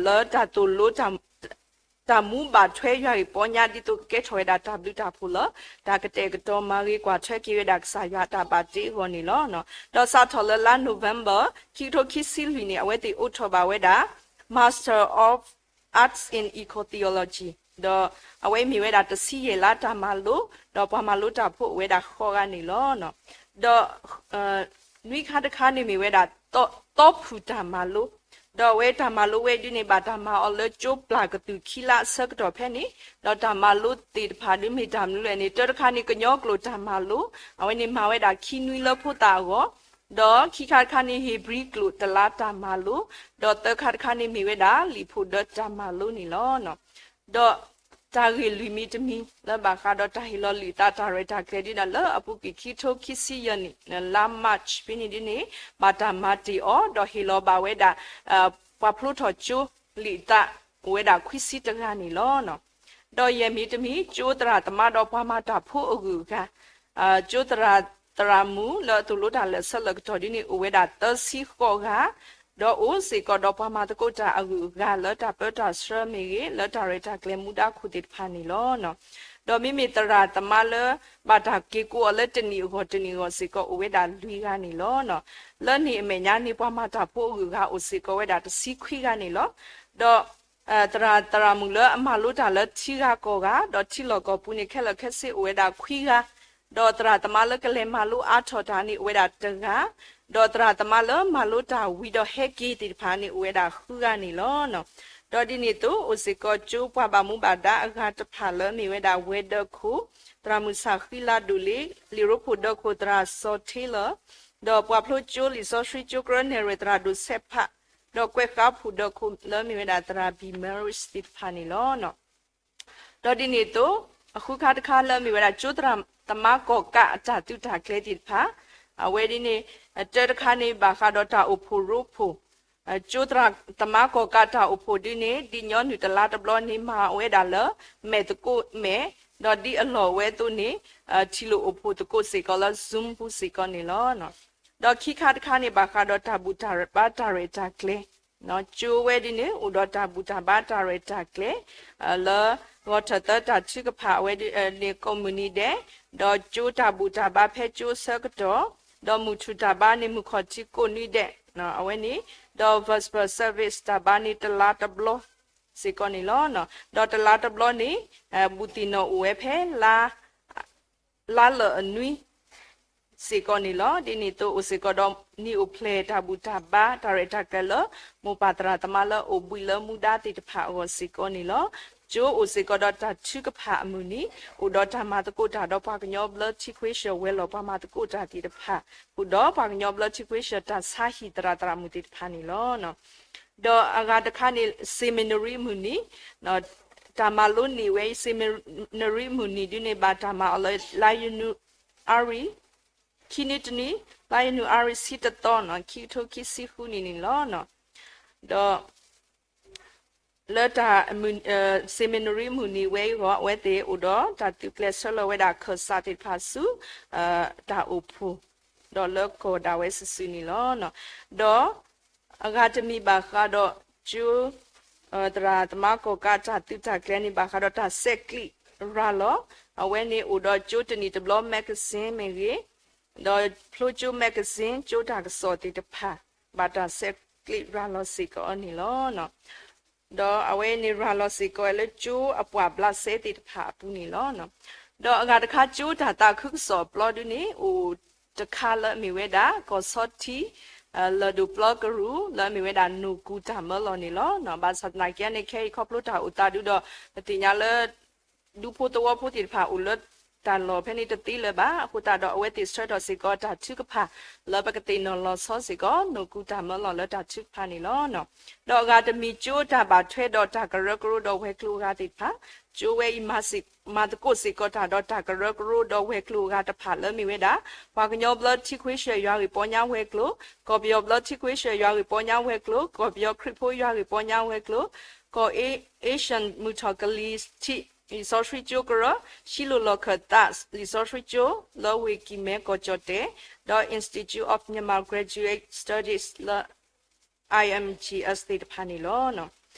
လၢတၢ်သိၣ်လိ တၢ်မူဘၣ်ထွဲယွၤအံၤပီညါ ဒ်သိးကကဲထီၣ်ဝဲဒၣ်တၢ်ဘျုးတၢ်ဖှိၣ်လၢ တၢ်ကတဲာ်ကတီၤမၤဂ့ၤကွၢ်ထွဲက့ၤဝဲဒၣ်ကစၢ်ယွၤအတၢ်ဘၣ်တ့အဂီၢ်န့ၣ်လီၤ. ဒီးစးထီၣ်လၢလါ November ခံကထိခံဆံလွံၢ်န့ၣ် အဝဲသ့ၣ်အိးထီၣ်ဘၣ်ဝဲဒၣ် Master of Arts in Eco-Theology ဒီးအဝဲမ့ၢ်ဝဲဒၣ်တဆံယဲၢ်လါတၢ်မၤလိ ဒီးပှၤမၤလိတၢ်ဖိအိၣ်ဝဲဒၣ်ဃိးဂၤန့ၣ်လီၤ. ဒီး နွံခါတခါန့ၣ်မ့ၢ်ဝဲဒၣ် သီဖူၣ်တၢ်မၤလိ, ဒီးအဝဲတၢ်မၤလိဝဲဒ်န့ၣ် ဘၣ်တၢ်မၤအီၤလၢကၠိပျၢ်ကသူၣ်ခံလါအဆၢကတီၢ်ဖဲန့ၣ်, ဒီးတၢ်မၤလိသ့ၣ်တဖၣ်ဒ်မ့ၢ်တၢ်မနုၤလဲၣ်န့ၣ် တၢတခါန့ၣ် ကညီကျိာ်တၢ်မၤလိ, အဝဲန့ၣ်မၤဝဲဒၣ်ခံနွံလၢဖိသၣ်အဂီၢ်, ဒီးခံခါတခါန့ၣ် ဧ့ၤဘြံၤကျိာ်တလါတၢ်မၤလိ, ဒီးသၢခါတခါန့ၣ်မ့ၢ်ဝဲဒၣ် လံာ်ဖိးဒၢတၢ်မၤလိန့ၣ်လီၤ. ဒီးတၢ်ဂ့ၢ်လွံၢ်မံၤတမံၤ လၢဘၣ်ဃးဒီးတၢ်ဟ့ၣ်လီၤလံာ်အသးတၢ်ရဲၣ်တၢ်ကျဲၤဒ်န့ၣ် လၢအပူၤကွံာ်ခံကထိခံဆံယဲၢ်နံၣ် လါ March ဖဲန့ၣ်ဒ်န့ၣ် ဘၣ်တၢ်မၤတ့ၢ်အီၤ ဒီးဟ့ၣ်လီၤဘၣ်ဝဲဒၣ် ပှၤဖျိထီၣ်ကၠိလံာ်အသးအိၣ်ဝဲဒၣ်ခွံဆံတဂၤန့ၣ်လီၤ. ဒီးယဲၢ်မံၤတမံၤ ကၠိသရၣ်သမါဒီးပှၤမၤတၢ်ဖိအဂုၤအဂၤ ကၠိသရၣ်သရၣ်မုၣ်လၢအသိၣ်လိတၢ်လၢာ်ဆၢလၢာ်ကတီၢ်ဒ်န့ၣ် အိၣ်ဝဲဒၣ်သၢဆံဃိးဂၤ, ဒီးအိၣ်စ့ၢ်ကီးဒီးပှၤမၤသကိးတၢ်အဂုၤအဂၤလၢတၢ်ပၢတၢ်ဆှၢမ့ၢ်ဂ့ၤ လၢတၢ်ရဲၣ်တၢ်ကျဲၤမူဒါခိၣ်သ့ၣ်တဖၣ်န့ၣ်လီၤ. ဒီးမ့မ့ၢ်သရၣ်သမါလၢ ဘၣ်တၢ်က့ၤကိးအီၤလၢတနံၣ်အဂီၢ်တနံၣ်အဂီၢ်စ့ၢ်ကီးအိၣ်ဝဲဒၣ်လွံၢ်ဂၤန့ၣ်လီၤ. လၢန့ၣ်အမဲာ်ညါန့ၣ် ပှၤမၤတၢ်ဖိအဂုၤအဂၤအိၣ်စ့ၢ်ကီးဝဲဒၣ်တဆံခွံဂၤန့ၣ်လီၤ. ဒီး သရၣ်သရၣ်မုၣ်လၢအမၤလိတၢ်လၢထံဂၤကီၢ်ဂၤ ဒီးထံလီၢ်ကီၢ်ပူၤန့ၣ် ခဲလၢာ်ခဲဆ့အိၣ်ဝဲဒၣ်ခွံဂၤ, ဒီးသရၣ်သမါလၢကလဲၤမၤလိအါထီၣ်တၢ်န့ၣ်အိၣ်ဝဲဒၣ်တဂၤ, ဒီးသရၣ်သမါလၢမၤလိတၢ်ဝံၤဒီးဟဲက့ၤသ့ၣ်တဖၣ်န့ၣ်အိၣ်ဝဲဒၣ်ဃုဂၤန့ၣ်လီၤ. ဒီးဒ်န့ၣ်အသိး အိၣ်စ့ၢ်ကီးကၠိပှၤဘၣ်မူဘၣ်ဒါအဂၤတဖၣ်လၢမ့ၢ်ဝဲဒၣ်ဝဲၤဒၢးခိၣ် သရၣ်မုၣ်ဆၣ်ဃံလၤဒိၣ်လ့, လံာ်ရိဖှိၣ်ဒၢးခိၣ်သရၣ်စီၤထ့လၢၣ်, ဒီးပှၤဖျိကၠိလံာ်စီဆှံကၠိကရၢနဲၣ်ရွဲၣ်သရၣ်ဒိၣ်ဆဲးဖး, ဒီးကွဲးဃါဖှိၣ်ဒၢးခိၣ်လၢမ့ၢ်ဝဲဒၣ်သရၣ်ဘံၣ်မၢရံးသ့ၣ်တဖၣ်န့ၣ်လီၤ. ဒီးဒ်န့ၣ်အသိး အဃုခါတခါလၢမ့ၢ်ဝဲဒၣ်ကၠိသရၣ်သမါကီၣ်ကးအတၢ်သုးတၢ်ကျဲၤသ့ၣ်တဖၣ်, အဝဲဒ်န့ၣ် တၢတခါန့ၣ်ဘၣ်ဃးဒီးတၢ်အိၣ်ဖှိၣ်ရိဖှိၣ်, ကၠိသရၣ်သမါကီၣ်ကးတၢ်အိၣ်ဖှိၣ်ဒ်န့ၣ် ဒ်ညီနုၢ်တလါတဘျီန့ၣ် မၤဝဲဒၣ်လၢမဲာ်သကိးမဲာ်, ဒီးဒ်အလီၢ်ဝဲအသိးန့ၣ် ထံၣ်လိာ်အိၣ်ဖှိၣ်သကိးစ့ၢ်ကီးလၢ Zoom ပူၤစ့ၢ်ကီးန့ၣ်လီၤ. ဒီးခံခါတခါန့ၣ် ဘၣ်ဃးဒီးတၢ်ဘူၣ်တၢ်ဘါတၢ်ရဲၣ်တၢ်ကျဲၤ, ကၠိဝဲဒ်န့ၣ် အိၣ်ဒီးတၢ်ဘူၣ်တၢ်ဘါတၢ်ရဲၣ်တၢ်ကျဲၤ လၢ ဂီၤထၢၣ်သၢတၢ်ထုကဖၣ်အဝဲန့ၣ် ကိးမုၢ်နံၤဒဲး, ဒီးကၠိတၢ်ဘူၣ်တၢ်ဘါဖဲကၠိအဆၢကတီၢ်, ဒီးမုၢ်ထူၣ်တၢ်ဘါန့ၣ် မုၢ်ခီၣ်ထံးကိးနွံဒဲး, အဝဲန့ၣ်, ဒီး Vesper Service တၢ်ဘါန့ၣ်တလါတဘျီ စ့ၢ်ကီးန့ၣ်လီၤ. ဒီးတလါတဘျီန့ၣ် ဘူၣ်သ့ၣ်နီၣ်အိၣ်ဝဲဖဲ လါလၢာ်အနွံ စ့ၢ်ကီးန့ၣ်လီၤ. ဒ်န့ၣ်အသိးအိၣ်စ့ၢ်ကီးဒီးနံၣ်အိၣ်ဖျဲၣ်တၢ်ဘူၣ်တၢ်ဘါတၢ်ရဲၣ်တၢ်ကျဲၤလၢ မိၢ်ပၢ်သရၣ်သမါလၢအိၣ်ဘှံးလၢမူဒါသ့ၣ်တဖၣ်အဂီၢ်စ့ၢ်ကီးန့ၣ်လီၤ. ကၠိအိၣ်စ့ၢ်ကီးဒီးတၢ်ထုကဖၣ်အမုၢ်နံၤ, အိၣ်ဒီးတၢ်မၤသကိးတၢ်ဒီးပှၤကညီဘျၢထံခွ့ရှၢၣ်ဝဲၤလီၢ်ပှၤမၤသကိးတၢ်သ့ၣ်တဖၣ်, ဃုာ်ဒီးပှၤကညီဘျၢထံခွ့ရှၢၣ်တၢ်ဆါဟံၣ်သရၣ်သရၣ်မုၣ်သ့ၣ်တဖၣ်န့ၣ်လီၤ. ဒီးအဂၤတခါန့ၣ် seminary မုၢ်နံၤ, တၢ်မၤလိန့ၢ်ဝဲအံၤ seminary မုၢ်နံၤဒ်န့ၣ် ဘၣ်တၢ်မၤအီၤလၢ လါယနူၤအါရံၤ ခံနွံတနွံ, လါယနူၤအါရံၤဆံတသီန့ၣ် ခံကထိခံဆံဃုနံၣ်န့ၣ်လီၤ. ဒီး လၢတၢ် seminary မုၢ်နံၤဝဲအံၤအဂီၢ် အဝဲသ့ၣ်အိၣ်ဒီးတၢ်သုးကျဲၤဆၢလီၤဝဲဒၣ်ခၢၣ်စးသ့ၣ်တဖၣ်ဆူ တၢ်အိၣ်ဖှိၣ် ဒီးလၢကီၢ်ဒၣ်ဝဲစုာ်စုာ်န့ၣ်လီၤ. ဒီးအဂၤတမံၤဘၣ်ဃးဒီးကၠိ သရၣ်သမါကီၢ်ကးတၢ်သုးတၢ်ကျဲၤန့ၣ် ဘၣ်ဃးဒီးတၢ်ဆဲးကျိးရၤလီၤ, အဝဲန့ၣ်အိၣ်ဒီးကၠိတနံၣ်တဘျီ magazine မ့ၢ်ဂ့ၤ, ဒီးဖျိကၠိ magazine ကၠိတၢ်ကစီၣ်သ့ၣ်တဖၣ် ဘၣ်တၢ်ဆဲးကျိးရၤလီၤစ့ၢ်ကီးအီၤန့ၣ်လီၤ. ဒီးအဝဲန့ၣ်ရၤလီၤစ့ၢ်ကီးလၢကၠိအပှာ်ဘျးစဲသ့ၣ်တဖၣ်အပူၤန့ၣ်လီၤ. ဒီးအဂၤတခါ ကၠိတၢ်သးခုကစီၣ်အပျီဒုန့ၣ် အိၣ်တခါလၢအမ့ၢ်ဝဲဒၣ် ကီၢ်ဆီထံ လၢၢ်ဒိၣ်ပျီကရူၢ် လၢအမ့ၢ်ဝဲဒၣ်နိၣ်ကူၢ်တၢ်မၢလီၤန့ၣ်လီၤ. ဘၣ်ဆၣ်သနာ်က့န့ၣ် ခဲအံၤခီဖျိတၢ်အိၣ်သးဒုဒီး ပသ့ၣ်ညါလၢ ဒူဖိသဝီဖိသ့ၣ်တဖၣ်အိၣ်လၢတၢ်လီၢ်ဖဲန့ၣ်တသ့လၢၤဘၣ်. အဃိသတးဒီးအဝဲသ့ၣ်ဆှၢထီၣ်စ့ၢ်ကီးတၢ်ထုကဖၣ် လၢပကသ့ၣ်နီၣ်လီၤဆီစ့ၢ်ကီး နိၣ်ကူၢ်တၢ်မၢလီၤလၢတၢ်ထုကဖၣ်န့ၣ်လီၤ. ဒီးအဂၤတမံၤကၠိတၢ်ဘၣ်ထွဲဒီးတၢ်ကရၢကရိဒီးဝဲၤကျိၤအဂၤသ့ၣ်တဖၣ်, ကၠိဝဲအံၤ မၤသကိးစ့ၢ်ကီးတၢ်ဒီးတၢ်ကရၢကရိဒီးဝဲၤကျိၤအဂၤတဖၣ်လၢအမ့ၢ်ဝဲဒၣ် ပှၤကညီဘျၢထံခွ့ဆှၢၣ်ယွၤဂ့ၢ်ပီညါဝဲၤကျိၤ, ကီၢ်ပယီၤဘျၢထံခွ့ဆှၢၣ်ယွၤဂ့ၢ်ပီညါဝဲၤကျိၤ, ကီၢ်အ့ၡၢၣ်မုၢ်ထီၣ်ကလံၤထံး လံာ်စီဆှံကၠိကရၢ, ရှံလိၣ်လီၢ်ခၢၣ်သးလံာ်စီဆှံကၠိ လၢဝ့ၢ်ကံၢ်မဲကီၢ်ကၠီၣ်တဲာ်, ဒီး Institute of Myanmar Graduate Studies လၢ I M G S သ့ၣ်တဖၣ်န့ၣ်လီၤ.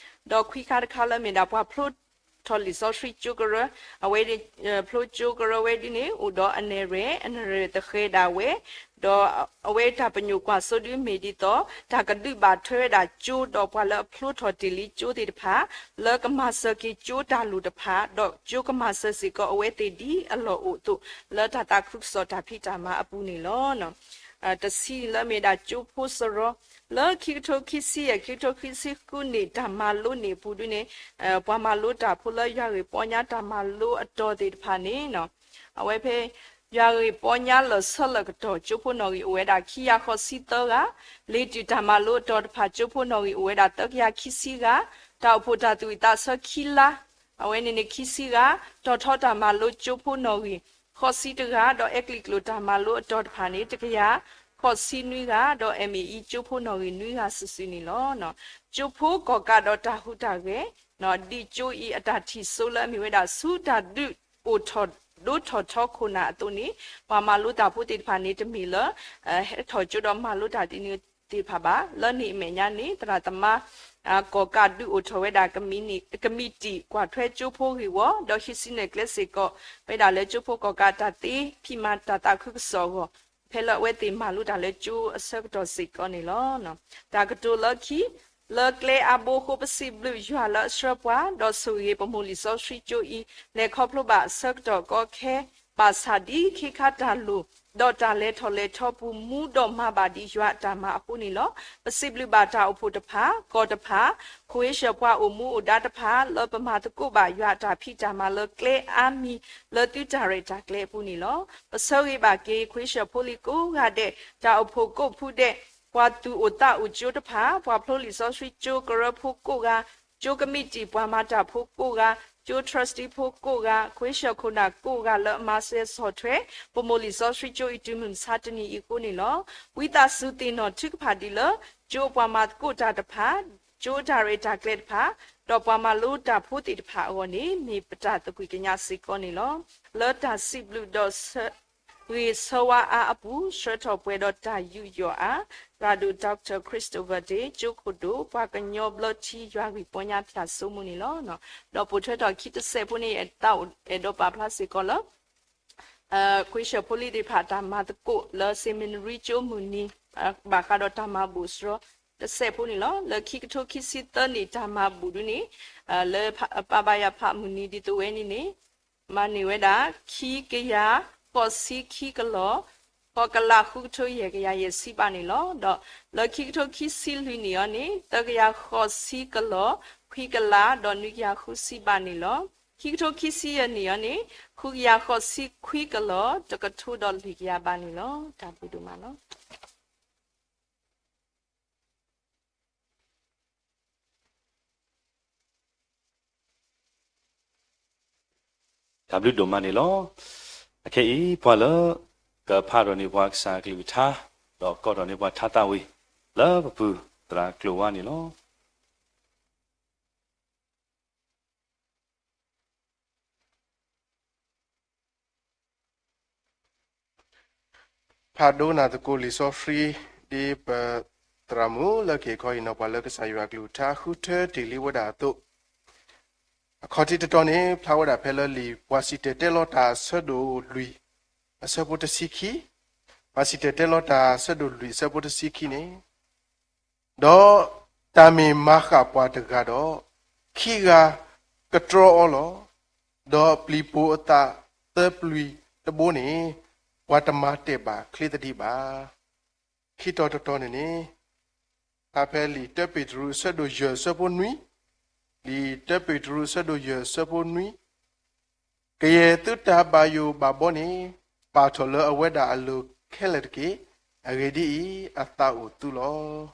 ဒီးခွံခါတခါလၢအမ့ၢ်ဒၣ်ပှၤဖျိထီၣ်လံာ်စီဆှံကၠိကရၢ, အဝဲ ဖျိကၠိကရၢဝဲဒ်န့ၣ် အိၣ်ဒီးအနဲၣ်ရွဲၣ်, အနဲၣ်ရွဲၣ်သဃဲၤဒၣ်ဝဲ, ဒီးအဝဲတၢ်ပညိၣ်ကွၢ်စိဒုမ့ၢ်ဒ်သိး တၢ်ကဒုးဘၣ်ထွဲဝဲဒၣ်ကၠိ ဒီးပှၤလၢအဖျိထီၣ်တ့ၢ်လံကၠိသ့ၣ်တဖၣ် လၢကမၤစၢၤက့ၤကၠိတၢ်လိၣ်တဖၣ် ဒီးကၠိကမၤစၢၤစ့ၢ်ကီးအဝဲသ့ၣ်ဒ်အလီၢ်အိၣ်အသိး လၢတၢ်သးခုကစီၣ်တၢ်ဖံးတၢ်မၤအပူၤန့ၣ်လီၤ. တဆံလၢအမ့ၢ်ဒၣ်ကၠိဖိစရီ, လၢခံကထိခံဆံယဲၢ် ခံကထိခံဆံဃုနံၣ် တၢ်မၤလိန့ၢ်အပူၤဒ်န့ၣ် ပှၤမၤလိတၢ်ဖိလၢယွၤဂ့ၢ်ပီညါတၢ်မၤလိအတီၤသ့ၣ်တဖၣ်န့ၣ် အဝဲဖဲ ယွၤဂ့ၢ်ပီညါလၢာ်ဆၢလၢာ်ကတီၢ် ကၠိဖိနီၣ်ဂံၢ်အိၣ်ဝဲဒၣ် ခံကယၤဃိးဆံသၢဂၤ, လ့ၤတုၢ်တၢ်မၤလိအတီၤတဖၣ် ကၠိဖိနီၣ်ဂံၢ်အိၣ်ဝဲဒၣ် သၢကယၤခံဆံဂၤ, တၢ်အိၣ်ဖှိၣ်တၢ်သူၣ်ဝံၣ်သးဆၢခံလါ အဝဲန့ၣ်န့ၣ်ခံဆံဂၤ, တီၤထီတၢ်မၤလိကၠိဖိနီၣ်ဂံၢ် ဃိးဆံတဂၤ, ဒီးအဲကလံးကျိာ်တၢ်မၤလိအတီၤတဖၣ်န့ၣ် တကယၤဃိးဆံနွံဂၤ, ဒီး M A E ကၠိဖိနီၣ်ဂံၢ်နွံဂၤစုာ်စုာ်န့ၣ်လီၤ. ကၠိဖိကီၣ်ကးဒီးတၢ်ဟူးတၢ်ဂဲၤ ဒ်ကၠိအံၤအတၢ်ထံၣ်စိလၢအမ့ၢ်ဝဲဒၣ်ဆူတၢ်ဒုးအိၣ်ထီၣ်ဒိၣ်ထီၣ်ထီခိၣ်နၢ်အသိးန့ၣ် ပှၤမၤလိတၢ်ဖိသ့ၣ်တဖၣ်န့ၣ် တမ့ၢ်လၢ ဟဲထီၣ်ကၠိဒီးမၤလိတၢ်သ့ၣ်တဖၣ်ဘၣ်. လၢန့ၣ်အမဲာ်ညါန့ၣ် သရၣ်သမါ ကီၣ်ကးဒုးအိၣ်ထီၣ်ဝဲဒၣ် ကမံးတံာ်ကွၢ်ထွဲကၠိဖိဂ့ၢ်ဝီ ဒီးဟံးစုနဲၣ်ကျဲစ့ၢ်ကီး ဝဲဒၣ်လၢကၠိဖိကီၣ်ကးတၢ်သ့ဖံးမၤတၢ်သးခုကစီၣ်အဂီၢ် ဖဲလၢအဝဲသ့ၣ်မၤလိတၢ်လၢကၠိအဆၢကတီၢ်စ့ၢ်ကီးန့ၣ်လီၤ. တၢ်ကတိၤလၢခံ လၢကျဲအါဘိအဃိ ပစံးဘျုးယွၤလၢအဆှၢပှၤ ဒီးဆိၣ်ဂ့ၤပမိၢ်လံာ်စီဆှံကၠိအံၤ လဲၤခီဖျိဘၣ်အဆၢကတီၢ်ကီခဲ ဘၣ်ဆၣ်ဒ်ခ့ခါတၢ်လိၣ် ဒီးတၢ်လဲၤထီၣ်လဲၤထီပူၤ မူဒီးမၤဘၣ်ဒ်ယွၤအတၢ်မၤအဃိန့ၣ်လီၤ. ပစံးဘျုးဘၣ်တၢ်အိၣ်ဖှိၣ်တဖၣ် ကီၢ်တဖၣ် ခဝ့ၡၢၣ်ပှၤအိၣ်မူအိၣ်ဒါတဖၣ် လၢပမၤသကိးဘၣ်ယွၤအတၢ်ဖံးတၢ်မၤလၢကျဲအါမံၤ လၢသုတၢ်ရဲၣ်တၢ်ကျဲၤအပူၤန့ၣ်လီၤ. ပဆၢဂ့ၤဘၣ်က့ၤ ခဝ့ၡၢၣ်ဖိလံၤကိးဂၤဒဲး တၢ်အိၣ်ဖှိၣ်ကိးဖုဒဲး ပှၤသူၣ်အိၣ်သးအိၣ်ကၠိတဖၣ် ပှၤဖျိလံာ်စီဆှံကၠိကရၢဖိကိးဂၤ ကၠိကမံးတံာ်ပှၤမၤတၢ်ဖိကိးဂၤ ကၠိ trustee ဖိကိးဂၤ ခဝ့ၡၢၣ်ခိၣ်နၢ်ကိးဂၤလၢအမၤစၢၤဆီၣ်ထွဲ ပမိၢ်လံာ်စီဆှံကၠိအံၤတုၤမုၢ်မဆါတနံၤအံၤအဃိန့ၣ်လီၤ. ဝံသးစူၤသ့ၣ်နီၣ်ထုကဖၣ်ဒံးလၢ ကၠိအပှၤမၤသကိးတၢ်တဖၣ် ကၠိတၢ်ရဲၣ်တၢ်ကျဲၤတဖၣ် ဒီးပှၤမၤလိတၢ်ဖိသ့ၣ်တဖၣ်အဂီၢ်န့ၣ် မ့ၢ်ပတၢ်သကွံၢ်ကညးစ့ၢ်ကီးန့ၣ်လီၤ. လၢတၢ်စံးဘျုးဒီး ဂ့ၤဆၢဝါအါအပူၤ ဆှၢထီၣ်ပှဲၤဒီးတၢ်ယူးယီၣ်အါ သရၣ်ဒိၣ် Doctor Christopher Day ကၠိခိၣ်ဒိၣ် ပှၤကညီဘျၢထံယွၤဂ့ၢ်ပီညါဖၠၣ်စိမိၣ်န့ၣ်လီၤ. ဒီးပိာ်ထွဲထီၣ်ခံတစဲးဖိန့ၣ် ယသးအိၣ်အဲၣ်ဒိးပာ်ဖျါစ့ၢ်ကီးလၢ ခဝ့ၡၢၣ်ဖိလံၤသ့ၣ်တဖၣ်တၢ်မၤသကိးလၢ seminary ကၠိမုၢ်နံၤ ဘၣ်ဃးဒီးတၢ်မၤဘူၣ်စရီတစဲးဖိန့ၣ်လီၤ. လၢခံကထိခံဆံသၢနံၣ်တၢ်မၤဘူၣ်ဒ်န့ၣ် လၢပဘါယွၤဖးမုၢ်နံၤဒ်သိးဝဲန့ၣ်န့ၣ် မၤန့ၢ်ဝဲဒၣ် ခံကယၤဃိးဆံခံကလီၢ် ဃိးကလးဃုကထိယဲၢ်ကယၤယဲၢ်ဆံဘးန့ၣ်လီၤ. ဒီးလၢခံကထိခံဆံလွံၢ်နံၣ်အံၤန့ၣ် သၢကယၤဃိးဆံကလီၢ် ခွံကလး ဒီးနွံကယၤဃုဆံဘးန့ၣ်လီၤ. ခံကထိခံဆံယဲၢ်နံၣ်အံၤန့ၣ် ဃုကယၤဃိးဆံခွံကလီၢ် တကထိဒီးလွံၢ်ကယၤဘးန့ၣ်လီၤ. တၢ်ဘျုးဒိၣ်မးလီၤ. တၢ်ဘျုးဒိၣ်မးန့ၣ်လီၤ. အခဲအံၤ ပှၤလၢကဖးထီၣ်န့ၢ်ပှၤကစၢ်ကလုၢ်ကထါ ဒီးကိးထီၣ်န့ၢ်ပှၤထါသးဝံၣ် လၢပပုၢ်သရၣ်ကျိၤဝါန့ၣ်လီၤ. ဖးဒိကနၣ်သကိးလံာ်စီဆှံ ဒ်ပသရၣ်မုၣ်လၢကဟ့ၣ်ခီဟ့ၣ်နီၤပှၤလၢကစၢ်ယွၤအကလုၢ်ကထါဃုထၢတ့ၢ်လံဝဲဒၣ်အသိး, အခီၣ်ထံးတတီၤန့ၣ် ဖျါဝဲဒၣ်ဖဲလၢလံာ်ပှၤစံၣ်တဲၤတဲလီၤတၢ်အဆၢဒိၣ်လွံၢ် အဆၢဖိတဆံခံ, ပှၤစံၣ်တဲၤတဲလီၤတၢ်အဆၢဒိၣ်လွံၢ်အဆၢဖိတဆံခံန့ၣ်, ဒီးတၢ်မ့ၢ်မၤဃၣ်ပှၤတဂၤဒီး, ခံဂၤကတြီအီၤလီၤ. ဒီးပျံၤပိာ်အသးသၢပျံၤတဘိန့ၣ်, ပှၤတမၤတဲာ်ဘၣ်ချ့သဒံးဘၣ်. ခံတီၤတတီၤန့ၣ်န့ၣ်, ဖဲလံာ်တၢပ့းတရူးအဆၢဒိၣ်ယဲၢ်အဆၢဖိနွံ, လံာ်တၢပ့းတရူးအဆၢဒိၣ်ယဲၢ်အဆၢဖိနွံ, ကယဲၢ်သုတၢ်ဘၣ်ယိၣ်ဘၣ်ဘီန့ၣ်, ပာ်ထီၣ်လၢအဝဲဒၣ်အလိၤခဲလၢာ်တက့ၢ်. အဂ့ၢ်ဒ်အံၤ, အသးအိၣ်သုလီၤ.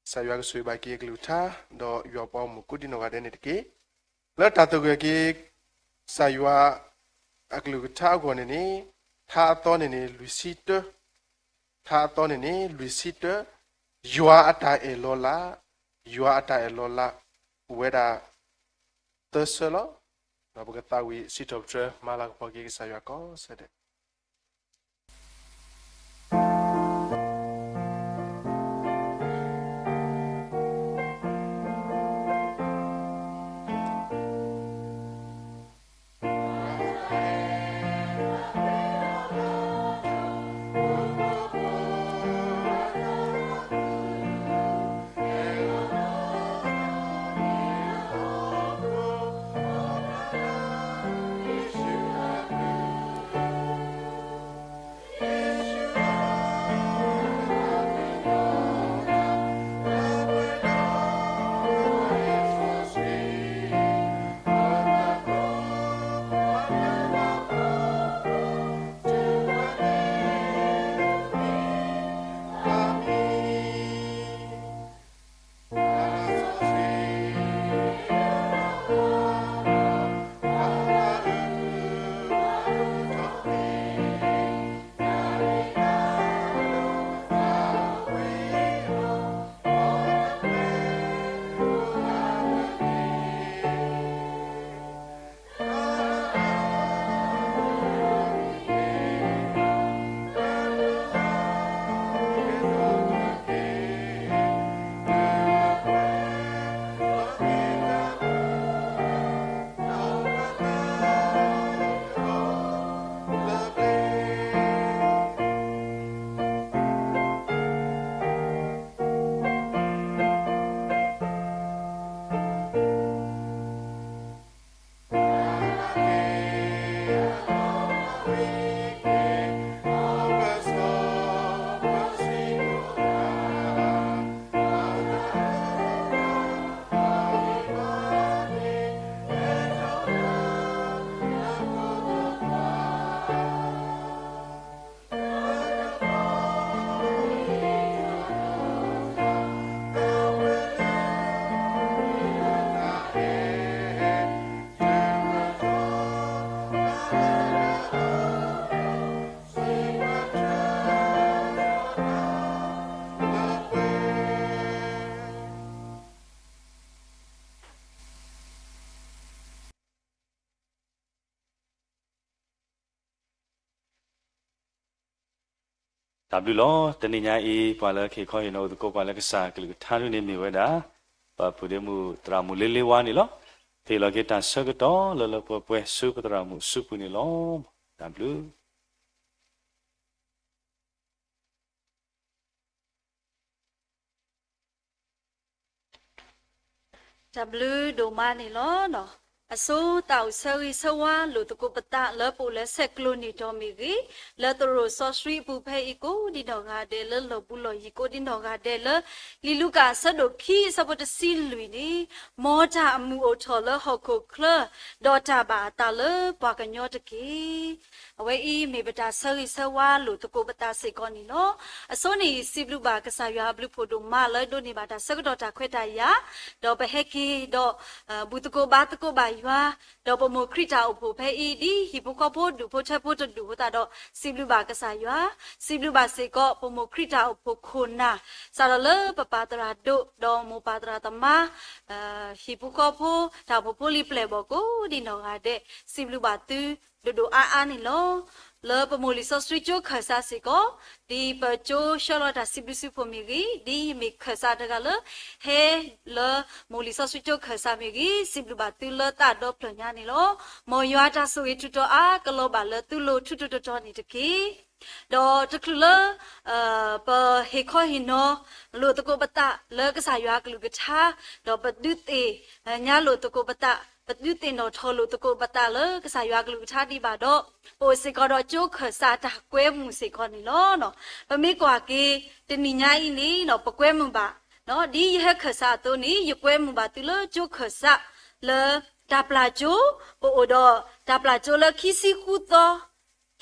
ကစၢ်ယွၤကဆိၣ်ဂ့ၤဘၣ်က့ၤအကလုၢ်ကထါ, ဒီးယွၤပှၤဂီၢ်မုၢ်ကိးဒံနီၢ်ဂၤဒဲးန့ၣ်တက့ၢ်. လၢတၢ်သဂၢၢ်က့ၤ ကစၢ်ယွၤအကလုၢ်ကထါအဂီၢ်န့ၣ်န့ၣ်, ထါအသီန့ၣ်န့ၣ် လွံၢ်ဆံတၢ, ထါအသီန့ၣ်န့ၣ် လွံၢ်ဆံတၢ, ယွၤအတၢ်အဲၣ်လီၤလး, ယွၤအတၢ်အဲၣ်လီၤလး အိၣ်ဝဲဒၣ်သၢဆၢလီၤ. ဒီးပကသးဝံၣ်စံးထီၣ်ပတြၢၤမၤလၤကပီၤက့ၤကစၢ်ယွၤကိးဆၢဒဲး. တၢ်ဘျုးလီၤ. တနံၤညါအံၤ ပှၤလၢကဟ့ၣ်ခီဟ့ၣ်နီၤအိၣ်သကိးပှၤလၢကစၢ်ကလုၢ်ကထါဒ်န့ၣ် မ့ၢ်ဝဲဒၣ် ပပုၢ်ဒ့မုၣ်သရၣ်မုၣ်လ့လ့ဝါန့ၣ်လီၤ. ဟ့ၣ်လီၤက့ၤတၢ်ဆၢကတီၢ်လၢလၢပှဲၤပှဲၤဆူပသရၣ်မုၣ်အစုပူၤန့ၣ်လီၤ. တၢ်ဘျုး တၢ်ဘျုးဒိၣ်မးန့ၣ်လီၤ. အဆိသးအိၣ်ဆၢဂ့ၤဆၢဝါလိာ်သကိးပသးလၢပအိၣ်လၢဆဲးကျိးန့ၣ်ဒီးမ့ၢ်ဂ့ၤ, လၢသရိာ်စီဆှံအပူၤဖဲအံၤကိးဒံနီၢ်ဂၤဒဲးလၢလီၢ်ဘူးလီၢ်ယံၤကိးဒံနီၢ်ဂၤဒဲးလၢ လံာ်လူၤကၣ်အဆၢဒိၣ်ခံအဆၢဖိတဆံလွံၢ်န့ၣ်, မ်တၢ်အမုာ်အိၣ်ထီၣ်လၢဟီၣ်ခိၣ်ချၢ, ဒီးတၢ်ဘၣ်အသးလၢပှၤကညီတက့ၢ်. အဝဲအံၤမ့ၢ်ပတၢ်ဆၢဂ့ၤဆၢဝါလိာ်သကိးပသးစ့ၢ်ကီးန့ၣ်လီၤ. အဆိန့ၣ် စံးဘျုးဘၣ်ကစၢ်ယွၤအဘျုးဖှိၣ်ဒိၣ်မးလၢဒိးန့ၢ်ဘၣ်တၢ်ဆၢကတီၢ်တၢ်ခွဲးတၢ်ယာ်, ဒီးပဟဲက့ၤဒီး ဘူၣ်သကိးဘါသကိးဘၣ်ယွၤ, ဒီးပမိၢ်ခရံာ်တၢ်အိၣ်ဖှိၣ်ဖဲအံၤ ဒ်ဟံၣ်ဖိဃီဖိဒူၣ်ဖိထၢဖိတဒူၣ်အဃိသတးဒီး စံးဘျုးဘၣ်ကစၢ်ယွၤ, စံးဘျုးဘၣ်စ့ၢ်ကီး ပမိၢ်ခရံာ်တၢ်အိၣ်ဖှိၣ်ခိၣ်နၢ်, စးထီၣ်လၢပပၢ်သရၣ်ဒိၣ် ဒီးမိၢ်ပၢ်သရၣ်သမါ, ဟံၣ်ဖိဃီဖိ တၢ်အိၣ်ဖှိၣ်ဖိလံၤပျဲၢ်ဘီၣ်ကိးဒံနီၢ်ဂၤဒဲး, စံးဘျုးဘၣ်သု ဒိၣ်ဒိၣ်အါအါန့ၣ်လီၤ. လၢပမိၢ်လံာ်စီဆှံကၠိခၢၣ်စးစ့ၢ်ကီး, ဒ်ပကၠိဆှၢလီၤတၢ်စံးဘျုးစံးဖှိၣ်မ့ၢ်ဂ့ၤ, ဒ်ယမ့ၢ်ခၢၣ်စးတဂၤလၢ ဟဲလၢမိၢ်လံာ်စီဆှံကၠိခၢၣ်စးမ့ၢ်ဂ့ၤ, စံးဘျုးဘၣ်သုလၢသးဒီဖျၢၣ်ညါန့ၣ်လီၤ. မ်ယွၤတၢ်ဆိၣ်ဂ့ၤထူးတီၤအါကလီၤဘၣ်လၢသုလိၤထူးထူးတီၤတီၤန့ၣ်တက့ၢ်. ဒီးတချုးလၢ ပဟ့ၣ်ခီဟ့ၣ်နီၤလိာ်သကိးပသးလၢကစၢ်ယွၤကလုၢ်ကထါ, ဒီးပဒုးသ့ၣ်ညါလိာ်သကိးပသး, ပဒုးသ့ၣ်နီၣ်ထီၣ်လိာ်သကိးပသးလၢကစၢ်ယွၤကလုၢ်ကထါဒံးဘၣ်ဒီး, ပအိၣ်စ့ၢ်ကီးဒီးကၠိခၢၣ်စးတၢ်ကွဲမုာ်စ့ၢ်ကီးန့ၣ်လီၤ. ပမ့ၢ်ကွၢ်က့ၤတနံၤညါအံၤန့ၣ် ပကွဲမုာ်ဘၣ်, ဒ်ယဟဲခၢၣ်စးအသိးန့ၣ် ယကွဲမုာ်ဘၣ်သုလၢကၠိခၢၣ်စးလၢတၢ်ပျၢ်ကၠိ, ပအိၣ်ဒီးတၢ်ပျၢ်ကၠိလၢခံဆံဃုသီ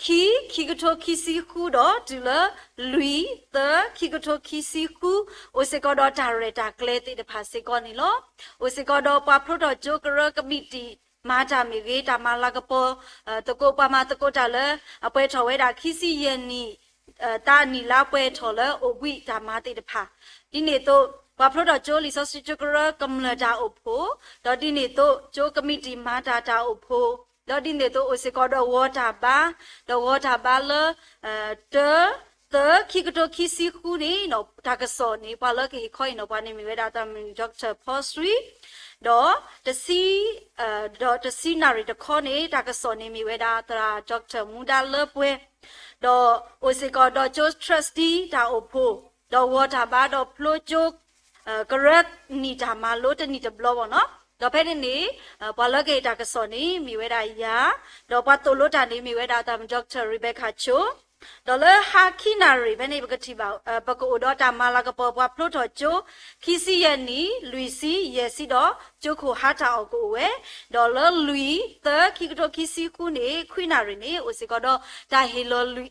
ခံ, ခံကထိခံဆံဃုဒီးတုၤလၢ လွံၢ် သၢ ခံကထိခံဆံဃု, အိၣ်စ့ၢ်ကီးဒီးတၢ်ရဲၣ်တၢ်ကျဲၤသ့ၣ်တဖၣ်စ့ၢ်ကီးန့ၣ်လီၤ. အိၣ်စ့ၢ်ကီးဒီးပှၤဖျိထီၣ်ကၠိကရၢကမံးတံာ်မၤတၢ်မ့ၢ်ဂ့ၤ, တၢ်မၤလၤကပီၤ သကိးပှၤမၤသကိးတၢ်လၢအပှဲၤထီၣ်ဝဲဒၣ်ခံဆံယဲၢ်နံၣ် သးနံၣ်လါပှဲၤထီၣ်လၢအိၣ်ဘှံးတၢ်မၤသ့ၣ်တဖၣ်, ဒ်န့ၣ်အသိး ပှၤဖျိထီၣ်ကၠိလံာ်စီဆှံကၠိကရၢကမျၢၢ်တၢ်အိၣ်ဖှိၣ်, ဒီးဒ်န့ၣ်အသိးကၠိကမံးတံာ်မၤတၢ်တၢ်အိၣ်ဖှိၣ်, ဒီးဒ်န့ၣ်အသိးအိၣ်စ့ၢ်ကီးဒီးဂီၤတၢ်ဘါ, ဒီးဂီၤတၢ်ဘါလၢ တၢ သၢ ခံကထိခံဆံဃုန့ၣ် တၢ်ကစီၣ်န့ၣ် ပှၤလၢကဟ့ၣ်ခီဟ့ၣ်နီၤပှၤန့ၣ်မ့ၢ်ဝဲဒၣ်သရၣ်မုၣ် Doctor ဖီဆှံ, ဒီးတဆံ ဒီးတဆံနၣ်ရံၣ်တခီန့ၣ် တၢ်ကစီၣ်န့ၣ်မ့ၢ်ဝဲဒၣ်သရၣ် Doctor မူဒါလၢပှဲၤ, ဒီးအိၣ်စ့ၢ်ကီးဒီးကၠိ trustee တၢ်အိၣ်ဖှိၣ်, ဒီးဂီၤတၢ်ဘါဒီးဖျိကၠိ ကရၢနံၣ်တၢ်မၤလိတနံၣ်တဘျီဘၣ်နီၤ. ဒီးဖဲန့ၣ်န့ၣ် ပှၤလၢကဟ့ၣ်တၢ်ကစီၣ်န့ၣ် မ့ၢ်ဝဲဒၣ်ယၤ, ဒီးပှၤသိၣ်လိတၢ်န့ၣ် မ့ၢ်ဝဲဒၣ်သရၣ်မုၣ် Doctor Rebecca Cho, ဒီးလၢဟါခံနၣ်ရံၣ်ဖဲန့ၣ် ပကထံၣ်ဘၣ် ပကအိၣ်ဒီးတၢ်မၤလၤကပီၤပှၤဖျိထီၣ်ကၠိ ခံဆံယဲၢ်နံၣ်, လွံၢ်ဆံယဲၢ်ဆံဒီး ကၠိခိၣ်ဟါတၢ်အီၣ်ကအိၣ်ဝဲ, ဒီးလၢလွံၢ် သၢ ခံကထိခံဆံဃုန့ၣ် ခွံနၣ်ရံၣ်န့ၣ် အိၣ်စ့ၢ်ကီးဒီးတၢ်ဟ့ၣ်လီၤ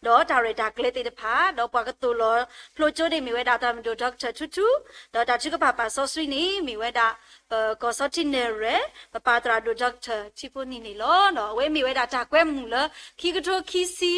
လံာ်အုၣ်သး ဒီးတၢ်ရဲၣ်တၢ်ကျဲၤသ့ၣ်တဖၣ်, ဒီးပှၤကသိၣ်လီၤဖျိကၠိန့ၣ်မ့ၢ်ဝဲဒၣ်သရၣ်မုၣ်ဒိၣ် Doctor ထူထူ, ဒီးတၢ်ထုကဖၣ်ပာ်စီဆှံန့ၣ် မ့ၢ်ဝဲဒၣ် ပကီၢ်စီထံနဲၣ်ရွဲၣ် ပပၢ်သရၣ်ဒိၣ် Doctor ထံဖိနံၣ်န့ၣ်လီၤ. အဝဲမ့ၢ်ဝဲဒၣ်တၢ်ကွဲမုာ်လၢ ခံကထိခံဆံ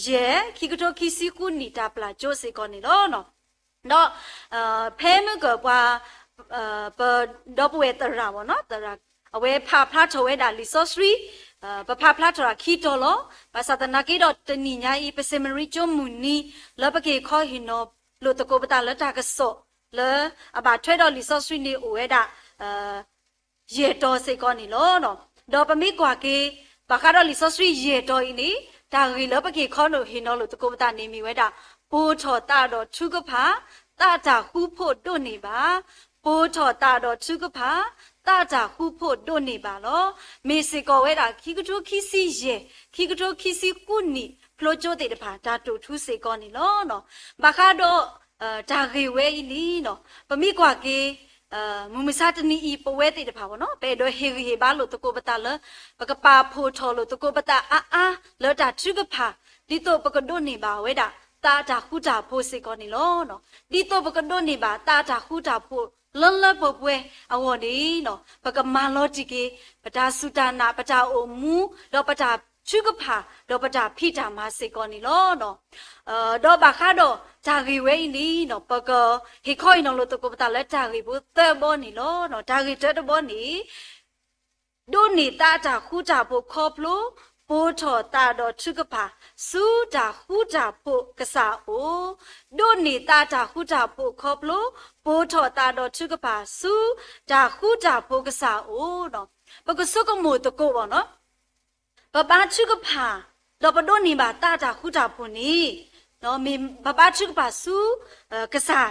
ယဲၢ် ခံကထိခံဆံဃုနံၣ်တၢ်ပျၢ်ကၠိစ့ၢ်ကီးန့ၣ်လီၤ. ဒီး ဖဲမုၢ်ကၢၢ်ပှၤ ပဒီပုၢ်ဝဲၢ်သရၣ်ဘၣ်နီၤ, သရၣ် အဝဲဖးဖျါထီၣ်ဝဲဒၣ်လံာ်စီဆှံ, ပဖးဖျါထီၣ်တၢ်ခံတီၤလီၤ. ဘၣ်ဆၣ်သနာ်က့ဒီးတနံၤညါအံၤ ပစဲးမရံကၠိမုၢ်နံၤ လၢပကဟ့ၣ်ခီဟ့ၣ်နီၤလိာ်သကိးပသးလၢတၢ်ကစီၣ် လၢအဘၣ်ထွဲဒီးလံာ်စီဆှံန့ၣ်အိၣ်ဝဲဒၣ် ယဲၢ်တီၤစ့ၢ်ကီးန့ၣ်လီၤ. ဒီးပမ့ၢ်ကွၢ်က့ၤ ဘၣ်ဃးဒီးလံာ်စီဆှံယဲၢ်တီၤအံၤန့ၣ် တၢ်ဂ့ၢ်လၢပကဟ့ၣ်ခီဟ့ၣ်နီၤလိာ်သကိးပသးန့ၣ်မ့ၢ်ဝဲဒၣ် ပိၢ်ထီၣ်သးဒီးထုကဖၣ် သးတၢ်ဃူဖိးဒိးန့ၢ်ဘၣ်, ပိၢ်ထီၣ်သးဒီးထုကဖၣ် သးတၢ်ဃူဖိးဒိးန့ၢ်ဘၣ်လီၤ. မ့ၢ်စ့ၢ်ကီးဝဲဒၣ် ခံကထိခံဆံယဲၢ် ခံကထိခံဆံဃုနံၣ် ဖျိကၠိသ့ၣ်တဖၣ် တၢ်တိာ်ထူစ့ၢ်ကီးန့ၣ်လီၤ. ဘၣ်ဃးဒီး တၢ်ဂ့ၢ်ဝဲအံၤန့ၣ် ပမ့ၢ်ကွၢ်က့ၤ မုၢ်မဆါတနံၤအံၤ ပဝဲသ့ၣ်တဖၣ်ဘၣ်နီၤ, ပအဲၣ်ဒိးဟ့ၣ်ဂံၢ်ဟ့ၣ်ဘါလိာ်သကိးပသးလၢ ပကပာ်ဖှိၣ်ထီၣ်လိာ်သကိးပသးအါအါလၢတၢ်ထုကဖၣ်, ဒ်သိးပကဒိးန့ၢ်ဘၣ်ဝဲဒၣ် သးတၢ်ဃူတၢ်ဖိးစ့ၢ်ကီးန့ၣ်လီၤ. ဒ်သိးပကဒိးန့ၢ်ဘၣ်သးတၢ်ဃူတၢ်ဖိးလၢလၢပှဲၤပှဲၤအဂီၢ်န့ၣ် ပကမၤလီၤတံၢ်က့ၤ ပတၢ်စူၢ်တၢ်နာ် ပတၢ်အိၣ်မူ ဒီးပတၢ်ထုကဖၣ် ဒီးပတၢ်ဖံးတၢ်မၤစ့ၢ်ကီးန့ၣ်လီၤ. ဒီးဘၣ်ဃးဒီးတၢ်ဂ့ၢ်ဝဲအံၤန့ၣ် ပကဟ့ၣ်ခီဟ့ၣ်နီၤလိာ်သကိးပသးလၢတၢ်ဂ့ၢ်ဖိသၢဘီန့ၣ်လီၤ. တၢ်ဂ့ၢ်တၢတဘီန့ၣ် ဒိးန့ၢ်သးတၢ်ဃူတၢ်ဖိးခီဖျိ ပိၢ်ထီၣ်သးဒီးထုကဖၣ် ဆူတၢ်ဃူတၢ်ဖိးကစၢ်အအိၣ်, ဒိးန့ၢ်သးတၢ်ဃူတၢ်ဖိးခီဖျိ ပိၢ်ထီၣ်သးဒီးထုကဖၣ် ဆူတၢ်ဃူတၢ်ဖိးကစၢ်အအိၣ်. ပကဆိကမိၣ်သကိးဘၣ်နီၤ ပဘါထုကဖၣ် ဒီးပဒိးန့ၢ်ဘၣ်သးတၢ်ဃူတၢ်ဖိးန့ၣ် မ့ၢ်ပဘါထုကဖၣ်ဆူ ကစၢ်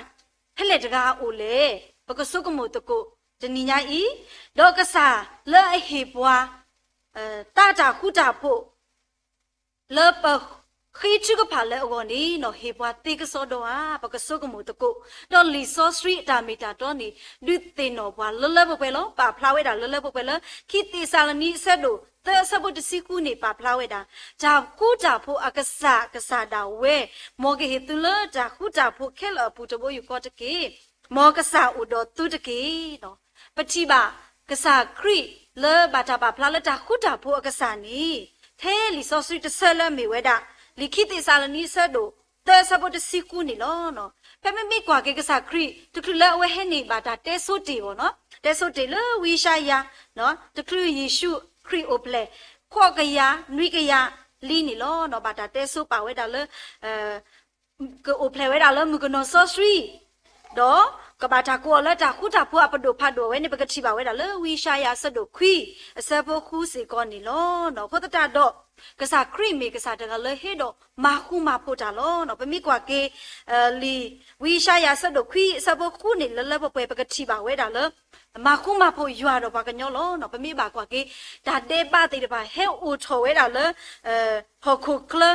ဖဲလဲၣ်တဂၤအအိၣ်လဲၣ်. ပကဆိကမိၣ်သကိးတနံၤညါအံၤ, ဒီးကစၢ်လၢအဟ့ၣ်ပှၤ သးတၢ်ဃူတၢ်ဖိး လၢပဃ့ထုကဖၣ်လၢအဂီၢ်န့ၣ် ဟ့ၣ်ပှၤသ့ကစီဒီဧါ, ပကဆိကမိၣ်သကိး, ဒီးလံာ်စီဆှံအတၢ်မ့ၢ်တၢ်တီန့ၣ် ဒုးသ့ၣ်နီၣ်ပှၤလၢလၢပှဲၤပှဲၤလီၤ. ပာ်ဖျါဝဲဒၣ်လၢလၢပှဲၤပှဲၤလၢ ခံသ့းစၤလနံအဆၢဒိၣ်သၢအဆၢဖိတဆံဃုန့ၣ် ပာ်ဖျါဝဲဒၣ် တၢ်ဃူတၢ်ဖိးအကစၢ် ကစၢ်ဒၣ်ဝဲ, မ်ကဟ့ၣ်သုလၢတၢ်ဃူတၢ်ဖိးခဲလၢာ်အပူၤတဘိယူၢ်ဃီတက့ၢ်. မ်ကစၢ်အိၣ်ဒီးသုတက့ၢ်. ပထံၣ်ဘၣ်ကစၢ်ခရံာ်လၢဘၣ်တၢ်ပာ်ဖျါလၢတၢ်ဃူတၢ်ဖိးအကစၢ်န့ၣ် ထဲလံာ်စီဆှံတဆၢလၢအမ့ၢ်ဝဲဒၣ် လံာ်ခံသ့းစၤလနံအဆၢဒိၣ်သၢအဆၢဖိတဆံဃုန့ၣ်လီၤ. ဖဲမ့မ့ၢ်ကွၢ်က့ၤကစၢ်ခရံာ် တချုးလၢအဝဲဟဲန့ၢ်ဘၣ်တၢ်တဲဆိတ့ၢ်ဘၣ်နီၤ, တဲဆိတ့ၢ်လၢဝံယၡါယၤ တချုးယ့ၣ်ၡူး ယ့ၣ်ၡူးခရံာ်အိၣ်ဖျဲၣ် ဃိးကယၤ နွံကယၤလံန့ၣ်လီၤ. ဘၣ်တၢ်တဲဆိပာ်ဝဲဒၣ်လၢ ကအိၣ်ဖျဲၣ်ဝဲဒၣ်လၢမုၣ်ကနီၤစီဆှံ ဒီးကဘၣ်တၢ်ကိးအီၤလၢတၢ်ဃူတၢ်ဖိးအပဒိၣ်ဖးဒိၣ်ဝဲန့ၣ် ပကထံၣ်ဘၣ်ဝဲဒၣ်လၢဝံယၡါယၤအဆၢဒိၣ်ခွံ အဆၢဖိဃုစ့ၢ်ကီးန့ၣ်လီၤ. အဃိသတးဒီး ကစၢ်ခရံာ်မ့ၢ်ကစၢ်တဂၤလၢဟ့ၣ်ဒီးမၤဃူမၤဖိးတၢ်လီၤ. ပမ့ၢ်ကွၢ်က့ၤ လံာ်ဝံယၡါယၤအဆၢဒိၣ်ခွံအဆၢဖိဃုန့ၣ် လၢလၢပှဲၤပှဲၤ ပကထံၣ်ဘၣ်ဝဲဒၣ်လၢ မၤဃူမၤဖိးယွၤဒီးပှၤကညီလီၤ. ပမ့ၢ်ဘၣ်ကွၢ်က့ၤ တၢ်ဒဲးဘးသ့ၣ်တဖၣ်ဟဲအိၣ်ထီၣ်ဝဲဒၣ်လၢ ဟီၣ်ခိၣ်ချၢ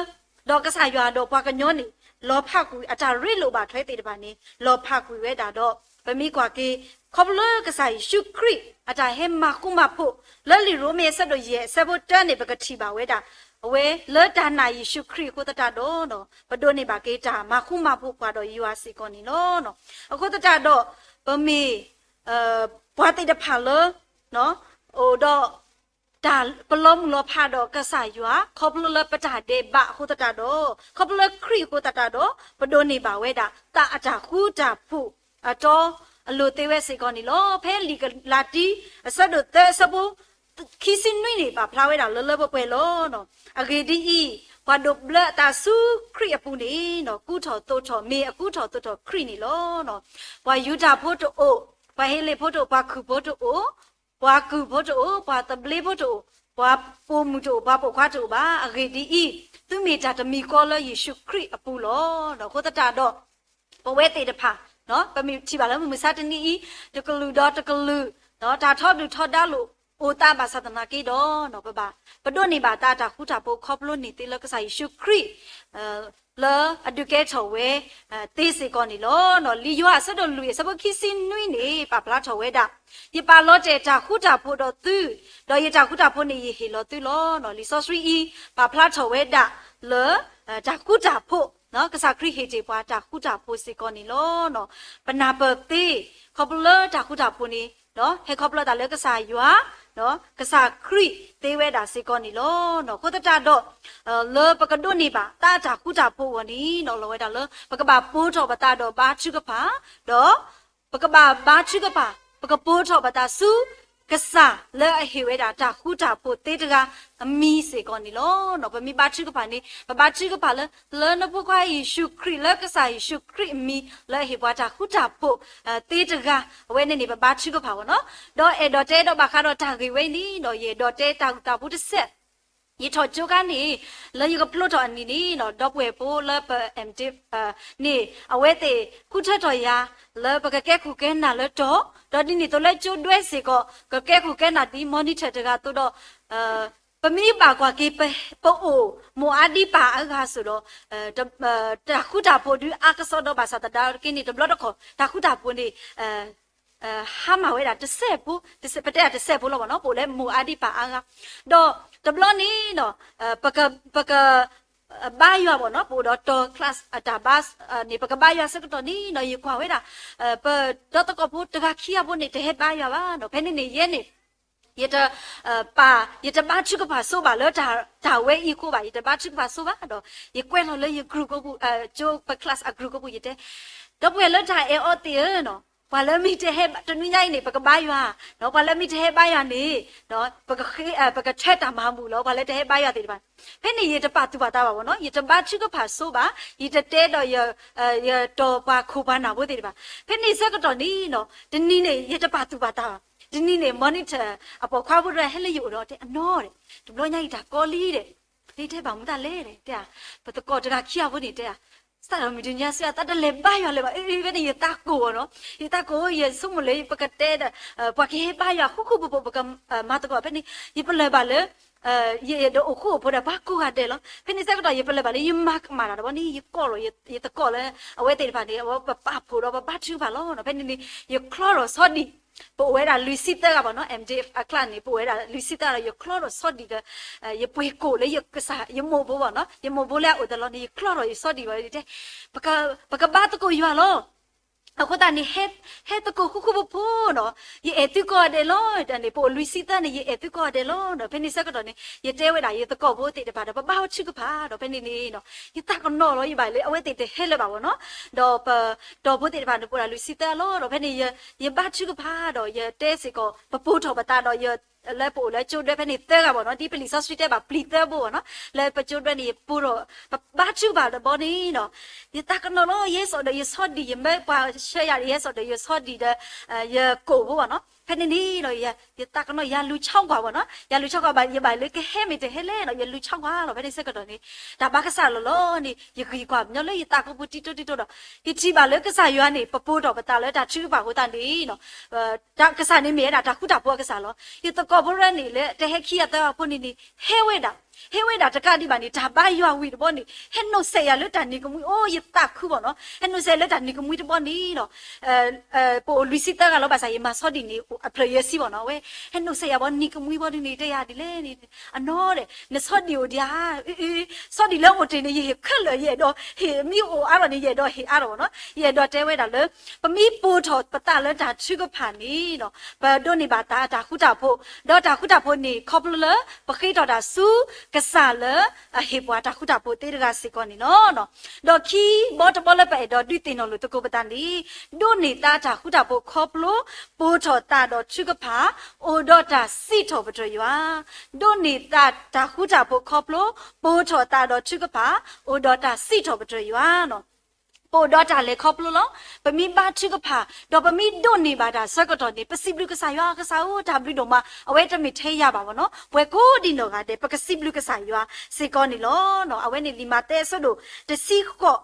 ဒီးကစၢ်ယွၤဒီးပှၤကညီန့ၣ် လီၤဖးကွံာ်အတၢ်ရ့လိာ်ဘၣ်ထွဲသ့ၣ်တဖၣ်န့ၣ် လီၤဖးကွံာ်ဝဲဒၣ်ဒီး ပမ့ၢ်ကွၢ်က့ၤ ခီဖျိလၢကစၢ်ယ့ၣ်ၡူးခရံာ် အတၢ်ဟဲမၤဃူမၤဖိး လၢလံာ်ရိမ့ၤအဆၢဒိၣ်ယဲၢ်အဆၢဖိတၢန့ၣ် ပကထံၣ်ဘၣ်ဝဲဒၣ် အဝဲလၢတၢ်နာ်ယ့ၣ်ၡူးခရံာ်အဃိသတးဒီး ပဒိးန့ၢ်ဘၣ်က့ၤတၢ်မၤဃူမၤဖိးပှၤဒီးယွၤစ့ၢ်ကီးန့ၣ်လီၤ. အဃိသတးဒီး ပမ့ၢ် ပှၤသ့ၣ်တဖၣ်လၢ အိၣ်ဒီး တၢ်ပလီၤမုၢ်လီၤဖးဒီးကစၢ်ယွၤ ခီဖျိလၢပတၢ်ဒဲးဘးအဃိသတးဒီး ခီဖျိလၢခရံာ်အဃိသတးဒီး ပဒိးန့ၢ်ဘၣ်ဝဲဒၣ် တၢ်အတၢ်ဃူတၢ်ဖိးအတီအလိၤသ့ဝဲစ့ၢ်ကီးန့ၣ်လီၤ. ဖဲလံာ်ကလၤတံ အဆၢဒိၣ်သၢအဆၢဖိ ခံဆံနွံန့ၣ် ပာ်ဖျါဝဲဒၣ်လၢလၢပှဲၤပှဲၤလီၤ. အဂ့ၢ်ဒ်အံၤ, ပှၤဒိးဘျၢအသးဆူခရံာ်အပူၤန့ၣ် ကူထီၣ်သိးထီၣ် မ့ၢ်အကူထီၣ်သိးထီၣ်ခရံာ်န့ၣ်လီၤ. ပှၤယူဒၤဖိတအိၣ်, ပှၤဟ့းလ့ၣ်ဖိတအိၣ်, ပှၤခူၣ်ဖိတအိၣ်, ပှၤကုၢ်ဖိတအိၣ်, ပှၤသဘျ့ဖိတအိၣ်, ပှၤပိာ်မုၣ်တအိၣ်, ပှၤပိာ်ခွါတအိၣ်ဘၣ်. အဂ့ၢ်ဒ်အံၤ, သုမ့ၢ်တၢ်တမံၤဃီလၢယ့ၣ်ၡူးခရံာ်အပူၤလီၤ. အဃိသတးဒီး ပဝဲသ့ၣ်တဖၣ် ပမ့ၢ်ထံၣ်ဘၣ်လၢမုၢ်မဆါတနံၤအံၤ တကလုာ်ဒီးတကလုာ် တၢ်ထီဒုၣ်ထီဒါလိာ်အိၣ်သးဘၣ်ဆၣ်သနာ်က့ဒီး ပဘၣ်ပဒိးန့ၢ်ဘၣ်တၢ်တၢ်ဃူတၢ်ဖိးခီဖျိန့ၢ်သ့လၢကစၢ်ယ့ၣ်ၡူးခရံာ် လၢအဒုးကဲထီၣ်ဝဲသ့စ့ၢ်ကီးန့ၣ်လီၤ. လံာ်ယိၤဟၣ်အဆၢဒိၣ်လွံၢ်အဆၢဖိခံဆံနွံန့ၣ် ပာ်ဖျါထီၣ်ဝဲဒၣ်, ယပာ်လီၤတဲာ်တၢ်ဃူတၢ်ဖိးဒီးသု, ဒီးယတၢ်ဃူတၢ်ဖိးန့ၣ် ယဟ့ၣ်လီၤသုလီၤ. လံာ်စီဆှံအံၤ ပာ်ဖျါထီၣ်ဝဲဒၣ်လၢ တၢ်ဃူတၢ်ဖိး, ကစၢ်ခရံာ်ဟ့ၣ်တ့ၢ်ပှၤတၢ်ဃူတၢ်ဖိးစ့ၢ်ကီးန့ၣ်လီၤ. ပနၢ်ပၢၢ်သ့ ခီဖျိလၢတၢ်ဃူတၢ်ဖိးန့ၣ် ဟဲခီဖျိသးလၢကစၢ်ယွၤ ကစၢ်ခရံာ်သ့ဝဲဒၣ်စ့ၢ်ကီးန့ၣ်လီၤ. အဃိသတးဒီး လၢပကဒိးန့ၢ်ဘၣ်တၢ်တၢ်ဃူတၢ်ဖိးအဂီၢ်န့ၣ် လီၤဝဲဒၣ်လၢ ပကဘၣ်ပိာ်ထီၣ်ပသးဒီးဘါထုကဖၣ်, ဒီး ပကဘၣ်ဘါထုကဖၣ်, ပကပိာ်ထီၣ်ပသးဆူ ကစၢ်လၢအဟ့ၣ်ဝဲဒၣ်တၢ်ဃူတၢ်ဖိးသ့တဂၤအမံၤစ့ၢ်ကီးန့ၣ်လီၤ. ပမ့ၢ်ဘါထုကဖၣ်န့ၣ် ပဘါထုကဖၣ်လၢ လၢနဖိခွါယ့ၣ်ၡူးခရံာ် လၢကစၢ်ယ့ၣ်ၡူးခရံာ်အမံၤ လၢအဟ့ၣ်ပှၤတၢ်ဃူတၢ်ဖိးသ့တဂၤ အဝဲန့ၣ်န့ၣ် ပဘါထုကဖၣ်ဝဲနီၤ. ဒီးအဲၣ်ဒိးတဲဒီးဘၣ်ဃးဒီးတၢ်ဂ့ၢ်ဝဲအံၤန့ၣ်ဒီး ယအဲၣ်ဒိးတဲတၢ်ဂုၢ်တၢ်ပူတစဲး ယထီၣ်ကၠိခါန့ၣ် လၢယကဖျိထီၣ်အနံၣ်န့ၣ် ဒီပုၢ်ဝဲၢ်ဖိလၢပ MDiv န့ၣ် အဝဲသ့ၣ်ဃုထၢထီၣ်ယၤ လၢပကကဲခိၣ်ကဲနၢ်လၢတီၤ, ဒီးဒ်န့ၣ်သိးလၢကၠိဒွဲစ့ၢ်ကီး ကကဲခိၣ်ကဲနၢ်ဒ် monitor တဂၤသိးဒီး ပမ့ၢ်ဘၣ်ကွၢ်က့ၤ ပအိၣ်မိၢ်အါဒံပၢ်အါဂၤအသိးဒီး တၢ်ဃူတၢ်ဖိးဒုးအါကစီဒီးဘၣ်ဆၣ်သနာ်က့န့ၣ် တဘျီတခီၣ် တၢ်ဃူတၢ်ဖိးန့ၣ် ဟါမၢ်ဝဲဒၣ်တစဲးဖိ, ပတဲဒၣ်တစဲးဖိလီၤဘၣ်နီၤ, ပအိၣ်လၢမိၢ်အါဒံပၢ်အါဂၤ, ဒီးတဘျီန့ၣ် ပက ဘါယွၤဘၣ်နီၤ, ပအိၣ်ဒီးတီၤ class အတၢ်ဘါန့ၣ် ပကဘါယွၤဆၢကတီၢ်န့ၣ်နီၤ ယကွၢ်ဝဲဒၣ် ပဒီသကိးဖိတဂၤခံဂၤဖိန့ၣ် တဟဲဘါယွၤဘၣ်နီၤ, ဖဲန့ၣ်န့ၣ် ယဲန့ၣ် ယတ ပာ် ယတဘါထုကဖၣ်ဆိဘၣ်လၢတၢ်ဝဲအံၤအဃိဘၣ်, ယတဘါထုကဖၣ်ဆိဘၣ်ဒီး ယကွဲးလီၤလၢယ group ကိးပူၤ, ကၠိပ class အ group ကိးပူၤ ယတဲ ဒီပုၢ်ဝဲၢ်လၢတၢ်အဲၣ်အီၤသ့ၣ်ဧၢနီၤ, ပှၤလၢမ့ၢ်တဟဲ တနွံညါအံၤန့ၣ် ပကဘါယွၤ, ပှၤလၢမ့ၢ်တဟဲဘါယွၤန့ၣ် ပက ပကထၢတၢ်မၤဘူၣ်လီၤ, ပှၤလၢတဟဲဘါယွၤသ့ၣ်တဖၣ်, ဖဲန့ၣ်ယတပာ်သူၣ်ပာ်သးဘၣ်ဘၣ်နီၤ, ယတဘါထုကဖၣ်ဆိဘၣ်, ယတတဲဒီး ယတီၤပှၤခိၣ်ပှၤနၢ်ဖိသ့ၣ်တဖၣ်, ဖဲန့ၣ်ဆၢကတီၢ်န့ၣ်နီၤ တနံၤန့ၣ် ယတပာ်သူၣ်ပာ်သးဘၣ်, တနံၤန့ၣ် monitor အပိာ်ခွါဖိတဂၤဟဲလၢယအိၣ်ဒီးတဲ အနီၢ်ဒီး တဘျီညါအံၤတၢ်ကီလံဒီး ဖဲတဲဘၣ်မူတၢ်လဲၣ်ဒီး တဲ ပသကိးတဂၤခံဂၤဖိန့ၣ်တဲ စးထီၣ်မုၢ်တနံၤညါဆူညါ သးတလဲၤဘါယွၤလၢၤဘၣ်, အ့ ဖဲန့ၣ်ယသးကိၢ်အီၤနီၤ, ယသးကိၢ် ယဆိကမိၣ်လၢပကတဲဒီး ပှၤကဟဲဘါယွၤဃူဃူဖိးဖိး ပကမၤသကိး ဖဲန့ၣ် ယပလၢၢ်ဘၣ်လၢ ယဒီးအိၣ်ဃူအိၣ်ဖိးဒီးပှၤကိးဂၤဒဲးလီၤ, ဖဲန့ၣ်ဆၢကတီၢ် ယပလၢၢ်ဘၣ်လၢယမၤကမၣ်တၢ်ဒီးဘီန့ၣ် ယကိးဒီး ယသကိးလၢ အဝဲသ့ၣ်တဖၣ်န့ၣ် အဝဲပပာ်ဖှိၣ်ဒီးပဘါထုကဖၣ်လီၤ, ဖဲန့ၣ်န့ၣ် ယချီထီၣ်ဆီဒံၣ် ပအိၣ်ဝဲဒၣ်လွံၢ်ဆံသၢဂၤဘၣ်နီၤ, MDiv အ class န့ၣ် ပအိၣ်ဝဲဒၣ်လွံၢ်ဆံသၢဂၤဒီး ယချီထီၣ်ဆီဒံၣ်ဒီး ယပှ့ၤကိာ်လၢယကစၢ် ယမိၢ်ဘိဘၣ်နီၤ, ယမိၢ်ဘိလၢအအိၣ်တလီၤန့ၣ် ယချီထီၣ်ယဆီဒံၣ်ဘၣ် ယတဲ ပကဘါသကိးယွၤလီၤ. အဃိသတးန့ၣ် ဟဲသကိးဃူဃူဖိးဖိးနီၤ, ယအဲၣ်သုကိးဂၤဒဲးလီၤ. တၢ်န့ၣ် ပအိၣ်လွံၢ်ဆံသၢန့ၣ် ယအဲၣ်သုကိးဂၤဒဲးလီၤနီၤ. ဖဲန့ၣ်ဆၢကတီၢ်န့ၣ် ယတဲဝဲဒၣ်ယသကိးဖိသ့ၣ်တဖၣ်ဒီး ပဘါထုကဖၣ်ဒီး ဖဲန့ၣ်န့ၣ်နီၤ ယသးကနီၤလီၤ ယဘၣ်လၢအဝဲသ့ၣ်တဟဲလၢၤဘၣ်ဘၣ်နီၤ. ဒီးပတီၢ်ဖိသ့ၣ်တဖၣ်န့ၣ် ပအိၣ်ဒၣ်လွံၢ်ဆံသၢလီၤ. ဒီးဖဲန့ၣ် ယဘါထုကဖၣ်ဒီး ယတဲစ့ၢ်ကီး ပပိာ်ထီၣ်ပသးဒီး ယ လၢပအိၣ်လၢကၠိဒွဲဖဲန့ၣ်သၢဂၤဘၣ်နီၤ, ဒ်ပလံာ်စီဆှံတဲဘၣ်ပျံၤသၢဘိဘၣ်နီၤ, လၢပကၠိဒွဲန့ၣ် ယပိာ်ထီၣ် ပဘါထုကဖၣ်တဘျီန့ၣ်နီၤ, ယသးကနီၤလီၤ ယဟဲစိာ်ဒီးယဆီဒံၣ် ယမၢပှၤဆှၢယၤဒီး ယဟဲစိာ်ဒီးယဆီဒံၣ်ဒီး ယကိာ်ဖိဘၣ်နီၤ. ဖဲန့ၣ်န့ၣ်နီၤ ယသးကနီၤ ယလူၤဆီကွၢ်ဘၣ်နီၤ, ယလူၤဆီကွၢ်ဘၣ် ယဘၣ်လၢကဟဲမ့ၢ်တဟဲလဲၣ်နီၤ, ယလူၤဆီကွၢ်လီၤ. ဖဲန့ၣ်ဆၢကတီၢ်န့ၣ် တၢ်ဘါကစၢ်လီၤလီၤန့ၣ် ယဂံၢ်ကွၢ်ပညီလၢယသးကပိာ်တံတိတိတိဒီး ယထံၣ်ဘၣ်လၢကစၢ်ယွၤန့ၣ် ပပိာ်ထီၣ်ပသးလၢတၢ်ထုကဖၣ်အဃိသတးန့ၣ်နီၤ ကစၢ်န့ၣ်မ့ၢ်ဝဲဒၣ်တၢ်ဃူတၢ်ဖိးအကစၢ်လီၤ. ယသကိးဖိရဲၣ်န့ၣ်လၢတဟဲခံဂၤသၢဂၤဖိန့ၣ်န့ၣ် ဟဲဝဲဒၣ်, ဟဲဝဲဒၣ်တကးဒံးဘၣ်န့ၣ် တၢ်ဘါယွၤဝံၤတဘျီန့ၣ် ဟဲနိးစဲးယၤလၢတၢ်နံၤကမှံ အိၣ်ယသးခုဘၣ်နီၤ, ဟဲနိးစဲးလၢတၢ်နံၤကမှံတဘျီန့ၣ်နီၤ ပအိၣ်လွံၢ်ဆံသၢဂၤလီၤ ဘၣ်ဆၣ်ယမၤဆီဒံၣ်န့ၣ် အဖျၢၣ်ယဲၢ်ဆံဘၣ်နီၤ, အဝဲ ဟဲနိးစဲးယၤဘၣ်နံၤကမှံဘၣ်ဒ်န့ၣ် တဲယၤဒ်လဲၣ်န့ၣ် အနီၢ်ဒီး နဆီဒံၣ်အိၣ်ဒံးဧါ, ဆီဒံၣ်လၢအိၣ်တ့ၢ်န့ၣ် ယဟ့ၣ်ခဲလၢာ် ယအဲၣ်ဒိးဟ့ၣ် မ့ၢ်အိၣ်အါထီၣ်န့ၣ် ယအဲၣ်ဒိးဟ့ၣ်အါထီၣ်ဘၣ်နီၤ. ယအဲၣ်ဒိးတဲဝဲဒၣ်လၢ ပမ့ၢ်ပိာ်ထီၣ်ပသးလၢတၢ်ထုကဖၣ်န့ၣ်နီၤ ပဒိးန့ၢ်ဘၣ်တၢ်ဃူတၢ်ဖိး, ဒီးတၢ်ဃူတၢ်ဖိးန့ၣ် ခီဖျိလၢ ပဃ့ထီၣ်တၢ်ဆူကစၢ်လၢအဟ့ၣ်ပှၤတၢ်ဃူတၢ်ဖိးသ့တဂၤစ့ၢ်ကီးန့ၣ်လီၤ. ဒီးခံဘီတဘီလၢပအဲၣ်ဒိးဒုးသ့ၣ်နီၣ်လိာ်သကိးပသးန့ၣ် ဒိးန့ၢ်သးတၢ်ဃူတၢ်ဖိးခီဖျိ ပိာ်ထီၣ်သးဒီးထုကဖၣ် အိၣ်ဒီးတၢ်စံးထီၣ်ပတြၢၤယွၤ, ဒိးန့ၢ်သးတၢ်ဃူတၢ်ဖိးခီဖျိ ပိာ်ထီၣ်သးဒီးထုကဖၣ် အိၣ်ဒီးတၢ်စံးထီၣ်ပတြၢၤယွၤနီၤ. ပအိၣ်ဒီးတၢ်လဲၤခီဖျိလီၤ. ပမ့ၢ်ဘါထုကဖၣ် ဒီးပမ့ၢ်ဒိးန့ၢ်ဘၣ်တၢ်ဆၢကတီၢ်န့ၣ် ပစံးဘျုးကစၢ်ယွၤ, ကစၢ်ဧၢ တၢ်ဘျုးဒိၣ်မး, အဝဲတမ့ၢ်ထဲယၤဘၣ်ဘၣ်နီၤ, ပှၤကိးဒံးနီၢ်ဂၤဒဲး ပကစံးဘျုးကစၢ်ယွၤစ့ၢ်ကီးန့ၣ်လီၤ. အဝဲန့ၣ်လံာ်မးသဲအဆၢဒိၣ်တဆံဃိး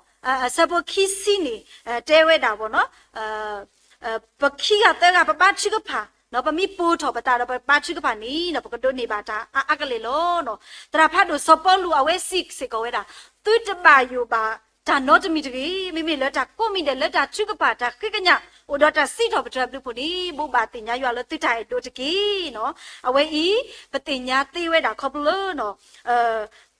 အဆၢဖိခံဆံန့ၣ် တဲဝဲဒၣ်ဘၣ်နီၤ ပခံဂၤသၢဂၤ ပဘါထုကဖၣ်, ပမ့ၢ်ပိာ်ထီၣ်ပသးဒီးပဘါထုကဖၣ်န့ၣ် ပကဒိးန့ၢ်ဘၣ်တၢ်အါအါကလဲာ်လီၤ. သရၣ်ဖးဒိၣ်စီၤပီလူးအဝဲစံးစ့ၢ်ကီးဝဲဒၣ်, သုတဘၣ်ယိၣ်ဘၣ်တၢ်နီတမံၤတဂ့ၤ, မ့မ့ၢ်လၢတၢ်ကိးမံၤဒဲးလၢတၢ်ထုကဖၣ်တၢ်ဃ့ကညး အိၣ်ဒီးတၢ်စံးထီၣ်ပတြၢၤအဘျုးအဖှိၣ်န့ၣ် ဘိးဘၣ်သ့ၣ်ညါယွၤလၢသုတၢ်အဲၣ်ဒိးတက့ၢ်နီၤ. အဝဲအံၤ ပသ့ၣ်ညါသ့ဝဲဒၣ်ခီဖျိလၢ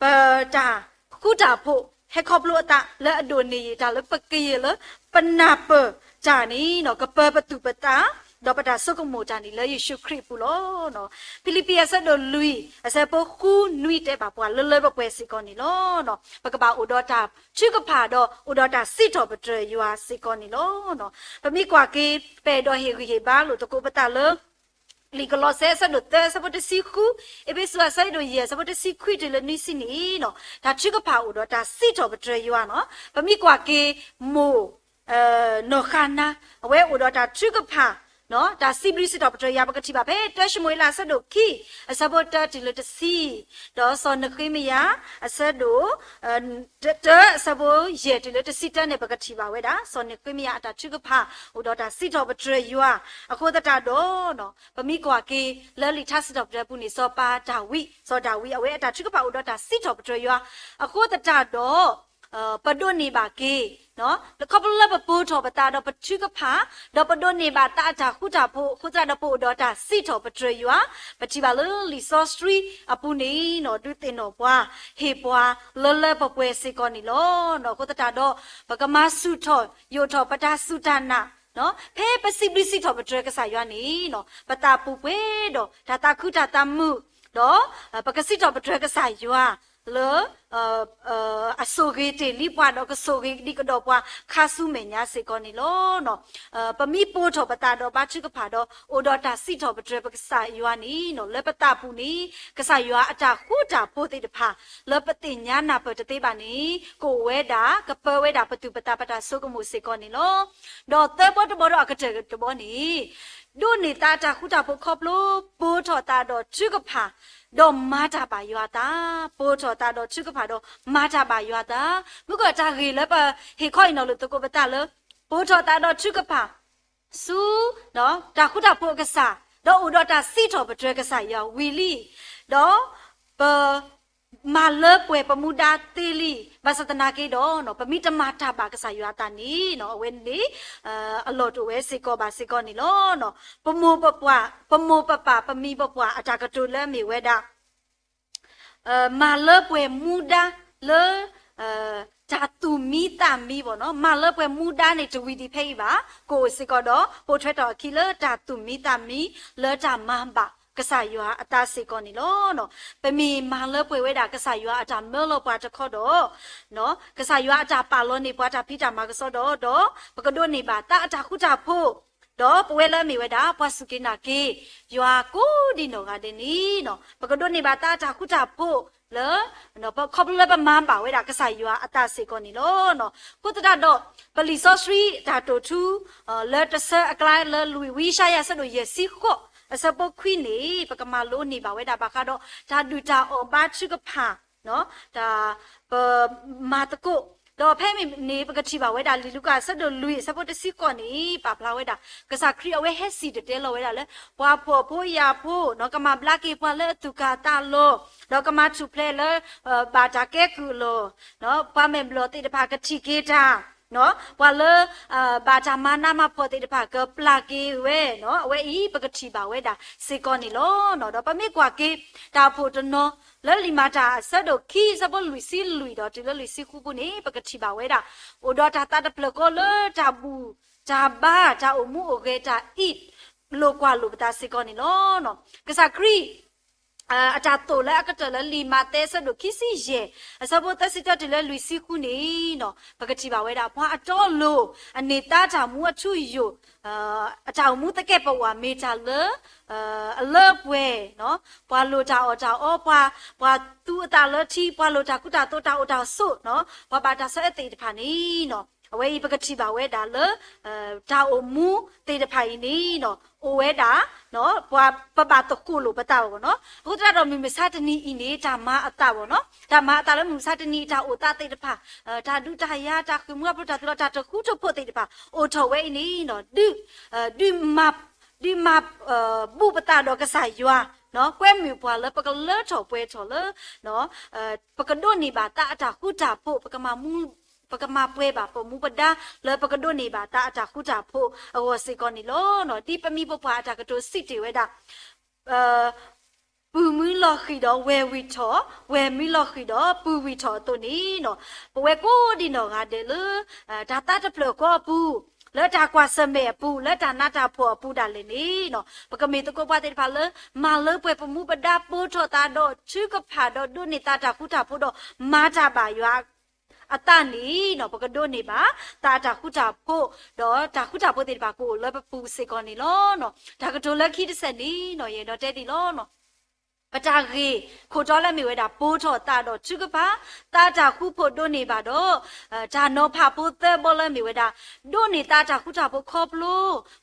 ပတၢ်ဃူတၢ်ဖိး ဟဲခီဖျိအသးလၢအဒိၣ်န့ၢ်ယံာ်တၢ်လၢပကယဲၢ်လၢ ပနၢ်ပၢၢ်တၢ်န့ၣ်နီၤ ကပၢၤပသူၣ်ပသး ဒီးပတၢ်ဆိကမိၣ်တၢ်န့ၣ်လၢယ့ၣ်ၡူးခရံာ်အပူၤလီၤ. ဖံလံးပံးအဆၢဒိၣ်လွံၢ် အဆၢဖိဃုနွံတဲဘၣ်ပှၤလၢလၢပှဲၤပှဲၤစ့ၢ်ကီးန့ၣ်လီၤ. ပကဘၣ်အိၣ်ဒီးတၢ်ထုကဖၣ်ဒီးအိၣ်ဒီးတၢ်စံးထီၣ်ပတြၢၤယွၤစ့ၢ်ကီးန့ၣ်လီၤ. ပမ့ၢ်ကွၢ်က့ၤ ပအဲၣ်ဒိးဟ့ၣ်ဂံၢ်ဟ့ၣ်ဘါလိာ်သကိးပသးလၢ လံာ်ကလီးစဲအဆၢဒိၣ်သၢအဆၢဖိတဆံဃု, အ့းဖ့းစူးအဆၢဒိၣ်ယဲၢ်အဆၢဖိတဆံခွံတုၤလၢနွံဆံန့ၣ်နီၤ တၢ်ထုကဖၣ်အိၣ်ဒီးတၢ်စံးထီၣ်ပတြၢၤယွၤနီၤ. ပမ့ၢ်ကွၢ်က့ၤမိၢ် နီၢ်ဃၤနါ အဝဲအိၣ်ဒီးတၢ်ထုကဖၣ် တၢ်စံးဘျုးစံးထီၣ်ပတြၢၤယွၤ ပကထံၣ်ဘၣ်ဖဲတၢၡမူၤအ့လးအဆၢဒိၣ်ခံ အဆၢဖိတၢတုၤလၢတဆံ, ဒီးစီၤနဃ့မယၤ အဆၢဒိၣ် တၢ အဆၢဖိယဲၢ်တုၤလၢတဆံတၢန့ၣ် ပကထံၣ်ဘၣ်ဝဲဒၣ် စီၤနဃ့မယၤအတၢ်ထုကဖၣ် အိၣ်ဒီးတၢ်စံးထီၣ်ပတြၢၤယွၤ အဃိသတးဒီး ပမ့ၢ်ကွၢ်က့ၤလၢလံာ်ထါစံးထီၣ်ပတြၢၤအပူၤန့ၣ် စီၤပၤဒၤဝံး, စီၤဒၤဝံး အဝဲအတၢ်ထုကဖၣ်အိၣ်ဒီးတၢ်စံးထီၣ်ပတြၢၤယွၤ အဃိသတးဒီး ပဒိးန့ၢ်ဘၣ်က့ၤ ခီဖျိလၢပပိာ်ထီၣ်ပသးဒီးပထုကဖၣ်, ဒီးပဒိးန့ၢ်ဘၣ်သးအတၢ်ဃူတၢ်ဖိး အဃိသတးဒီးပအိၣ်ဒီးတၢ်စံးထီၣ်ပတြၢၤယွၤ, ပထံၣ်ဘၣ်လၢလံာ်စီဆှံအပူၤန့ၣ်နီၤ ဒုးသ့ၣ်နီၣ်ပှၤ ဟ့ၣ်ပှၤလၢလၢပှဲၤပှဲၤစ့ၢ်ကီးန့ၣ်လီၤ. အဃိသတးဒီး ပကမၤဆူၣ်ထီၣ်ယိာ်ထီၣ်ပတၢ်စူၢ်တၢ်နာ် ဖဲပစံးဘျုးစံးထီၣ်ပတြၢၤကစၢ်ယွၤန့ၣ်နီၤ ပသးပူၤပှဲၤဒီး တၢ်သးခုတၢ်သးမုာ် ဒီး ပကစံးထီၣ်ပတြၢၤကစၢ်ယွၤလၢ အဆိၣ်ဂ့ၤတ့ၢ်လံပှၤဒီးကဆိၣ်ဂ့ၤကဒီးပှၤခါဆူမဲာ်ညါစ့ၢ်ကီးန့ၣ်လီၤ. ပမ့ၢ်ပိာ်ထီၣ်ပသးဒီးဘါထုကဖၣ်ဒီး အိၣ်ဒီးတၢ်စံးထီၣ်ပတြၢၤပကစၢ်ယွၤန့ၣ်နီၤ လၢပသးပူၤန့ၣ် ကစၢ်ယွၤအတၢ်ဃူတၢ်ဖိးသ့ၣ်တဖၣ် လၢပသ့ၣ်ညါနၢ်ပၢၢ်တသ့ဘၣ်န့ၣ် ကအိၣ်ဝဲဒၣ် ကပၢဝဲဒၣ်ပသူၣ်ပသးပတၢ်ဆိကမိၣ်စ့ၢ်ကီးန့ၣ်လီၤ. ဒီးသၢဘီတဘီဒီးအကတၢၢ်တဘီန့ၣ် ဒိးန့ၢ်သးတၢ်ဃူတၢ်ဖိးခီဖျိ ပိာ်ထီၣ်သးဒီးထုကဖၣ် ဒီးမၤတၢ်ဘၣ်ယွၤအသး, ပိာ်ထီၣ်သးဒီးထုကဖၣ်ဒီးမၤတၢ်ဘၣ်ယွၤအသး, မုၢ်ကီၢ်တၢ်ဂ့ၢ်လၢပဟ့ၣ်ခီအံၤနီၤလိာ်သကိးပသးလၢ ပိာ်ထီၣ်သးဒီးထုကဖၣ် ဆူ တၢ်ဃူတၢ်ဖိးအကစၢ်, ဒီးအိၣ်ဒီးတၢ်စံးထီၣ်ပတြၢၤကစၢ်ယွၤဝံၤလံ, ဒီး ပ မၤလၢပှဲၤပမူဒါသ့လံ, ဘၣ်ဆၣ်သနာ်က့ဒီး ပမ့ၢ်တမၤတၢ်ဘၣ်ကစၢ်ယွၤအသးန့ၣ် အဝဲန့ၣ် အလီၢ်တအိၣ်ဝဲစ့ၢ်ကီးဘၣ်စ့ၢ်ကီးန့ၣ်လီၤ. ပမိၢ်ပပၢ် ပမိၢ်ပပၢ် ပမိၢ်ပပၢ်အတၢ်ကတိၤလၢအမ့ၢ်ဝဲဒၣ် မၤလၢပှဲၤမူဒါလၢ တၢ်သူၣ်မံသး တၢ်မံဘၣ်နီၤ, မၤလၢပှဲၤမူဒါန့ၣ် တဝံၤဒံးဖဲအံၤဘၣ်, ကအိၣ်စ့ၢ်ကီးဒီး ပိာ်ထွဲထီၣ်အခံလၢတၢ်သူၣ်မံသးမံ လၢတၢ်မၤဘၣ်ကစၢ်ယွၤအသးစ့ၢ်ကီးန့ၣ်လီၤ. ပမ့ၢ်မၤလၢပှဲၤဝဲဒၣ်ကစၢ်ယွၤအတၢ်မၢလီၤပှၤတခီဒီး ကစၢ်ယွၤအတၢ်ပာ်လီၤန့ၢ်ပှၤတၢ်ဖံးတၢ်မၤကစီဒီး ဒီးပကဒိးန့ၢ်ဘၣ်သးအတၢ်ဃူတၢ်ဖိး, ဒီးပဝဲလၢအမ့ၢ်ဝဲဒၣ် ပှၤစူၢ်က့ၤနာ်က့ၤ ယွၤကိးဒံနီၢ်ဂၤဒဲးန့ၣ် ပကဒိးန့ၢ်ဘၣ်သးအတၢ်ဃူတၢ်ဖိးလၢ ခီဖျိလၢပမၤဘၣ်ဝဲဒၣ်ကစၢ်ယွၤအသးစ့ၢ်ကီးန့ၣ်လီၤ. အဃိသတးဒီး ပလံာ်စီဆှံတၢ်တိာ်ထူ လၢတဆၢအကျါလၢလွံၢ် ဝံယၡါယၤအဆၢဒိၣ်ယဲၢ်ဆံဃိး အဆၢဖိခွံန့ၣ် ပကမၤလိန့ၢ်ဘၣ်ဝဲဒၣ်ဘၣ်ဃးဒီး တၢ်ဒုၣ်တၢ်အီၣ်ဘါထုကဖၣ် တၢ် ပမၤသကိး, ဒီးဖဲမ့ၢ်န့ၣ် ပကထံၣ်ဘၣ်ဝဲဒၣ် လံာ်လူၤကၣ်အဆၢဒိၣ်လွံၢ်အဆၢဖိတဆံဃိးန့ၣ် ပာ်ဖျါဝဲဒၣ် ကစၢ်ခရံာ်အဝဲဟဲစံၣ်တဲၤတဲလီၤဝဲဒၣ်လၢ ပှၤဖှီၣ်ဖိယာ်ဖိ ကမၤဘျါက့ၤပှၤလၢအသူၣ်ကၢ်သးလီၤ, ဒီးကမၤထူၣ်ဖျဲးလၢ ဘၣ်တၢ်ကဲကုၢ်အလီၢ်, ပှၤမဲာ်ဘျီၣ်သ့ၣ်တဖၣ်ကထံၣ်က့ၤတၢ် ပှၤလၢ ဘၣ်တၢ်မၤနးမၤဖှီၣ်သ့ၣ်တဖၣ်ကပျၢ်က့ၤဝဲ, အဝဲအံၤပကထံၣ်ဘၣ်ဝဲဒၣ်စ့ၢ်ကီးန့ၣ်လီၤ. ဒီးပမ့ၢ်ကွၢ်က့ၤ တၢ်အိၣ်ဖှိၣ်တနီၤ လၢလံာ်မၤတၢ်အဆၢဒိၣ်ခံ အဆၢဖိလွံၢ်ဆံလွံၢ်ဒီးတုၤလၢလွံၢ်ဆံဃုပူၤန့ၣ် ပကထံၣ်ဘၣ်ဝဲဒၣ် အိၣ်ဒီးတၢ်သးတဖျၢၣ်ဃီလၢတၢ်ဘူၣ်တၢ်ဘါ တၢ်အိၣ်မူအိၣ်ဂဲၤတၢ်အံး လိာ်ကွၢ်လိာ်ပသးစ့ၢ်ကီးန့ၣ်လီၤ. ကစၢ်ခရံာ် အတၢ်သိၣ်လၢအကတၢၢ်လၢလံာ်မးသဲအဆၢဒိၣ်ခံဆံယဲၢ် အဆၢဖိသၢဆံတၢတုၤလၢလွံၢ်ဆံဃုန့ၣ် ပကထံၣ်ဘၣ်ဝဲဒၣ် ပှၤအတီအလိၤ အန့ၢ်သါတၢ်မူအထူအယိာ် အတၢ်အိၣ်မူသကဲာ်ပဝးမ့ၢ်တၢ်လၢ အလၢအပှဲၤ, ပှၤလိၣ်တၢ်အီၣ်တၢ်အီ ပှၤ ပှၤသူအသးလၢထံ ပှၤလိၣ်တၢ်ခူတၢ်သိး တၢ်အိၣ်တၢ်ဆိး ပှၤဘၣ်တၢ်ဆၢအသ့ၣ်တဖၣ်န့ၣ် အဝဲအံၤပကထံၣ်ဘၣ်ဝဲဒၣ်လၢ တၢ်အိၣ်မူသ့ၣ်တဖၣ်အံၤန့ၣ် အိၣ်ဝဲဒၣ် ပှၤပဘၣ်သကိးလိာ်ပသးဘၣ်နီၤ. အဃိသတးဒီးမုၢ်မဆါတနံၤအံၤန့ၣ် တၢ်မၤအသးဘၣ်နီၤ, တၢ်မၤအသးလၢမုၢ်မဆါတနံၤအံၤ တၢ်အိၣ်သးသ့ၣ်တဖၣ် တၢ်ဒုးတၢ်ယၤ တၢ်ဃ့ၢ်မှံဟးဖျိး တၢ်သူၣ်လီၤ တၢ်တဃူတဖိးသ့ၣ်တဖၣ် အိၣ်ထီၣ်ဝဲအံၤန့ၣ် ဒုး ဒုးမၤ ဒုးမၤ ဘူၣ်ပသးဒီးကစၢ်ယွၤ ကွဲမုာ်ပှၤလၢပကလၢထီၣ်ပှဲၤထီၣ်လၢ ပကဒိးန့ၢ်ဘၣ်သးအတၢ်ဃူတၢ်ဖိး ပကမၤပှဲၤဘၣ်ပမူပဒါ လၢပကဒိးန့ၢ်ဘၣ်သးအတၢ်ဃူတၢ်ဖိးအဂီၢ်စ့ၢ်ကီးန့ၣ်လီၤ. ဒ်ပမိၢ်ပပၢ်အတၢ်ကတိၤစံးတ့ၢ်ဝဲဒၣ် ပုၢ်မုၢ်လီၤဃံၤဒီးဝဲၢ်ဝံၢ်ထီၣ်, ဝဲၢ်မုၢ်လီၤဃံၤဒီးပုၢ်ဝံၢ်ထီၣ်အသိးန့ၣ် ပဝဲကိးဒံနီၢ်ဂၤဒဲးလၢ တၢ်သးတဖျၢၣ်ဃီအပူၤ, လၢတၢ်ကွၢ်ဆၢၣ်မဲာ်အပူၤ, လၢတၢ်နးတၢ်ဖှီၣ်အပူၤဒၣ်လဲာ်န့ၣ် ပကမ့ၢ်သကိးပှၤသ့ၣ်တဖၣ်လၢ မၤလၢပှဲၤပမူပဒါ ပိာ်ထီၣ်သးဒီးထုကဖၣ်ဒီးဒိးန့ၢ်သးတၢ်ဃူတၢ်ဖိးဒီးမၤတၢ်ဘၣ်ယွၤ အသးန့ၣ် ပကဒိးန့ၢ်ဘၣ် သးအတၢ်ဃူတၢ်ဖိး, ဒီးတၢ်ဃူတၢ်ဖိးသ့ၣ်တဖၣ်ကအိၣ်လၢပပူၤစ့ၢ်ကီးန့ၣ်လီၤ. တၢ်ကတိၤလၢခံတဆၢန့ၣ် ယအဲၣ်ဒိးတဲဒ်လီၤ. ပတၢ်ဂ့ၢ်ခိၣ်တီလၢမ့ၢ်ဝဲဒၣ် ပိာ်ထီၣ်သးဒီးထုကဖၣ်, သးတၢ်ဃူဖိးဒိးန့ၢ်ဘၣ်ဒီး တၢ်နီၤဖးဖိသၢဘီလၢမ့ၢ်ဝဲဒၣ် ဒိးန့ၢ်သးတၢ်ဃူတၢ်ဖိးခီဖျိ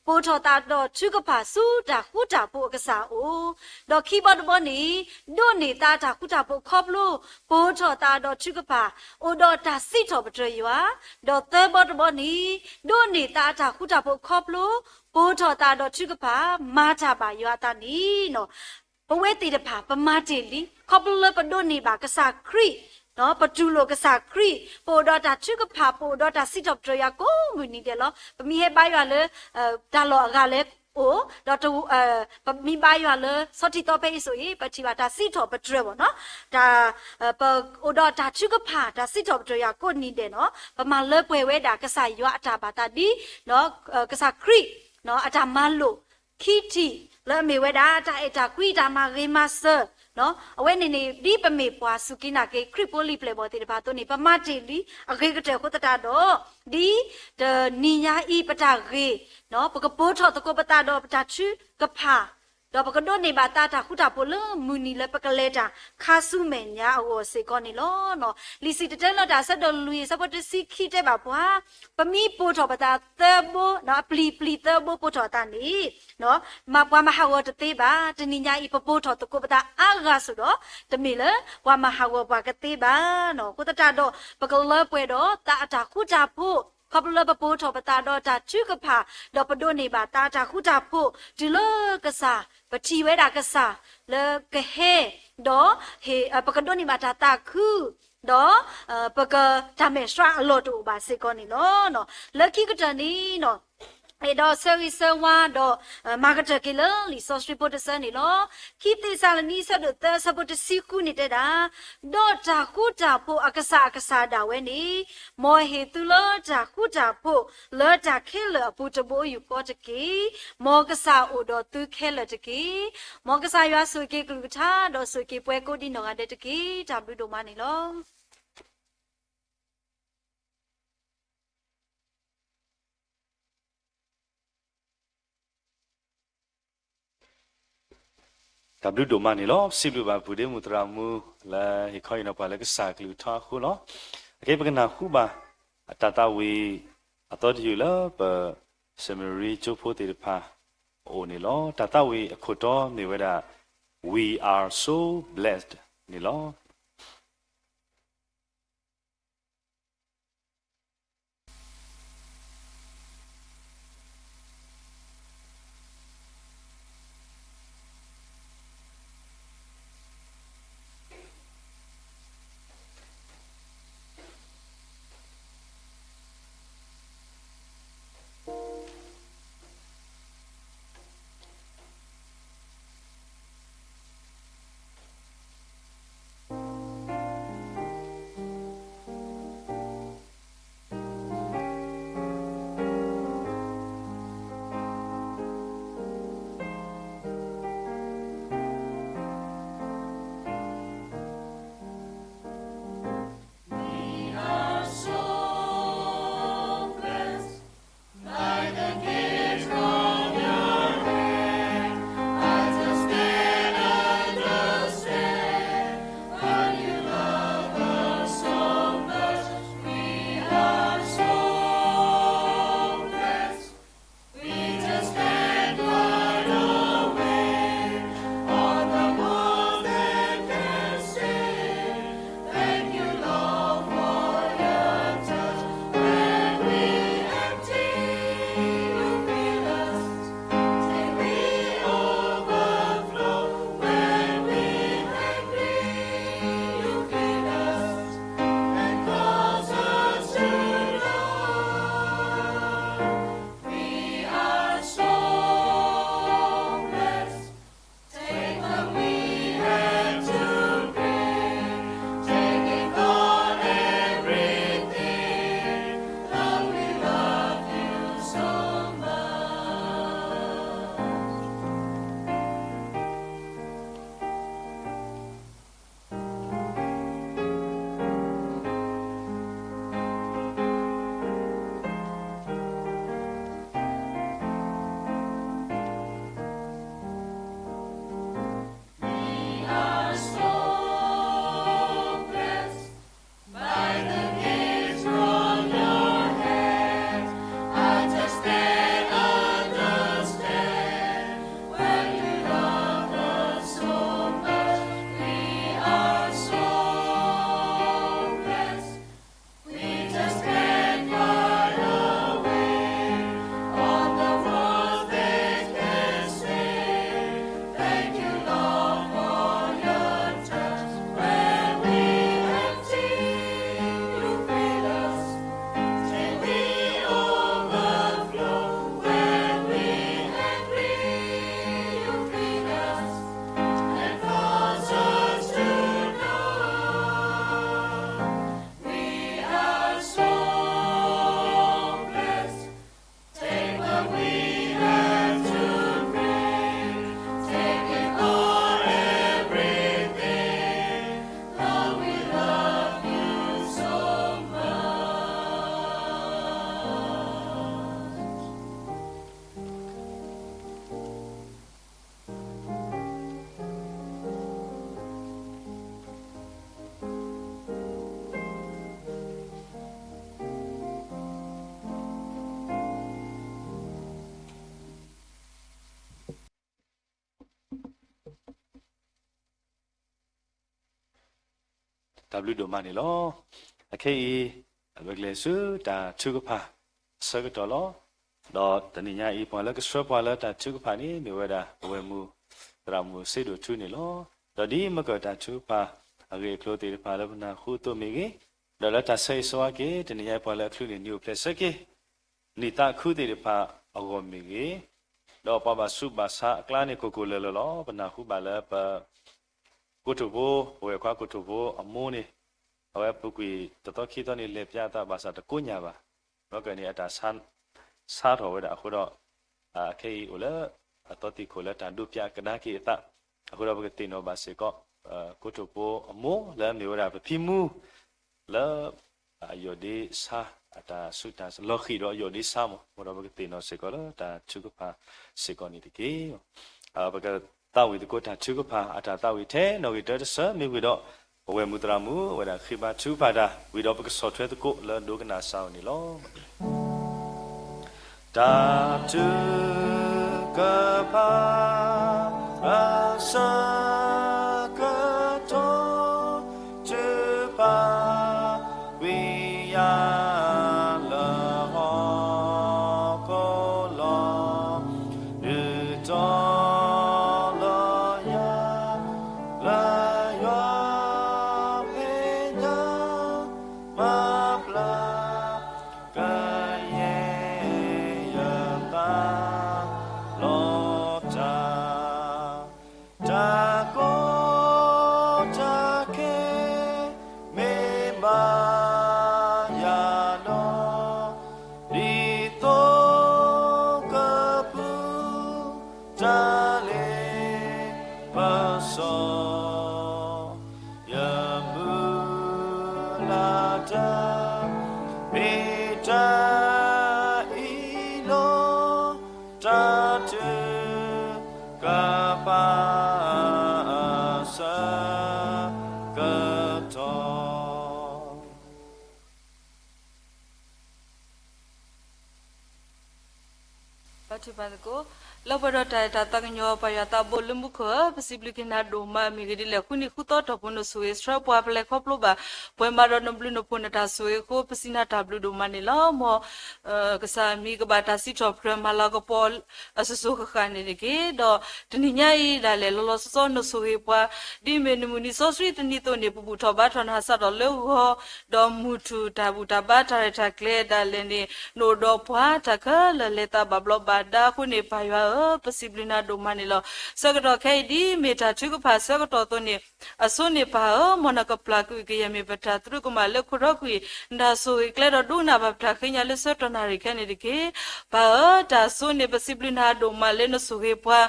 ပိာ်ထီၣ်သးဒီးထုကဖၣ်ဆူတၢ်ဃူတၢ်ဖိးအကစၢ်အအိၣ်, ဒီးခံဘီတဘီန့ၣ် ဒိးန့ၢ်သးတၢ်ဃူတၢ်ဖိးခီဖျိ ပိာ်ထီၣ်သးဒီးထုကဖၣ် အိၣ်ဒီးတၢ်စံးထီၣ်ပတြၢၤယွၤ, ဒီးသၢဘီတဘီန့ၣ် ဒိးန့ၢ်သးတၢ်ဃူတၢ်ဖိးခီဖျိ ပိာ်ထီၣ်သးဒီးထုကဖၣ် မၤတၢ်ဘၣ်ယွၤအသးန့ၣ် ပဝဲသ့ၣ်တဖၣ် ပမၤတ့ၢ်လံ, ခီဖျိလၢပဒိးန့ၢ်ဘၣ်ကစၢ်ခရံာ်, ပတူၢ်လိာ်ကစၢ်ခရံာ်, ပအိၣ်ဒီးတၢ်ထုကဖၣ်, ပအိၣ်ဒီးတၢ်စံးထီၣ်ပတြၢၤယွၤကိးမုၢ်နံၤဒဲးလီၤ. ပမ့ၢ်ဟဲဘါယွၤလၢ တၢ်လီၢ်အဂၤလဲၣ်အိၣ်, ဒီး ပမ့ၢ်ဘါယွၤလၢ ဆီထံသီဖဲအံၤဆိၣ်အံၤ ပထံၣ်ဘၣ်တၢ်စံးထီၣ်ပတြၢၤဘၣ်နီၤ, တၢ် ပအိၣ်ဒီးတၢ်ထုကဖၣ် တၢ်စံးထီၣ်ပတြၢၤယွၤကိးနံၤဒဲးနီၤ, ပမၤလၢပှဲၤဝဲဒၣ်ကစၢ်ယွၤအတၢ်ဘၣ်သးဒ် ကစၢ်ခရံာ် အတၢ်မၤလိာ် ခံထံၣ် လၢအမ့ၢ်ဝဲဒၣ် တၢ်အဲၣ်တၢ်ကွံ တၢ်မၤဂ့ၤမၤစၢၤ အဝဲန့ၣ်န့ၣ် ဒ်ပမ့ၢ်ပှၤစူၢ်က့ၤနာ်က့ၤ ခရံာ်ဖိလံာ်ပျဲၢ်ဘီၣ်သ့ၣ်တဖၣ်အသိးန့ၣ် ပမၤတ့ၢ်လံ အဂ့ၤကတၢၢ်အဃိသတးဒီး ဒ်တနံၤညါအံၤ ပတၢ်ဂ့ၢ် ပကပိာ်ထီၣ်သကိးပသးဒီးပတၢ်ထုကဖၣ် ဒီးပကဒိးန့ၢ်ဘၣ်သးတၢ်ဃူတၢ်ဖိးလၢမုၢ်နံၤလၢပကလဲၤတၢ်ခါဆူမဲာ်ညါအဂီၢ်စ့ၢ်ကီးန့ၣ်လီၤ. လံာ်စံၣ်တဲၤတဲလီၤတၢ်အဆၢဒိၣ်လွံၢ်အဆၢဖိတဆံခံတဲဘၣ်ပှၤ, ပမ့ၢ်ပိာ်ထီၣ်ပသးသၢဘိ, အပျံၤပျံၤသၢဘိပိာ်ထီၣ်အသးန့ၣ် မ့ၢ်ပှၤမၤဟးဂီၤတသ့ဘၣ်. တနံၤညါအံၤ ပပိာ်ထီၣ်သကိးပသးအါဂၤစိၤဒီး တမ့ၢ်လၢပှၤမၤဟးဂီၤပှၤကသ့ဘၣ်. အဃိသတးဒီး ပကလၢပှဲၤဒီးသးအတၢ်ဃူတၢ်ဖိး ခီဖျိလၢပပိာ်ထီၣ်ပသးဒီးတၢ်ထုကဖၣ်, ဒီးပဒိးန့ၢ်ဘၣ်သးအတၢ်ဃူတၢ်ဖိး တုၤလၢကစၢ်, ပထံၣ်ဝဲဒၣ်ကစၢ်လၢကဟဲ, ဒီး ပကဒိးန့ၢ်ဘၣ်တၢ်သးခု, ဒီး ပကတၢ်မဲာ်ဆှးအလီၢ်တအိၣ်ဘၣ်စ့ၢ်ကီးန့ၣ်လီၤ. လၢခံကတၢၢ်န့ၣ် အဲၣ်ဒိးဆၢဂ့ၤဆၢဝါဒီး မၤကတၢၢ်က့ၤလၢလံာ်စီဆှံဖိတဆၢန့ၣ်လီၤ. ခံသ့းစၤလနံ အဆၢဒိၣ်သၢ အဆၢဖိတဆံဃုန့ၣ်တဲဒၣ်, ဒီးတၢ်ဃူတၢ်ဖိးအကစၢ်အကစၢ်ဒၣ်ဝဲန့ၣ်, မ်ဟ့ၣ်သုလၢတၢ်ဃူတၢ်ဖိးလၢတၢ်ခဲလၢာ်အပူၤတဘိယူၢ်ဃီတက့ၢ်. မ်ကစၢ်အိၣ်ဒီးသုခဲလၢာ်တက့ၢ်. မ်ကစၢ်ယွၤဆိၣ်ဂ့ၤက့ၤကလုၢ်ကထါ ဒီးဆိၣ်ဂ့ၤက့ၤပှၤကိးဒံနီၢ်ဂၤဒဲးတက့ၢ်. တၢ်ဘျုးဒိၣ်မးန့ၣ်လီၤ. တၢ်ဘျုးဒိၣ်မးန့ၣ်လီၤ. စံးဘျုးဘၣ်ပုၢ်ဒ့မုၣ်သရၣ်မုၣ် လၢဟ့ၣ်ခီဟ့ၣ်နီၤပှၤလၢကစၢ်ကလုၢ်ကထါအဃိလီၤ. အခဲအံၤပကနၢ်ဟူဘၣ် အတၢ်သးဝံၣ်အသီတယုၢ်လၢပ Samaritan ကၠိဖိသ့ၣ်တဖၣ်အအိၣ်န့ၣ်လီၤ. တၢ်သးဝံၣ်အခိၣ်တီမ့ၢ်ဝဲဒၣ် We are so blessed န့ၣ်လီၤ. တၢ်ဘျုးဒိၣ်မးန့ၣ်လီၤ. အခဲအံၤ အဝဲကျဲးစၢးတၢ်ထုကဖၣ်အဆၢကတီၢ်လီၤ. ဒီးတနံၤညါအံၤ ပှၤလၢကဆှၢပှၤလၢတၢ်ထုကဖၣ်န့ၣ် မ့ၢ်ဝဲဒၣ် ပဝဲၢ်မုၢ် သရၣ်မုၢ်စ့ဒိၣ်ထူန့ၣ်လီၤ. ဒီးဒ်မ့ၢ်ကတၢ်ထုကဖၣ်အဂ့ၢ်အကျိၤသ့ၣ်တဖၣ်လၢပနၢ်ဟူအသိးမ့ၢ်ဂ့ၤ, ဒီးလၢတၢ်ဆၢဂ့ၤဆၢဝါက့ၤ တနံၤညါအံၤ ပှၤလၢအချုးန့ၢ်နံၣ်အိၣ်ဖျဲၣ်ဆၢက့ၤ နံၣ်သးခုသ့ၣ်တဖၣ် အဂီၢ်မ့ၢ်ဂ့ၤ, ဒီးပှၤဘၣ်ဆူးဘၣ်ဆါအကျါန့ၣ် ကိၢ်ကိၢ်လၢၤလၢၤလီၤ. ပနၢ်ဟူဘၣ်လၢပ ကိတိာ်ဖိ, ပဝဲၢ်ခွါကိတိာ်ဖိအမိၢ်န့ၣ်, အဝဲပူၤကွံာ်တသီခံသီန့ၣ် လဲၤပျးအသးဘၣ်ဆၣ်တကိညၣ်ဘၣ်. ဒီးကန့ၣ်အတၢ်ဆါထီၣ်ဝဲဒၣ်အဃိဒီး, ခဲအံၤအိၣ်လၢအသီသံၣ်ခိၣ်လၢတၢ်ဒိးပျးကဒါက့ၤအသး, အဃိဒီးပကသ့ၣ်နီၣ်ဘၣ်စ့ၢ်ကီး ကိတိာ်ဖိအမိၢ်လၢအမ့ၢ်ဝဲဒၣ်ပဖံမူ လၢ အယီၢ်ဒ့ဆါ, အတၢ်ဆူးတၢ်လီၤဃံၤဒီးအယီၢ်ဒ့ဆါမး, အဃိဒီးပကသ့ၣ်နီၣ်စ့ၢ်ကီးလၢတၢ်ထုကဖၣ်စ့ၢ်ကီးန့ၣ်တက့ၢ်. ပကသးဝံၣ်သကိးတၢ်ထုကဖၣ် အတၢ်သးဝံၣ်ထဲနီၣ်ဂံၢ်တၢတဆၢမ့ၢ်ဝံၤဒီး, ပဝဲၢ်မုၢ်သရၣ်မုၣ်အဝဲဒၣ်ဃ့ဘါထုကဖၣ်တၢ် ဝံၤဒီးပကဆီၣ်ထွဲသကိးလၢဒိကနၣ်စၢ်အအိၣ်န့ၣ်လီၤ. တၢ်ထုကဖၣ် အဆၢကတီၢ် ထုကဖၣ် ကွံာ်ယၤလၢဟီၣ်ခိၣ်လီၤ, ဒုးတီလၢယၤ လၢယွၤဖဲညါ မၤပျၢ် ကယဲၢ်ယသးလီၤတၢ်, တၢ်ကီတၢ်ခဲ မ့ၢ်ဘၣ်ယၤဒီး, ဒ်သိးကပူၤ တၢ်လ့ပစီ ယမုၢ်လၢ်တၢ် မ့ၢ်တၢ်အံၤလီၤ. တၢ်ထုကဖၣ် အဆၢကတီၢ် ပထံၣ်ဘၣ်သကိး လၢပှဲၤဒီးတၢ်အဲၣ်တၢ်သးကညီၤ ပၢ်ယွၤသးဘိလၢမူခိၣ်ဧၢ, ပစံးဘျုးက့ၤနၤဒိၣ်မး မ့ၢ်ဂ့ၢ်ဒ်လဲၣ် ဃုနံၤဃုသီတီၢ်ဖိနဆိၣ်ဂ့ၤဆှၢပှၤ ပလဲၤခီဖျိဘၣ် ပှဲၤမးဒီးနဘျုးနဖှိၣ်နတၢ်ဆိၣ်ဂ့ၤအဃိ ပစံးနၤတၢ်ဘျုးဒိၣ်မးန့ၣ်လီၤ. မ်ကစၢ်မံၤကဘၣ်တၢ်စံးထီၣ်ပတြၢၤမၤလၤကပီၤ အစိၤစိၤဃၣ်ဃၣ်န့ၣ်တက့ၢ်. ဒီးတနံၤညါအံၤဒၣ်လဲာ် လီၤလီၤဆီဆီနဆိၣ်ဂ့ၤပှၤ ဒ်မ့ၢ်နမုၢ်နံၤစီဆှံတနံၤအသိးန့ၣ် ပဘူၣ်ထီၣ်ဘါထီၣ်နဟးစးထီၣ်လၢဂီၤ ဒီးမုၢ်ထူၣ်တၢ်ဘူၣ်တၢ်ဘါတၢ်ရဲၣ်တၢ်ကျဲၤဒၣ်လဲာ်န့ၣ် နအိၣ်ဒီးပှၤတၢ်ခဲလၢာ်လဲၤသးဘၣ်ဘျီးဘၣ်ဒါအဃိန့ၣ် ပၢ်ယွၤဧၢ ပစံးဘျုးနၤဒိၣ်မးန့ၣ်လီၤ. ဆၢကတီၢ်ခဲအံၤဒ်မ့ၢ်တၢ်ထုကဖၣ်ဆၢကတီၢ်အသိးန့ၣ် အဆိန့ၣ်ပၢ်ဧၢ မ်နကပျၢ်ကွံာ်ကယဲၢ်မ့ၢ်ပတၢ်သရူးကမၣ်လၢခိၣ်ဒီကွံာ် နတၢ်ဆိၣ်ဂ့ၤကျဲဒီးဒိကနၣ်ဘၣ်ပတၢ်ဃ့ညါလၢဆၢကတီၢ်နၣ်ရံၣ်ခဲန့ၣ်တက့ၢ်. ပၢ်ဧၢ တၢ်အဆိန့ၣ် ပစံးဘျုးနၤဒိၣ်မးလၢနဆိၣ်ဂ့ၤပှၤ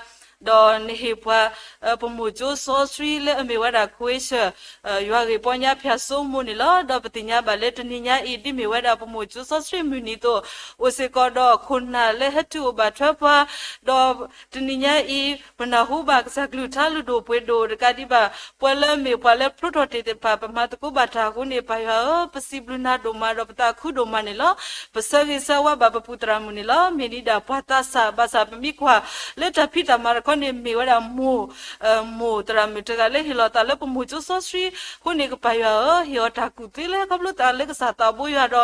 ဒီးနဟ့ၣ်ပှၤ ပမိၢ်ကၠိစီဆှံလၢအမ့ၢ်ဝဲဒၣ် ခွ့ဆၢၣ် ယွၤဂ့ၢ်ပီညါဖၠၣ်စိမိၢ်န့ၣ်လီၤ. ဒီးပသ့ၣ်ညါဘၣ်လၢတနံၤညါအံၤ ဒ်မ့ၢ်ဝဲဒၣ်ပမိၢ်ကၠိစီဆှံမုၢ်နံၤအသိး အိၣ်စ့ၢ်ကီးဒီးခိၣ်နၢ်လၢဟဲတုၤအိၣ်ဘၣ်ထွဲပှၤ ဒီးတနံၤညါအံၤ ပနၢ်ဟူဘၣ်ကစၢ်ကလုၢ်ကထါလုၢ်ဒိၣ်ပှ့ၤဒိၣ်တကးဒံးဘၣ် ပှၤလၢအမ့ၢ်ပှၤလၢဖျိထီၣ်တ့ၢ်သ့ၣ်တဖၣ် ပမၤသကိးဘၣ်တၢ်အဃိန့ၣ် ပၢ်ယွၤဧၢ ပစံးဘျုးနၤဒိၣ်မးဒီးပသးခုဒိၣ်မးန့ၣ်လီၤ. ပဆၢဂ့ၤဆၢဝါဘၣ်ပပုၢ်သရၣ်မုၣ်န့ၣ်လီၤ. မ့ၢ်ဒၣ်ပှၤသးစၢ်ဘၣ်ဆၣ် ပမ့ၢ်ကွၢ်လၢတၢ်ဖံးတၢ်မၤတခီန့ၣ် မ့ၢ်ဝဲဒၣ်မိၢ် မိၢ်သရၣ်မုၣ်တဂၤလၢဟ့ၣ်လီၤသးလၢပမိၢ်ကၠိစီဆှံအဃိန့ၣ် ကပၢ်ယွၤဧၢ ဟ့ၣ်အီၤတၢ်ကူၣ်သ့လၢခီဖျိသးလၢကစၢ်သးဘိယွၤ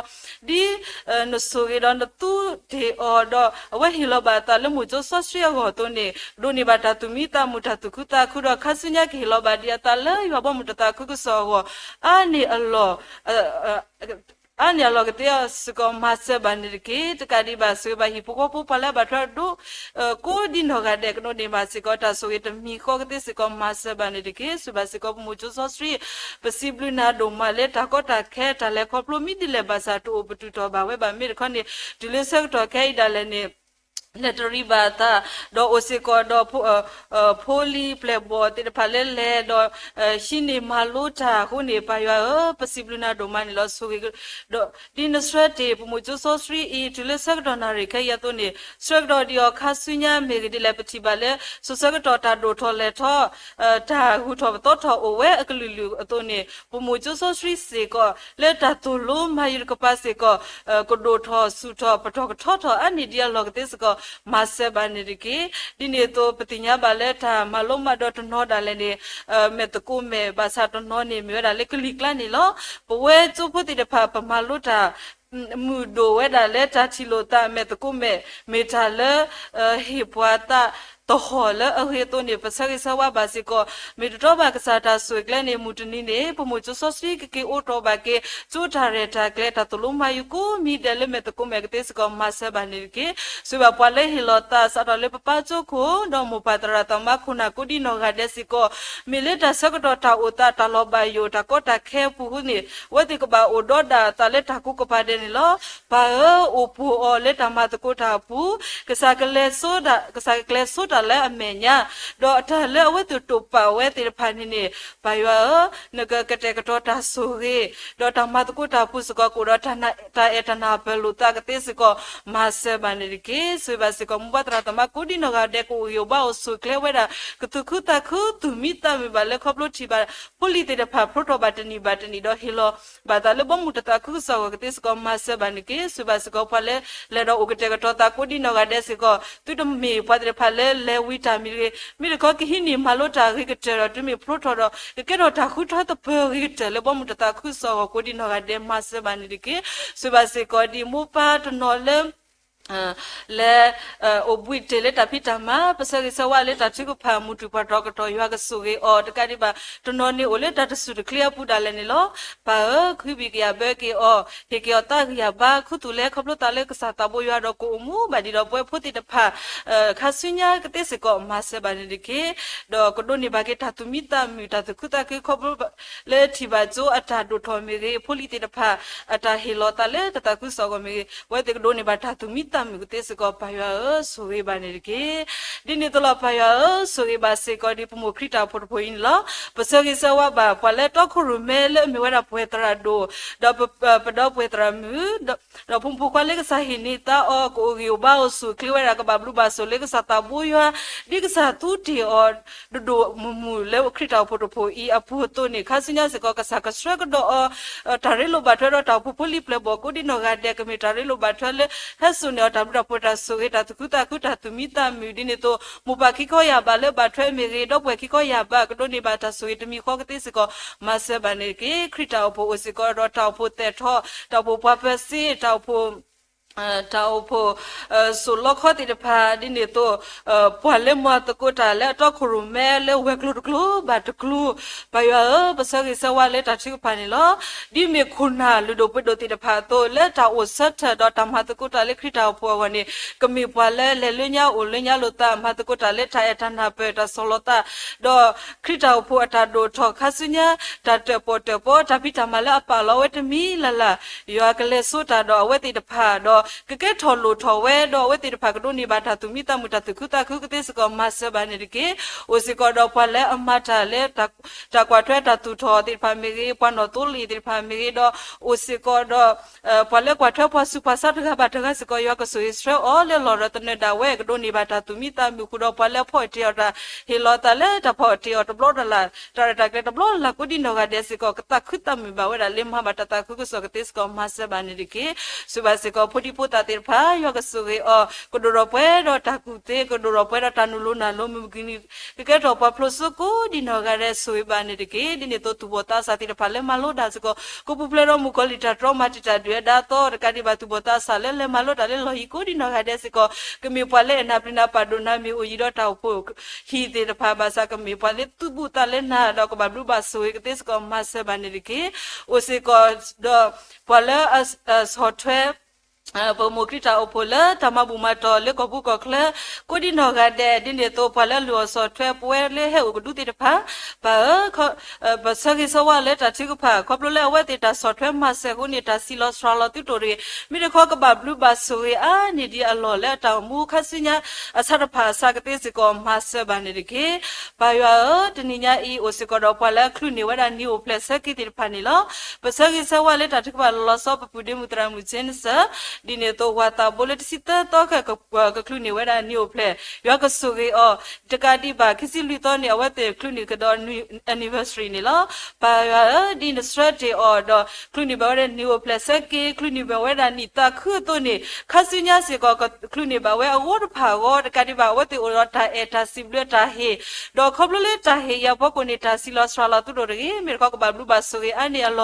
ဒီး ဒ်နဆိၣ်ဂ့ၤဒီးနသူတ့ၢ်အီၤဒီး အဝဲဟ့ၣ်လီၤဘၣ်အသးလၢမိၢ်ကၠိစီဆှံအဂီၢ်အသိးန့ၣ် ဒိးန့ၢ်ဘၣ်တၢ်သူၣ်မံသးမုာ် တၢ်သူၣ်ခုသးခုဒီး ခါဆူညါကဟ့ၣ်လီၤဘၣ်ဒံးအသးလၢယွၤဘီမုၢ်တသးခုကစီၣ်အဂီၢ် အါန့ၢ်အလီၢ် အါန့ၢ်အလီၢ်ကသ့စ့ၢ်ကီး မၤစၢၤဘၣ်န့ၣ်တက့ၢ်. တကးဒံးဘၣ် ဆိၣ်ဂ့ၤဘၣ်ဟံၣ်ဖိဃီဖိပှၤလၢအဘၣ်ထွဲဒိၣ် ကိးဒ်နီၢ်ဂၤဒဲး ကဒိးန့ၢ်ဘၣ်စ့ၢ်ကီး တၢ်ဆိၣ်ဂ့ၤတမံၤဃီကသ့စ့ၢ်ကီး မၤစၢၤဘၣ်န့ၣ်တက့ၢ်. ဆိၣ်ဂ့ၤဘၣ်စ့ၢ်ကီး ပမိၢ်ကၠိစီဆှံ ပစံးဘျုးနၤဒိၣ်မးလၢတၢ်ကီတၢ်ခဲ တၢ်လဲၤခီဖျိမ့ၢ်ဒ်လဲၣ်ဘၣ်ဆၣ် တအိၣ်ပတုာ်ထီၣ်ဘၣ်ဝဲဘၣ် မ့ၢ်တခီန့ၣ် တုၤလၢဆၢကတီၢ်ခဲအံၤဒၣ်လဲာ်န့ၣ် လဲၤတရံးဘၣ်အသး ဒီးအိၣ်စ့ၢ်ကီးဒီး ဖိလံၤပျဲၢ်ဘီၣ်သ့ၣ်တဖၣ်လၢလဲၤဒီး ဟံးန့ၢ်မၤလိတၢ်အဃိန့ၣ် ပၢ်ယွၤဧၢ ပစံးဘျုးနၤဒိၣ်မးန့ၣ်လီၤ. ဆိၣ်ဂ့ၤ ဒီးဒ်နဆှၢတ့ၢ် ပမိၢ်ကၠိစီဆှံအံၤ တုၤလၢဆၢကတီၢ်နၣ်ရံၣ်ခဲအံၤအသိးန့ၣ် ဆှၢကတီၢ်ဒံးအီၤခါဆူညါ မ့ၢ်ဂ့ၢ်ဒ်လဲၣ် ပထံၣ်ဘၣ်လၢ စိၤဆၢကတီၢ်တၢ်ဒိၣ်ထီၣ်လဲၢ်ထီၣ် တၢ်ဂုၤထီၣ်ပသီထီၣ်အိၣ်ဝဲအကလုာ်လုာ်အသိးန့ၣ် ပမိၢ်ကၠိစီဆှံစ့ၢ်ကီး လၢတၢ်သိၣ်လိမၤယုၤတကပၤစ့ၢ်ကီး ကဒိၣ်ထီၣ်ဆူၣ်ထီၣ်ပတီၢ်ကထီထီၣ် အါန့ၢ်ဒ်အလီၢ်ကသ့စ့ၢ်ကီး မၤစၢၤဘၣ်န့ၣ်တက့ၢ်. ဒ်န့ၣ်အသိး ပသ့ၣ်ညါဘၣ်လၢတၢ်မၤလိမးဒီးတနီၤဒၣ်လဲာ်န့ၣ် မဲာ်သကိးမဲာ် ဘၣ်ဆၣ်တနီၤန့ၣ် မ့ၢ်ဝဲဒၣ်လၢကလံၤကျါန့ၣ်လီၤ. ပဝဲကၠိဖိသ့ၣ်တဖၣ် ပမၤလိတၢ် မုာ်ဒိၣ်ဝဲဒၣ်လၢတၢ်ထံၣ်လိာ်သးမဲာ်သကိးမဲာ် မ့ၢ်တၢ်လၢ ဟ့ၣ်ပှၤသး တဟီၣ်လၢအဂ့ၤအသိးန့ၣ် ပဆၢဂ့ၤဆၢဝါဘၣ်စ့ၢ်ကီး မ့ၢ်တတီဘၣ်ကစၢ်တၢ်ဆိၣ်ဂ့ၤကျဲန့ၣ် မုၢ်တနံၤန့ၣ် ပမိၢ်ကၠိစီဆှံကက့ၤအိၣ်ထီၣ်ဘၣ်က့ၤ ကၠိတၢ်ရဲၣ်တၢ်ကျဲၤ တၢ်သိၣ်လိမၤယူၤကိးမံၤဒဲးလၢမဲာ်သကိးမဲာ်ကသ့စ့ၢ်ကီး မၤစၢၤဘၣ်န့ၣ်တက့ၢ်. ဆိၣ်ဂ့ၤဘၣ်ပှၤလၢဟ့ၣ်လီၤသးစးထီၣ်လၢပပၢ်ကၠိခိၣ် ဒီးမိၢ်ပၢ်သရၣ်သမါခိၣ်နၢ်ကိးဒံနီၢ်ဂၤဒဲးစ့ၢ်ကီး မ့ၢ်လၢတၢ်ဆၢကတီၢ်တၢ်အိၣ်သးတၢ်လီၤဘၣ်ယိၣ် တၢ်ကီတၢ်ခဲအပူၤန့ၣ် အဝဲသ့ၣ်ကဘၣ်အိၣ်ဒီးဒၣ်အသးလၢတၢ်ကူကပၤဒဲးန့ၣ်လီၤ. ပၢ်ဧၢ, အိၣ်ပိၢ်အီၤလၢတၢ်မၤသကိးတၢ်အပူၤ, ကစၢ်ကလဲၤစိတၢ်, ကစၢ်ကကျဲၤစိတၢ်လၢအမဲာ်ညါ, ဒီးတၢ်လၢအဝဲသ့ၣ်တိာ်ပာ်ဝဲသ့ၣ်တဖၣ်န့ၣ်န့ၣ် ပၢ်ယွၤဧၢ, နကကတဲာ်ကတီၤတၢ်ဆိၣ်ဂ့ၤ, ဒီးတၢ်မၤသကိးတၢ်အပူၤစ့ၢ်ကီး ကအိၣ်ဒီးတၢ်အဲၣ်တၢ်နၢ်ပၢၢ်လိာ်သးကသ့စ့ၢ်ကီး မၤစၢၤဘၣ်န့ၣ်တက့ၢ်. ဆိၣ်ဂ့ၤဘၣ်စ့ၢ်ကီး မိၢ်ပၢ်သရၣ်သမါကိးဒံနီၢ်ဂၤဒဲး ကအိၣ်ဂံၢ်အိၣ်ဘါအိၣ်ဆိးကျဲဝဲဒၣ် ကသူၣ်ခုသးခု သူၣ်မံသးမုာ်ဘၣ်လၢခီဖျိထံၣ်ဘၣ် ဖိလံၤသ့ၣ်တဖၣ် ဖျိထီၣ်ဘၣ်တနံၣ်ဘၣ်တနံၣ်ဒီး ဟ့ၣ်လီၤဘၣ်သးလၢဘီမုၢ်တသးခုကစီၣ်အဂီၢ်ကသ့စ့ၢ်ကီး မၤစၢၤဘၣ်န့ၣ်တက့ၢ်. ဆိၣ်ဂ့ၤဘၣ်စ့ၢ်ကီး ပှၤလၢလဲၤဒီးအိၣ်ကတဲာ်ကတီၤသးကိးဒံနီၢ်ဂၤဒဲးစ့ၢ်ကီး သုတမ့ၢ်ပှၤသ့ၣ်တဖၣ်လၢလဲၤဝံတၢ်မံၤတဂ့ၤ, မ့ၢ်တခီကဟံးန့ၢ်မၤလိတၢ်အဂ့ၤကတၢၢ်ဒီး တုၤမ့ၢ်ဖျိထီၣ်ဒီး ကကဲထီၣ်တၢ်ဃုထၢသပၢၤအဂ့ၤကတၢၢ်လၢဘီမုၢ်တသးခုကစီၣ်အဂီၢ်ကိးဒံနီၢ်ဂၤဒဲး မၤစၢၤဘၣ်န့ၣ်တက့ၢ်. ဆိၣ်ဂ့ၤဘၣ်စ့ၢ်ကီး ဒ်မိၢ်ပၢ်တနီၤလၢ လဲၤ အိၣ်ဘှံးတ့ၢ်လၢတၢ်ဖံးတၢ်မၤ ပဆၢဂ့ၤဆၢဝါလၢတၢ်ထုကဖၣ် မုၢ်တူၢ်ပှၤထီကတီၢ် ယွၤကဆိၣ်ဂ့ၤအီၤ တကးဒံးဘၣ် တနီၤန့ၣ်အိၣ်လၢတၢ်တစူၢ်တချ့အပူၤဒၣ်လဲာ်န့ၣ်လီၤ. ပၢ်ဧၢ, ခုဘံၣ်ကယာ်ဘၢက့ၤအီၤ, ဟ့ၣ်က့ၤအီၤသးဂံၢ်အဘါ ခူသူၣ်လဲခီဖျိသးလၢကစၢ်သးဘိယွၤဒီးကအိၣ်မူဘၣ်ဒံးဒီးပဝဲဖိသ့ၣ်တဖၣ် ခါဆူညါကသ့စ့ၢ်ကီး မၤစၢၤဘၣ်န့ၣ်တက့ၢ်. ဒီးကဒိးန့ၢ်ဘၣ်က့ၤတၢ်သူၣ်မံသးမုာ် တၢ်သူၣ်ခုသးခု ခီဖျိလၢထံၣ်ဘၣ်ကၠိအတၢ်ဒိၣ်ထီၣ်မ့ၢ်ဂ့ၤ, ဖိလံၤသ့ၣ်တဖၣ် အတၢ်ဟ့ၣ်လီၤသးလၢတၢ်သးခုကစီၣ်အဂီၢ်မ့ၢ်ဂ့ၤ, ပဝဲသ့ၣ်ကဒိးန့ၢ်ဘၣ်တၢ်သူၣ်မံသးမုာ်ကသ့စ့ၢ်ကီး ပၢ်ယွၤဧၢ, ဆိၣ်ဂ့ၤဘၣ်န့ၣ်တက့ၢ်. ဒ်န့ၣ်အသိးလီၤ ပၢ်ယွၤဧၢ, ဆိၣ်ဂ့ၤဘၣ်စ့ၢ်ကီးဒ်ပမိၢ်ခရံာ်တၢ်အိၣ်ဖှိၣ်တဖှိၣ်အံၤန့ၣ်လီၤ. ပဆၢဂ့ၤဆၢဝါဘၣ် ပှၤလၢအတီခိၣ်ရိၣ်မဲလၢအမ့ၢ်ဝဲဒၣ်ပှဲၤသရၣ်ဒိၣ်, ဒီးပ, ပဒီပုၢ်ဝဲၢ်သရၣ်မုၣ် ဒီးဖိမုၣ်ဖိခွါလၢကစၢ်ဟ့ၣ်န့ၢ်သါအီၤ ကအိၣ်ဂံၢ်အိၣ်ဘါအိၣ်ဆူၣ်အိၣ်ချ့ဝဲဒၣ် ကဘၣ်ဘျုးဘၣ်ဆိၣ်လၢကစၢ်သးဘိယွၤ ဒ်ကစၢ်သူတ့ၢ်အီၤ ဒိၣ်ဒိၣ်မုၢ်မုၢ်လၢခရံာ်တၢ်အိၣ်ဖှိၣ်တဖှိၣ်အံၤအပူၤအသိးန့ၣ် ခါဆူညါစ့ၢ်ကီး ကစၢ်ကဆှၢကဒီးအီၤ တၢ်ရ့လိာ်ဘၣ်ထွဲဒီးတၢ်အိၣ်ဖှိၣ်ဖိလံၤပျဲၢ်ဘီၣ်ကိးဒံနီၢ်ဂၤဒဲး ကမ့ၢ်တၢ်ရ့လိာ်ဘၣ်ထွဲလၢ ဟဲစိာ်န့ၢ်အီၤတၢ်ဘျုးတၢ်ဖှိၣ်တၢ်ဆိၣ်ဂ့ၤ တၢ်သူၣ်ခုသးခုတၢ်သူၣ်မံသးမုာ် ဒ်န့ၣ်အသိး မိၢ်ပၢ်ခံခီယၢ်ဘးလၢဘၣ်ထွဲမ့ၢ်ဂ့ၤ ဒီပုၢ်ဝဲၢ်ခံခီယၢ်ဘး ကဒိးန့ၢ်ဘၣ်တၢ်ဆိၣ်ဂ့ၤတမံၤဃီကသ့စ့ၢ်ကီး မၤစၢၤဘၣ်န့ၣ်တက့ၢ်. ခရံာ်တၢ်အိၣ်ဖှိၣ်အိၣ်စ့ၢ်ကီးဒီးတၢ်အိၣ်ဖှိၣ်သဲးထီၣ် တၢ်အိၣ်ဖှိၣ်ပှၤပၢၤစ့ တၢ်အိၣ်ဖှိၣ် တၢ်အိၣ်ဖှိၣ် စိၣ်လီခီသ့ၣ်တဖၣ် ဒ်န့ၣ်အသိး ပှၤလၢမၤသကိးတၢ်လၢအတီခိၣ်ရိၣ်မဲလၢဝဲၤကျိၤတကျိၤဘၣ်တကျိၤ ပၢ်ယွၤဧၢ, ပဆၢဂ့ၤဆၢဝါလၢတၢ်ထုကဖၣ်န့ၣ်လီၤ. ဒ်မ့ၢ်ခိၣ်နၢ်လုၢ်ဒိၣ်ပှ့ၤဒိၣ်သ့ၣ်တဖၣ်အသိး လၢတၢ်အိၣ်ဆၢထၢၣ်ဒီးတၢ်မၤသကိးတၢ်လၢခရံာ်တၢ်အိၣ်ဖှိၣ်အဂီၢ်န့ၣ် ကမ့ၢ်ပှၤလၢလဲၤလၢညါအိၣ်လၢညါလိာ်သး မၤသကိးတၢ်လၢတၢ်အဲၣ်တၢ်နၢ်ပၢၢ်တၢ်ဆီၣ်လီၤသး ဒီးခရံာ်တၢ်အိၣ်ဖှိၣ်အတၢ်ဒိၣ်ထီၣ်ခါဆူညါ တၢ်တၢၣ်ပီၣ်တၢၣ်ပီ တၢ်ဖံးတၢ်မၤလၢအပာ်လီၤဝဲတမံၤလၢ်လၢ် ယွၤကလဲၤစိတၢ်ဒီးအဝဲသ့ၣ်တဖၣ် ဒီးကကဲထီၣ်လိၣ်ထီၣ်ဝဲ ဒီးအဝဲသ့ၣ်တဖၣ်ကဒိးန့ၢ်ဘၣ်တၢ်သူၣ်မံသးမုာ် တၢ်သူၣ်ခုသးခုကသ့စ့ၢ်ကီး မၤစၢၤဘၣ်န့ၣ်တက့ၢ်. အိၣ်စ့ၢ်ကီးဒီးပှၤလၢအမၤတၢ်လၢ တၢ်ကွၢ်ထွဲတၢ်သူၣ်ထီၣ်သ့ၣ်တဖၣ်မ့ၢ်ဂ့ၤ, ပှၤနီၣ်သိလ့ၣ်သ့ၣ်တဖၣ်မ့ၢ်ဂ့ၤ, ဒီးအိၣ်စ့ၢ်ကီးဒီး ပှၤလၢကွၢ်ထွဲပှၤဆူးပှၤဆါတဂၤဘၣ်တဂၤစ့ၢ်ကီး ယွၤကဆိၣ်ဂ့ၤဆှၢအီၤလၢလီၢ်ဒီးသနၢၣ်ဒၣ်ဝဲ ကဒိးန့ၢ်ဘၣ်တၢ်သူၣ်မံသးမုာ်ဃုာ်ဒီး ပှၤလၢအဖီၣ်တ့ၢ်အီၤတၢ်ဟ့ၣ်လီၤသးလၢတၢ်ဖီၣ်တ့ၢ်အီၤတဘျီလၢ်လၢ် တၢ်ရဲၣ်တၢ်ကျဲၤတဘျီလၢ်လၢ်ကိးဒံနီၢ်ဂၤဒဲးစ့ၢ်ကီး ကသးခုသးမုာ်ဘၣ်ဝဲဒၣ်လၢမၤဘၣ်တၢ်သးခုကစီၣ်ကသ့စ့ၢ်ကီး မၤစၢၤဘၣ်န့ၣ်တက့ၢ်. ဆိၣ်ဂ့ၤဘၣ်စ့ၢ်ကီး ဖိဒံဖိသၣ်သ့ၣ်တဖၣ် ယွၤကဆိၣ်ဂ့ၤအီၤ ကဒိၣ်ထီၣ်ပှဲၤဒီးတၢ်ကူၣ်သ့ ကဒိၣ်ထီၣ်ပှဲၤဒီးတၢ်နုာ်လီၤနၢ်လိၤမုၢ်မုၢ်ကနံၤ ကကဲထီၣ်ပှၤဖျိးစိကိးဒံနီၢ်ဂၤဒဲး ဆိၣ်ဂ့ၤဘၣ်န့ၣ်တက့ၢ်. ဒ်န့ၣ်အသိးသူၣ်ဘီၣ်သးစၢ်သ့ၣ်တဖၣ်လၢမၤလိဒၣ်စ့ၢ်ကီး ကပူၤဖျဲးဒီးမုၣ်ကီၤလံၢ်တၢ်တြီမၤတံာ်တာ်ဒုးဝဲဒၣ်အသီ တကးဒံးဘၣ်သူၣ်ဘီၣ်သးစၢ်လၢလဲၤမၤလိတၢ်လၢလီၢ်ယံၤကိးဒံနီၢ်ဂၤဒဲးစ့ၢ်ကီး ကမ့ၢ်ပှၤလၢအဲၣ်နၢ်ပျံၤနၢ်ပာ်ဒိၣ်နၢ်မ့ၢ်အိၣ်ယံၤဒီးတၢ်အိၣ်ဖှိၣ်ဟံၣ်သ့ၣ်တဖၣ်ဘၣ်ဆၣ် ကမ့ၢ်ပှၤလၢသူၣ်ဘူၣ်သးလဲနၤဒီးကဘၣ်ဘျုးဘၣ်ဆိၣ်ဂ့ၤကသ့စ့ၢ်ကီး မၤစၢၤဘၣ်န့ၣ်တက့ၢ်. အိၣ်စ့ၢ်ကီးဒီးပှၤလၢအဆီၣ်ထွဲ ပမိၢ်ခရံာ်တၢ်အိၣ်ဖှိၣ်လၢတၢ်မၤဘူၣ်မၤတီၢ်လၢကီၢ်ပူၤကီၢ်ချၢ ကိးဒံနီၢ်ဂၤဒဲး ဒ်န့ၣ်အသိးပှၤလၢအလုၢ်အီၣ်ဆီၣ်ထွဲပဝဲလၢဟဲအိၣ်ကဒူသ့ၣ်တဖၣ် ပၢ်ဧၢ ပဆၢဂ့ၤဆၢဝါလၢတၢ်ထုကဖၣ် ခီဖျိလၢအဝဲသ့ၣ်တၢ်ဆီၣ်ထွဲမၤစၢၤအဃိန့ၣ် တၢ်စံးလီၤစှၤလီၤသုတအိၣ်တဂ့ၤ. မ့ၢ်တခီကဘၣ်ဘျုးဘၣ်ဆိၣ်ဂ့ၤအါန့ၢ်ဒံးအလီၢ်လၢအတၢ်အိၣ်မူခါဆူညါ အဆၢတဖၣ်အစှၤကသ့စ့ၢ်ကီး မၤစၢၤဘၣ်န့ၣ်တက့ၢ်. ပၢ်ယွၤဧၢ, တနံၤညါအံၤ အိၣ်စ့ၢ်ကီးဒီးပှၤလၢအချုးန့ၢ်ဝဲဒၣ်နံၤအိၣ်ဖျဲၣ်ဆၢက့ၤသ့ၣ်တဖၣ်န့ၣ်လီၤ. ပဆၢဂ့ၤဆၢဝါလၢတၢ်ထုကဖၣ်လီၤဆီ ပပုၢ်ဒ့မုၣ်သရၣ်မုၣ်ဆ့နစၢၢ် ဒ်န့ၣ်အသိး ဝၤသးဘိလၢတဆံသၢသီခဲၣ် ကချုးန့ၢ်ဝဲဒၣ်နံၤအိၣ်ဖျဲၣ် ယွၤကဆိၣ်ဂ့ၤအီၤ တကးဒံးဘၣ် ခံဆံလွံၢ်သီန့ၣ် အဝဲသ့ၣ်ချုးန့ၢ်ကဒီး anniversary န့ၣ်လီၤ. ပၢ်ယွၤဧၢ, ဒ်နဆှၢတ့ၢ်အီၤဒီး ချုးန့ၢ်ဘၣ်ဝဲဒၣ်နံၤအိၣ်ဖျဲၣ်ဆၢက့ၤ ချုးန့ၢ်ဘၣ်ဝဲဒၣ်နံၤသးခုအသိးန့ၣ် ခါဆူညါစ့ၢ်ကီး ချုးန့ၢ်ဘၣ်ဝဲအဂီၢ်တဖၣ်အဂီၢ် တကးဒံးဘၣ် အဝဲသ့ၣ်အိၣ်ဒီးတၢ်အဲၣ်တၢ်စံးဘျုးတၢ်ဟ့ၣ် ဒီးခီဖျိလၢတၢ်ဟ့ၣ်အံၤအဖီခိၣ်န့ၣ် တၢ်စံးလီၤစှၤလီၤသုတအိၣ်တဂ့ၤ. မ့ၢ်တခီကဘၣ်ဘျုးဘၣ်ဆိၣ်ဂ့ၤအါန့ၢ်အ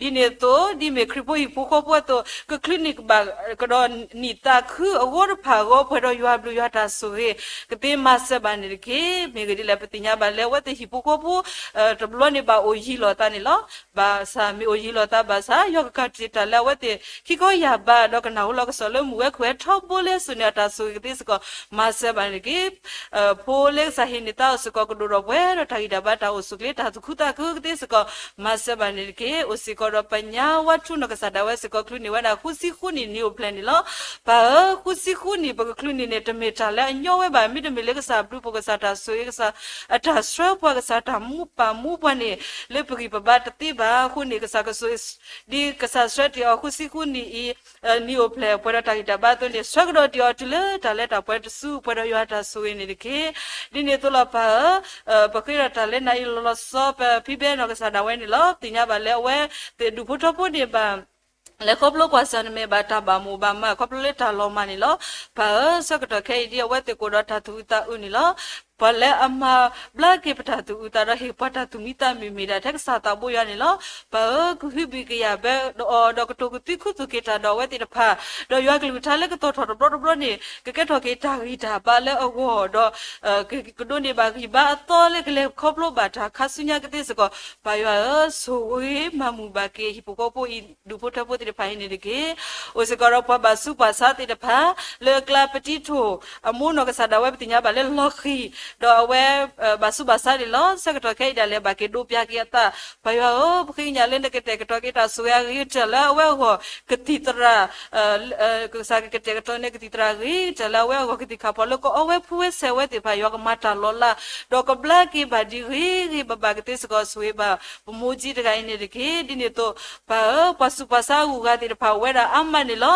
လီၢ် ဒ်န့ၣ်အသိး ဒ်မ့ၢ်ခရံာ်ဖိဟံၣ်ဖိဃီဖိအသိး ကချုးန့ၢ်ကဘၣ် ကဒီးနံၣ်သးခုအဂီၢ်တဖၣ်အဂီၢ် ပှဲၤဒီးယွၤဘျုးယွၤတၢ်ဆိၣ်ဂ့ၤ ကသ့မၤစၢၤဘၣ်န့ၣ်တက့ၢ်. မ့ၢ်ဂ့ၢ်ဒ်လဲၣ် ပသ့ၣ်ညါဘၣ်လၢအဝဲသ့ၣ်ဟံၣ်ဖိဃီဖိ တဘျီန့ၣ်ဘၣ်အိၣ်ယံၤလိာ်သးန့ၣ်လီၤ. ဘၣ်ဆၣ်မ့ၢ်အိၣ်ယံၤလိာ်သးဘၣ်ဆၣ် ယွၤကကးတံာ်တၢ်လၢအဝဲသ့ၣ်ခံခီယၢ်ဘး ဒီးကနၢ်ဟူလီၤကစီၣ်လၢမုၢ်ဝဲခိၣ်ဝဲထီဘိလၢစိၤန့ၣ် အတၢ်ဆိၣ်ဂ့ၤကသ့စ့ၢ်ကီး မၤစၢၤဘၣ်န့ၣ်တက့ၢ်. ဖိလၢကစၢ်ဟ့ၣ်န့ၢ်သးအိၣ်စ့ၢ်ကီး ကဒိၣ်ဒီးပှဲၤဒီးတၢ်ဂံၢ်တၢ်ဘါ တၢ်အိၣ်ဆူၣ်အိၣ်ချ့ တၢ်သူၣ်ခုသးခုကသ့စ့ၢ်ကီး မၤစၢၤဘၣ်န့ၣ်တက့ၢ်. အိၣ်စ့ၢ်ကီးဒီးပညါဝါထူနီၢ်ကစၢ်ဒၣ်ဝဲစ့ၢ်ကီး ချုးန့ၢ်ဝဲဒၣ်ဃုဆံဃုနံၣ်နံၣ်အိၣ်ဖျဲၣ်န့ၣ်လီၤ. ပၢ်ဧၢ, ဃုဆံဃုနံၣ် ပကချုးန့ၢ်န့ၣ် တမ့ၢ်တၢ်လၢအညီဝဲဘၣ်. မ့တမ့ၢ်လၢကစၢ်ဘျုးပှၤ ကစၢ်တၢ်ဆိၣ်ဂ့ၤ ကစၢ်အတၢ်ဆှၢပှၤ ကစၢ်တၢ်မူပာ်မူပှၤန့ၣ် လၢပဂံၢ်ပဘါတသ့ဘၣ်. အဃိန့ၣ် ကစၢ်ကဆိၣ်ဂ့ၤ ဒ်ကစၢ်ဆှၢတ့ၢ်အီၤဃုဆံဃုနံၣ်အံၤ နံၣ်အိၣ်ဖျဲၣ် ပှဲၤဒီးတၢ်ဂံၢ်တၢ်ဘါအသိးန့ၣ် ဆှၢကဒီးတ့ၢ်အီၤတုၤလၢတၢ်လၢတၢ်ပှဲၤတစု ပှဲၤဒီးယွၤတၢ်ဆိၣ်ဂ့ၤန့ၣ်တက့ၢ်. ဒ်န့ၣ်အသိးလီၤပၢ်ဧၢ, ပဃ့ဒီးတၢ်လၢနၤအံၤလီၤလီၤဆီဆီ ပဖံဘဲနီၢ်ကစၢ်ဒၣ်ဝဲန့ၣ်လီၤ. ပသ့ၣ်ညါဘၣ်လၢအဝဲသ့ၣ်ဒူၣ်ဖိထၢဖိန့ၣ်ဘၣ် လဲၤခီဖျိကွၢ်ဆၢၣ်မဲာ်ဘၣ်တၢ်ဘၣ်မိၣ်ဘၣ်မး ခီဖျိလၢတၢ်လီၤမၢ်န့ၣ်လီၤ. ပၢ်ဧၢ, ဆၢကတီၢ်ခဲအံၤဒ်အဝဲသ့ၣ်ကအိၣ်ဒီးတၢ်သူၣ်အုးသးအုးန့ၣ်လီၤ. ပှၤလၢအမၤဘျါက့ၤပတၢ်သူၣ်အုးသးဒီးဟ့ၣ်ပှၤတၢ်သူၣ်မံသးမုာ် မ့ၢ်ဒၣ်ထဲကစၢ်သးဘိယွၤန့ၣ်လီၤ. ပၢ်ဧၢ, ကဟုဘံၣ်ကယာ်ဘၢဒီးအီၤ ဒီးကတိၤကသံခုသူၣ်က့ၤတၢ်ဒီးအဝဲသ့ၣ်တဖၣ်, ဒီးယွၤကလုၢ်ကထါလၢကတီၤထီၣ်တဘျီတဘျီန့ၣ် ကကဲထီၣ်က့ၤတၢ်ဂံၢ်တၢ်ဘါလၢအဂီၢ်ဒီး ကဒိးန့ၢ်ဘၣ်ဂံၢ်ဘါအသီလၢကလဲၤခီဖျိဘၣ်တၢ်ခါဆူညါကသ့စ့ၢ်ကီး ပၢ်ယွၤဧၢ, ဆိၣ်ဂ့ၤမၤမုာ်ဘၣ်က့ၤဟံၣ်ဖိဃီဖိအံၤ ဒူၣ်ဖိထၢဖိသ့ၣ်တဖၣ်အံၤန့ၣ်တက့ၢ်. အိၣ်စ့ၢ်ကီးဒီးပှၤဘၣ်ဆူးဘၣ်ဆါသ့ၣ်တဖၣ် လၢအကျါပတံထိၣ် အမိၢ်နီၢ်ကစၢ်ဒၣ်ဝဲပသ့ၣ်ညါဘၣ်လၢလီၤဃံၤ ဒီးအဝဲ ဘၣ်ဆူးဘၣ်ဆါန့ၣ်လီၤ. ဆၢကတီၢ်ခဲအံၤဒၣ်လဲာ် ဘၣ်က့ၤဒိးပျၢ်က့ၤအသး ပၢ်ယွၤဧၢ, ပဃ့ကညးလၢနကတဲာ်ကတီၤက့ၤတၢ်ဆိၣ်ဂ့ၤအဂ့ၤကတၢၢ်လၢအဝဲအဂီၢ် ကသံၣ်သရၣ် ကစၢ်ကကတဲာ်ကတီၤန့ၣ် ကသံၣ်သရၣ်အဂ့ၤကတၢၢ်လၢအဝဲအဂီၢ် ကသံၣ်ခၣ်ဖီၣ်လၢကအီဝဲဖှူဝဲဆဲးဝဲသ့ၣ်တဖၣ် ယွၤကမၤတၢ်လီၤလး ဒီးကဘျါက့ၤဘၣ်ဒ်ဂ့ၤဂ့ၤဘၣ်ဘၣ်ကသ့စ့ၢ်ကီး ဆိၣ်ဂ့ၤဘၣ်ပမိၢ်ကၠံတဂၤအံၤန့ၣ်တက့ၢ်. ဒ်န့ၣ်အသိး ပၢ်ဧၢ, ပှၤဆူးပှၤဆါအဂုၤအဂၤသ့ၣ်တဖၣ်အိၣ်ဝဲဒၣ်အါမးန့ၣ်လီၤ.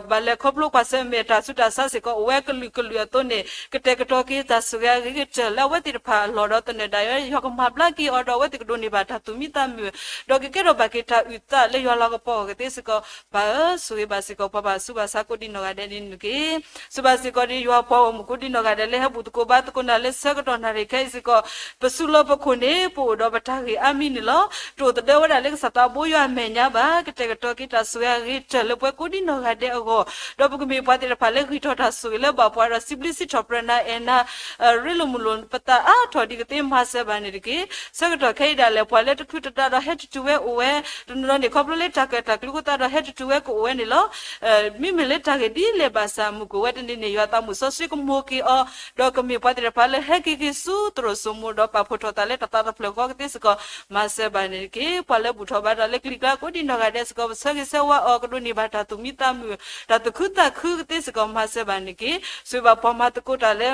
ဘၣ်လဲၤခီဖျိကွၢ်ဆၢၣ်မဲာ်တၢ်ဆူးတၢ်ဆါစ့ၢ်ကီး အိၣ်ဝဲကလုာ်ကလုာ်အသိးန့ၣ် ကတဲာ်ကတီၤက့ၤတၢ်ဆိၣ်ဂ့ၤအဂ့ၤကတၢၢ်လၢအဝဲသ့ၣ်တဖၣ်အလီၢ်ဒီးသနၢၣ်ဒၣ်ယွၤ ယွၤကမၤဘျါက့ၤအီၤဒီး အဝဲသ့ၣ်ကဒိးန့ၢ်ဘၣ်တၢ်သူၣ်မံသးမုာ် ဒီးကကဲထီၣ်ဘၣ်က့ၤတၢ်အုၣ်သးလၢယွၤလၤကပီၤအဂီၢ်ကသ့စ့ၢ်ကီး ပၢ်ဧၢ, ဆိၣ်ဂ့ၤဘၣ်စ့ၢ်ကီးပှၤဘၣ်ဆူးဘၣ်ဆါကိးဒံနီၢ်ဂၤဒဲးန့ၣ်တက့ၢ်. စူးဘၣ်စ့ၢ်ကီးဒ်ယွၤပှၤဂီၢ်မုၢ်ကိးဒံနီၢ်ဂၤဒဲး လၢဟဲဘူၣ်သကိးဘါသကိးနၤလၢဆၢကတီၢ်နၣ်ရံၣ်ခဲအံၤစ့ၢ်ကီး ပစုလီၢ်ပခိၣ်န့ၣ် ပအိၣ်ဒီးပတၢ်ဂ့ၢ်အါမံၤန့ၣ်လီၤ. တအိၣ်သဒၢဝဲဒၣ်လၢကစၢ်သးဘိယွၤအမဲာ်ညါဘၣ်. ကတဲာ်ကတီၤက့ၤတၢ်ဆိၣ်ဂ့ၤအဂ့ၤကတၢၢ်လၢပှၤကိးဒံနီၢ်ဂၤဒဲးအဂီၢ်, ဒီးပကမ့ၢ်ပှၤသ့ၣ်တဖၣ်လၢဂံၢ်ထီၣ်တၢ်ဆိၣ်ဂ့ၤလၢဘၣ်ပှၤဒီး စံးဘျုးစံးထီၣ်ပတြၢၤနၤအဲၣ်နၤ ရ့လိာ်မုာ်လိာ်ပသးအါထီၣ်ဒ်ကသ့မၤစၢၤဘၣ်န့ၣ်တက့ၢ်. ဆၢကတီၢ်ခဲအံၤဒၣ်လဲာ် ပှၤလၢတချုးတဒါဒီးဟဲတတုၤဝဲအိၣ်ဝဲ, တနီၤနီၤန့ၣ် ခီဖျိလၢတၢ်ကၢၣ်တၢ်ကျူအဃိသတးဒီးဟဲတတုၤဝဲကအိၣ်ဝဲန့ၣ်လီၤ. မ့မ့ၢ်လၢတၢ်ဂ့ၢ်ဒ်လဲၣ်ဘၣ်ဆၣ် မုၢ်ကအိၣ်ဝဲတနံၤန့ၣ် ယွၤသးမုာ်စီဆှံကမိၢ်က့ၤအီၤ, ဒီးကမ့ၢ်ပှၤသ့ၣ်တဖၣ်လၢဟဲက့ၤက့ၤဆူသရိာ်စိမိၤဒီးပာ်ဖှိၣ်ထီၣ်သးလၢတၢ်သးတဖျၢၣ်ဃီကသ့စ့ၢ်ကီး မၤစၢၤဘၣ်န့ၣ်တက့ၢ်. ပှၤလၢဘူၣ်ထီၣ်ဘါထီၣ်လၢကလံၤကျါကိးဒံနီၢ်ဂၤဒဲးစ့ၢ်ကီး ပဆၢဂ့ၤဆၢဝါအီၤ ကဒိးန့ၢ်ဘၣ်တၢ်သူၣ်မံသးမုာ် တၢ်သူၣ်ခုသးခုကသ့စ့ၢ်ကီး မၤစၢၤဘၣ်န့ၣ်တက့ၢ်. ဆိၣ်ဂ့ၤဘၣ်ပှၤမၤသကိးတၢ်လၢ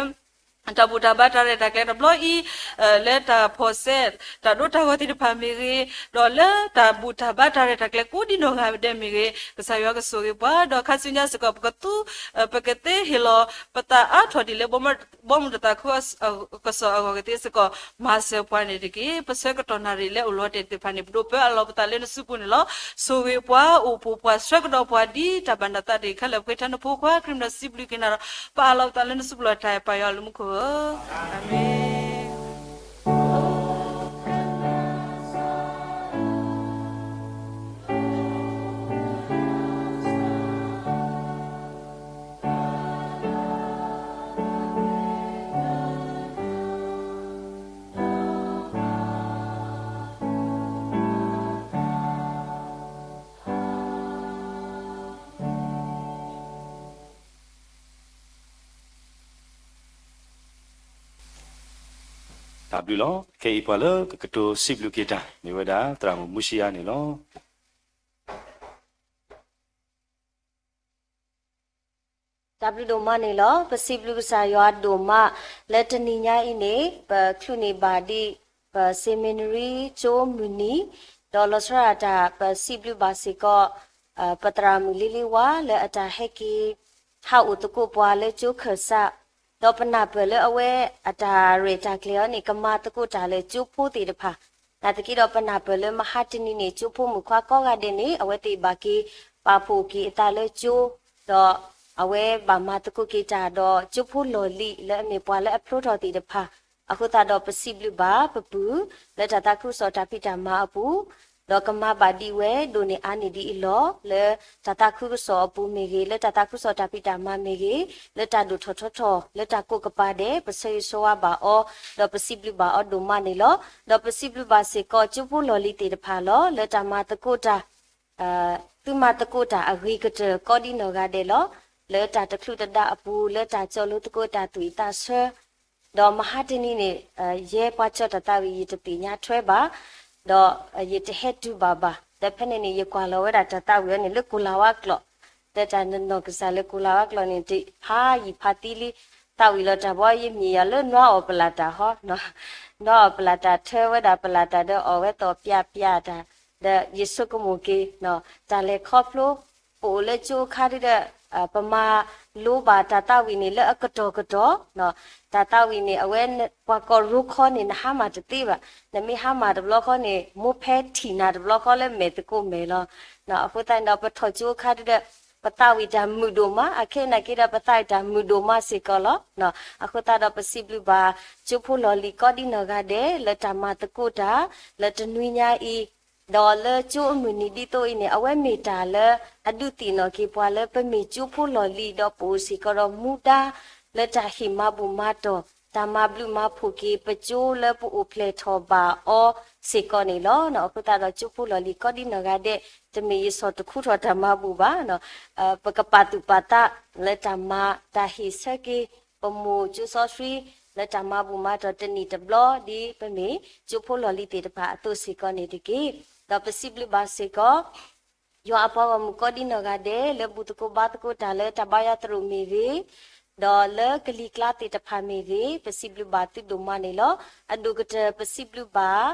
တၢ်ဘူၣ်တၢ်ဘါတၢ်ရဲၣ်တၢ်ကျဲၤတဘျီအံၤ လၢတၢ်ဖီၣ်စဲ တၢ်ဒိတၢ်ဂီၤသ့ၣ်တဖၣ်မ့ၢ်ဂ့ၤ, ဒီးလၢတၢ်ဘူၣ်တၢ်ဘါတၢ်ရဲၣ်တၢ်ကျဲၤကိးဒံနီၢ်ဂၤဒဲးမ့ၢ်ဂ့ၤ, ကစၢ်ယွၤကဆိၣ်ဂ့ၤပှၤ, ဒီးခါဆူညါစ့ၢ်ကီး ပကသူ ပကသ့ဟ့ၣ်လီၤပသးအါထီၣ်ဒ်လၢ ဘီမုၢ်တသးခုကစီၣ်အဂီၢ်ကသ့စ့ၢ်ကီး မၤစၢၤပှၤန့ၣ်တက့ၢ်. ပဆၢကတီၢ်နၣ်ရံၣ်လၢအိၣ်လီၤတဲာ်သ့ၣ်တဖၣ်န့ၣ် ပဒိးပၢအလီၤပသးလၢနစုပူၤန့ၣ်လီၤ. ဆိၣ်ဂ့ၤပှၤ အိၣ်ဖှိၣ်ပှၤ ဆှၢကဒီးပှၤဒ်တၢ်ဘၣ်နသးတ့ၢ်ခဲလၢာ် ပဃ့ထါနဖိခွါ ခရံာ်နံၣ်စံးဘျုးက့ၤနၤဒီး ပအးလီၤပသးလၢနစုပူၤလီၤတၢ်အဲၣ်ပၢ်ယွၤလၢမူခိၣ်ဧၢ, အၤမ့ၣ်. တၢ်ဘျုးလီၤ. ခဲအံၤပှၤလၢကကတိၤစံးဘျုးက့ၤတၢ် မ့ၢ်ဝဲဒၣ်သရၣ်မုၣ်မူၡံယၤန့ၣ်လီၤ. တၢ်ဘျုးဒိၣ်မးန့ၣ်လီၤ. ပစံးဘျုးကစၢ်ယွၤဒိၣ်မး လၢတနံၤညါအံၤန့ၣ် ပချုးန့ၢ်ဘၣ်ဒံး ပ seminary ကၠိမုၢ်နံၤ, ဒီးလီၤဆီဒၣ်တၢ် ပစံးဘျုးဘၣ်စ့ၢ်ကီး ပသရၣ်မုၣ်လ့လ့ဝါ လၢအတၢ်ဟဲက့ၤ ဟးအိၣ်သကိးပှၤလၢကၠိခၢၣ်စး, ဒီးပနၢ်ပၢၢ်လၢအဝဲအတၢ်ရဲၣ်တၢ်ကျဲၤအီၤန့ၣ် ကမၤသကိးတၢ်လၢကၠိဖိသ့ၣ်တဖၣ်, နာ်သက့ဒီးပနၢ်ပၢၢ်လၢမဟါတနံၤန့ၣ် ကၠိဖိမုၣ်ခွါကိးဂၤဒဲးန့ၣ် အဝဲသ့ၣ်ဘၣ်က့ၤပာ်ဖှိၣ်က့ၤအသးလၢကၠိ, ဒီးအဝဲဘၣ်မၤသကိးက့ၤတၢ်ဒီးကၠိဖိလီၢ်လံၤ လၢအမ့ၢ်ပှၤလၢအဖျိထီၣ်သ့ၣ်တဖၣ်, အဃိသတးဒီးပစံးဘျုးဘၣ်ပပုၢ် လၢတၢ်သးခုကစီၣ်တၢ်ဖံးတၢ်မၤအပူၤ ဒီးကမၤဘၣ်ဒံးဝဲ ဒိၣ်န့ၢ်အါန့ၢ်ဒ်အံၤလီၤ. လၢတၢ်သးခုကစီၣ်အပူၤမ့ၢ်ဂ့ၤ, လၢတၢ်သးခုကစီၣ်တၢ်ဖံးတၢ်မၤမ့ၢ်ဂ့ၤ, လၢတၢ်ဒိၣ်ထီၣ်ထီထီၣ် လၢတၢ်ကိးကပၤဒဲး ပဆၢဂ့ၤဆၢဝါဘၣ်အီၤ, ဒီးပစံးဘျုးဘၣ်အီၤဒိၣ်မးန့ၣ်လီၤ. ဒီးပစံးဘျုးဘၣ်စ့ၢ်ကီး ကၠိဖိလီၢ်လံၤသ့ၣ်တဖၣ်လီၤ. လၢတၢ်မၤသကိးတၢ် သုမၤသကိးတၢ်အဂ့ၤကတၢၢ်ကိးဒ်နီၢ်ဂၤဒဲးလီၤ. လၢတၢ်တချုးတဒါအပူၤ လၢတၢ်ကၠီၣ်လိသကိးတၢ်သွံၣ်သးဆၢ, ဒီးမဟါတနံၤန့ၣ် ယဲပှၤကၠီၣ်တၢ်သးဝံၣ် ယတသ့ၣ်ညါထွဲဘၣ်, ဒီးယတဟဲတုၤဘၣ်ဘၣ်. ဒီးဖဲန့ၣ်န့ၣ် ယကွၢ်လီၤဝဲဒၣ်တၢ်သးဝံၣ်အီၤန့ၣ် လၢကိၤလၤဝါကျိာ်, ဒီးတၢ်နနီၢ်ကစၢ်လၢကိၤလၤဝါကျိာ်န့ၣ် တဖးယံာ်ဖးသံလံ, သးဝံၣ်လီၤတၢ်ဘီ ယမ့ၢ်ယၤလၢနွါအီၣ်ပလၢ်တၢ်ဟီ နွါအီၣ်ပလၢ်တၢ် ထၢဝဲဒၣ်ပလၢ်တၢ်ဒီးအီၣ်ဝဲသီၣ်ပျၢ်ပျၢ်တၢ်, ဒီးယဆိကမိၣ်က့ၤ တၢ်လဲၤခီဖျိ ပအိၣ်လၢကၠိအခါဒ်ဒီး ပမၤလိဘၣ်တၢ်သးဝံၣ်န့ၣ်လၢအကတီၢ်ကတီၢ်, တၢ်သးဝံၣ်န့ၣ် အဝဲပှၤကိးရိခီန့ၣ် နဟါမၢ်တသ့ဘၣ်, နမ့ၢ်ဟါမၢ်တဘျီဃီန့ၣ် မိၢ်ဖဲထံၣ်နၤတဘျီဃီလၢမဲာ်သကိးမဲာ်လီၤ. အဃိသတးန့ၣ်ဒီး ပထီၣ်ကၠိအခါဒ်ဒီး ပသးဝံၣ်တၢ်မုာ်ဒိၣ်မး, အခဲအံၤနာ်က့ဒီး ပသးဝံၣ်တၢ်မုာ်ဒိၣ်မးစ့ၢ်ကီးလီၤ. အဃိသတးဒီး ပစံးဘျုးဘၣ်ကၠိဖိလီၢ်လံၤကိးဒ်နီၢ်ဂၤဒဲး လၢတၢ်မၤသကိးတၢ် လၢတနွံညါအံၤ, ဒီးလၢကၠိအမုၢ်နံၤဒ်သိးအံၤန့ၣ် အဝဲမ့ၢ်တၢ်လၢအဒုးသ့ၣ်နီၣ်က့ၤပှၤလၢ ပမ့ၢ်ကၠိဖိလီၢ်လံၤ ဒီးပအိၣ်စ့ၢ်ကီးဒီးမူဒါ လၢတၢ်ဟ့ၣ်မၤဘူၣ်မၤတီၢ် တၢ်မၤဘျုးမၤဖှိၣ်က့ၤ ပကၠိလၢပအိၣ်ဖျဲၣ်ထီၣ်ဘၣ်အီၤစ့ၢ်ကီးန့ၣ်လီၤ. အဃိသတးဒီး ကၠိဖိလီၢ်လံၤကိးဒ်နီၢ်ဂၤဒဲး တမ့ၢ်ယဆီၣ်တခူထီၣ်တၢ်မၤဘူၣ်ဘၣ်, ပကပာ်သူၣ်ပာ်သးလၢတၢ်မၤတၢ်ဟ့ၣ်ဆၢက့ၤ ပမိၢ်ကၠိစီဆှံ လၢတၢ်မၤဘူၣ်မၤတီၢ်တနံၣ်တဘျီ ဒ်ပမ့ၢ်ကၠိဖိလီၢ်လံၤသ့ၣ်တဖၣ်အသိးစ့ၢ်ကီးန့ၣ်တက့ၢ်. ဒီးပစံးဘျုးဘၣ်စ့ၢ်ကီး ယွၤအပှၤဂီၢ်မုၢ်ကိးဒ်နီၢ်ဂၤဒဲး လၢဘူၣ်သကိးဘါသကိးတၢ်လၢတၢ်ဘါယွၤသရိာ်မ့ၢ်ဂ့ၤ, ဒီးလၢကလံၤကျါသ့ၣ်တဖၣ်မ့ၢ်ဂ့ၤ, ပစံးဘျုးဘၣ်သုဒိၣ်မးန့ၣ်လီၤ. အဒိၣ်ကတၢၢ်ပစံးဘျုးဘၣ်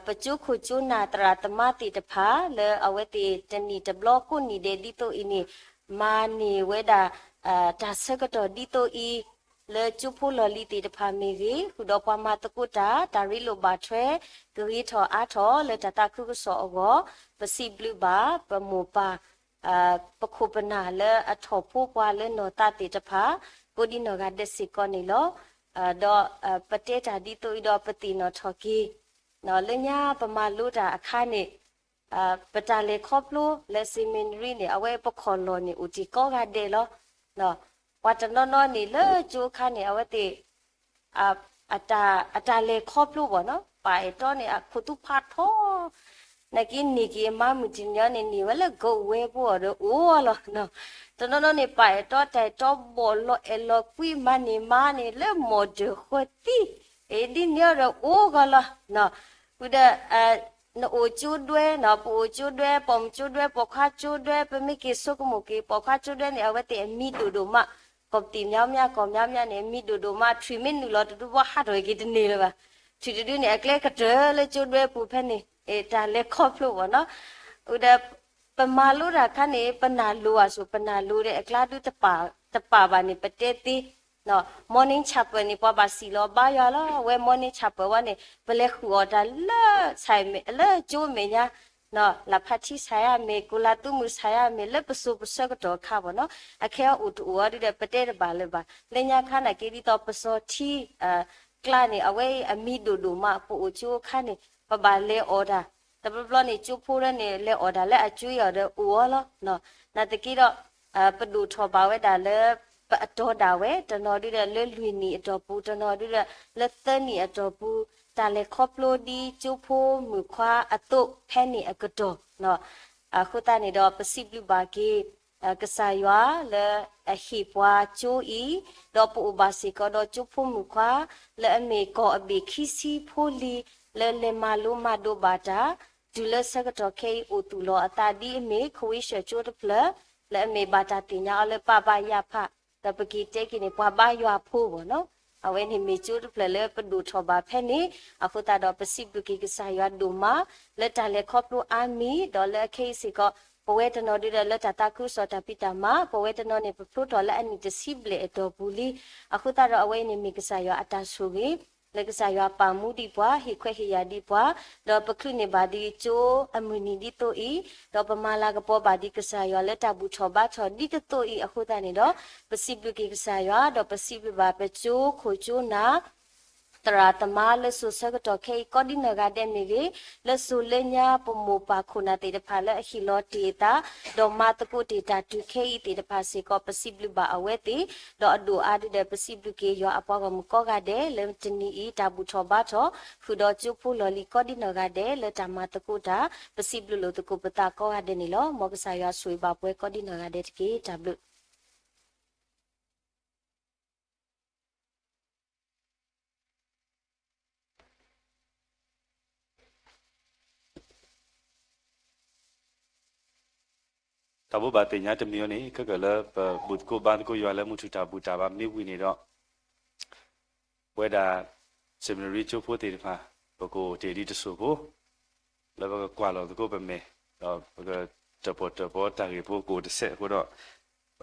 ပကၠိခိၣ်ကၠိနၢ်သရၣ်သမါသ့ၣ်တဖၣ် လၢအဝဲသ့ၣ်တနံၣ်တဘျီကိးနံၣ်ဒဲးဒ်သိးအံၤန့ၣ် မၤန့ၢ်ဝဲဒၣ် တၢ်ဆၢကတီၢ်ဒ်သိးအံၤ လၢကၠိဖိလီၢ်လံၤသ့ၣ်တဖၣ်မ့ၢ်ဂ့ၤ, ဃုာ်ဒီးပှၤမၤသကိးတၢ် တၢ်ရ့လိာ်ဘၣ်ထွဲ ကဂ့ၤထီၣ်အါထီၣ်လၢတၢ်သးခုကစီၣ်အဂီၢ်, ပစံးဘျုးဘၣ် ပမိၢ်ပၢ် ပခိၣ်ပနၢ်လၢအထီၣ်ဖိပှၤလၢနီၢ်သးသ့ၣ်တဖၣ် ကိးဒ်နီၢ်ဂၤဒဲးစ့ၢ်ကီးန့ၣ်လီၤ. ဒီးပတဲတၢ်ဒ်သိးအံၤဒီးပသ့ၣ်နီၣ်ထီၣ်က့ၤ လၢညါပမၤလိတၢ်အခါန့ၣ် ပတၢ်လဲၤခီဖျိလၢ seminary န့ၣ် အဝဲပခီၣ်လီၢ်န့ၣ် အိၣ်တ့ၢ်ကိးဂၤဒဲးလီၤ. ပှၤတနီၤနီၤန့ၣ်လၢကၠိအခါန့ၣ် အဝဲသ့ၣ် အတၢ်လဲၤခီဖျိဘၣ်နီၤ ပာ်အဲၣ်တီန့ၣ် အခိၣ်သူဖးထီ နာ်က့န့ၢ်က့ၤအမါမုၢ်တနံၤအံၤန့ၣ် န့ၢ်ဝဲလၢ ဂိးဝဲဖိအီၤဒီးအိၣ်လီၤ. တနီၤနီၤန့ၣ် ပာ်အဲၣ်တီတၢ်အဲၣ်တီဘီၣ်လီၤအဲၣ်လီၤကွံမၤန့ၢ်မါန့ၣ် လၢမိၢ်ဒၢၣ်ဃီသံ အ့ၣ်ဒ်န့ၣ်အီၤဒီးအိၣ်ဂီၢ်လီၤ. ဝံၤဒီး နအိၣ်ကၠိဒွဲနီၤ ပအိၣ်ကၠိဒွဲ ပိာ်မုၣ်ကၠိဒွဲ ပိာ်ခွါကၠိဒွဲ ပမ့ၢ်က့ၤဆိကမိၣ်က့ၤ ပိာ်ခွါကၠိဒွဲန့ၣ် အဝဲသ့ၣ်အမံဒိၣ်ဒိၣ်မး ကီၢ်ပသံၣ်မၠါမၠါ ကီၢ်မၠါမၠါန့ၣ် အမံဒိၣ်ဒိၣ်မး ထွံၣ်မ့ၢ်နုာ်လီၤတဒုဘီဟးထီၣ်က့ၤတန့ၢ်လၢၤဘၣ်. ထွံၣ်တဒုန့ၣ် အကျဲကတၢၢ်လၢကၠိဒွဲပူၤဖဲန့ၣ် တၢ်လဲၤခီဖျိဘၣ်နီၤ. ဝံၤဒီး ပမၤလိတၢ်အခါန့ၣ် ပနၢ်လိၤဧါဆိ ပနၢ်လိၤဒီးအကျါဒုတပာ်ဘၣ်န့ၣ် ပတဲသ့ morning chapel န့ၣ် ပှၤဘၣ်စံၣ်လီၤဘါယွၤလီၤ. အဝဲ morning chapel ဝဲန့ၣ် ပလဲၤဃုာ်အီၤတၢ်လၢ လၢကၠိမဲာ်ညါ လၢဖါထံဆၢ်ယါမ့ၢ် ကိလၤသူမုၢ်ဆၢ်ယါမ့ၢ် လၢပစိၤပဆၢကတီၢ်အခါဘၣ်နီၤ အခဲအံၤအိၣ်တအိၣ်အီၤဒုဒီး ပတဲတဘၣ်လၢၤဘၣ်. လၢညါခါနာ်က့ဒ်သိးပစီၤထံ ကျါန့ၣ် အဝဲအံၤအမံဒိၣ်ဒိၣ်မး ပအိၣ်ကၠိအခါန့ၣ် ပဘၣ်လဲၤအီၣ်တၢ် တဘျီဘျီန့ၣ် ကၠိဖိလၢန့ၣ် လဲၤအီၣ်တၢ်လၢအကၠိအီၤဒီးအိၣ်အီၤလီၤ. နာ်သက့ဒီး ပဒိၣ်ထီၣ်ဘၣ်ဝဲဒၣ်လၢ ပအတီဒၣ်ဝဲ တနီၤဒုဒီးလၢလွံၢ်နံၣ်အတီၢ်ပူၤ တနီၤဒုဒီးလၢသၢနံၣ်အတီၢ်ပူၤ တၢ်လဲၤခီဖျိဒ်ကၠိဖိမုၣ်ခွါအသိးဖဲန့ၣ်အကတီၢ် အဃိသတးန့ၣ်ဒီး ပစံးဘျုးဘၣ်က့ၤ ကစၢ်ယွၤလၢအဟ့ၣ်ပှၤကၠိအံၤ, ဒီးပအိၣ်ဘၣ်စ့ၢ်ကီးဒီးကၠိဖိမုၣ်ခွါ လၢအမ့ၢ်ကီၢ်အဘ့ၣ်ခံဆံဖိလံၤ လၢလဲၤမၤလိမၤဒိးဘၣ်တၢ် တုၤလၢဆၢကတီၢ်ခဲအံၤအိၣ်သူၣ်လီၤအသးဒ်အမ့ၢ် ခဝ့ၡၢၣ်ကၠိတဖျၢၣ် လၢအမ့ၢ်ဘၣ်တၢ်သ့ၣ်ညါအီၤလၢပၢ်ဘါယၢ်ဖး ဒီးပက့ၤတဲက့ၤန့ၣ် ပှၤဘါယွၤဖိဘၣ်နီၤ. အဝဲန့ၣ်မ့ၢ်ကၠိတဖျၢၣ်လၢပဒိၣ်ထီၣ်ဘၣ်ဖဲန့ၣ် အဃိသတးဒီးပစံးဘျုးက့ၤကစၢ်ယွၤဒိၣ်မး လၢတၢ်လဲၤခီဖျိအါမံၤ ဒီးလၢအခဲအံၤစ့ၢ်ကီး ပဝဲတနီၤဒုဒီးလၢတၢ်သးခုကစီၣ်တၢ်ဖံးတၢ်မၤ ပဝဲတနီၤန့ၣ် ပဖျိထီၣ်လၢအနံၣ်တဆံဘျဲၣ်အတီၢ်ပူၤလံ. အဃိသတးဒီးအဝဲအံၤန့ၣ်မ့ၢ်ကစၢ်ယွၤအတၢ်ဆိၣ်ဂ့ၤ လၢကစၢ်ယွၤပာ်မူဒံးပှၤ ဟ့ၣ်ခွဲးဟ့ၣ်ယာ်ဒံးပှၤ ဒီးပချုးန့ၢ်ဘၣ်ဒံးကၠိအမုၢ်နံၤဒ်သိးအံၤ ဒီးပမၤလၤကပီၤဘၣ်ဒံးကစၢ်ယွၤလၢတၢ်ဘူၣ်ထီၣ်ဘါထီၣ်ဒ်သိးသိးအံၤအဃိသတးန့ၣ်ဒီး ပစံးဘျုးက့ၤကစၢ်ယွၤ ဒီးပစံးဘျုးဘၣ်ပကၠိခိၣ်ကၠိနၢ် သရၣ်သမါလၢစိၤဆၢကတီၢ်ခဲအံၤ ကိးဒံနီၢ်ဂၤဒဲးမ့ၢ်ဂ့ၤ, လၢစိၤလၢညါပမိၢ်ပၢ်ခိၣ်နၢ်သ့ၣ်တဖၣ်လၢအဟ့ၣ်လီၤတ့ၢ်အသး, ဒီးမၤသကိးတ့ၢ်တၢ်တုၤခဲအံၤသ့ၣ်တဖၣ်စ့ၢ်ကီး ပစံးဘျုးဘၣ်အဝဲသ့ၣ်, ဒီးအဒိၣ်အါဒုဒီး ပစံးဘျုးက့ၤယွၤအပှၤဂီၢ်မုၢ်ကိးဂၤဒဲး လၢတနံၤအံၤတၢ်ဘူၣ်ထီၣ်ဘါထီၣ် ဃုာ်ဒီးကၠိဖိလီၢ်လံၤကိးဒံနီၢ်ဂၤဒဲး လၢတၢ်မၤသကိးတၢ်, ပစံးဘျုးလိာ်သကိးပသးကိးဂၤဒဲးန့ၣ်လီၤ. မ်ကစၢ်ယွၤဆိၣ်ဂ့ၤဘၣ်ပှၤကိးဒံနီၢ်ဂၤဒဲးတက့ၢ်. တၢ်ဘျုး တၢ်ဘိးဘၣ်သ့ၣ်ညါတမံၤအံၤန့ၣ် ခဲကၢၣ်လၢပဘူၣ်သကိးဘါသကိးယွၤလၢမုၢ်ထူၣ်တၢ်ဘူၣ်တၢ်ဘါမ့ၢ်ဝံၤန့ၣ်ဒီး ပဝဲဒၣ် seminary ကၠိဖိသ့ၣ်တဖၣ် ပကအိၣ်တ့ၢ်ဒ်တစိၢ်ဖိ လၢပကကွၢ်လီၤသကိးပမဲာ်, ဒီးပကတၢၣ်ပီၣ်တၢၣ်ပီတၢ်ဂ့ၢ်ဖိကအိၣ်တစဲးအဃိဒီး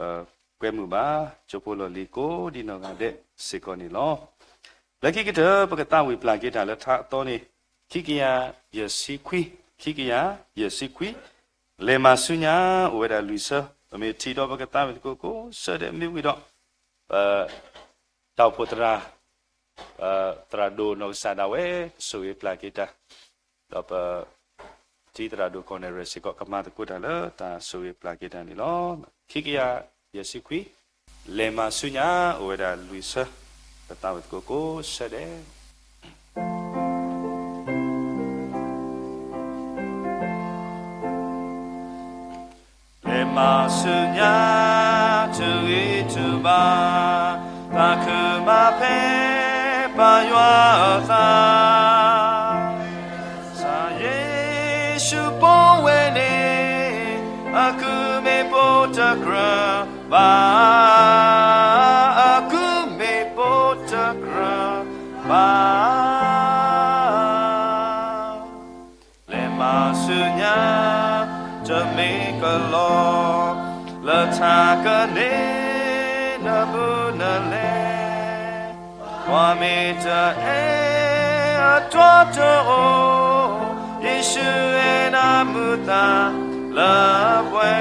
ပကွဲမုာ်ဘၣ် ကၠိဖိလီၢ်လံၤကိးဒံနီၢ်ဂၤဒဲးစ့ၢ်ကီးန့ၣ်လီၤ. လၢခံကတၢၢ် ပကသးဝံၣ်ပျၢ်က့ၤတၢ်လၢထါအသီန့ၣ် ခံကယၤယဲၢ်ဆံခွံ, ခံကယၤယဲၢ်ဆံခွံ, လဲၤမၤဆူညါ အိၣ်ဝဲဒၣ်လွံၢ်ဆၢ, ပမ့ၢ်ထံၣ်ဒီးပကသးဝံၣ်သကိးကိးဆၢဒဲးမ့ၢ်ဝံၤဒီး ပ တၢ်အိၣ်ဖှိၣ်သရၣ် သရၣ်ဒိၣ်နီၢ်ကစၢ်ဒၣ်ဝဲ ကဆိၣ်ဂ့ၤပျၢ်က့ၤတၢ်, ဒီးပ ထံသရၣ်ဒိၣ်ကီၢ်နဲၣ်ရွဲၣ်စ့ၢ်ကီး ကမၤသကိးတၢ်လၢတၢ်ဆိၣ်ဂ့ၤပျၢ်က့ၤတၢ်န့ၣ်လီၤ. ခံကယၤယဲၢ်ဆံခွံ, လဲၤမၤဆူညါ အိၣ်ဝဲဒၣ်လွံၢ်ဆၢ, ပသးဝံၣ်သကိးကိးဆၢဒဲး လဲၤမၤဆူညါ ထုးဂံၢ်ထုးဘါ, သးခုမၤဖဲပယွၤအသး, ကစၢ်ယ့ၣ်ၡူးပိာ်ဝဲန့ၣ်, အကုၢ်မ့ၢ်ပိာ်တကြၢးဘၣ်, အကုၢ်မ့ၢ်ပိာ်တကြၢးဘၣ် လဲၤမၤဆူညါ တမ့ၢ်ကလီ လၢထးကန့ၢ်နဘူးနလဲၤ, ပှၤမ့ၢ်တအဲၣ်အတီတအိၣ်, ယ့ၣ်ၡူးအဲၣ်နၤမုာ်သးလၢပှဲ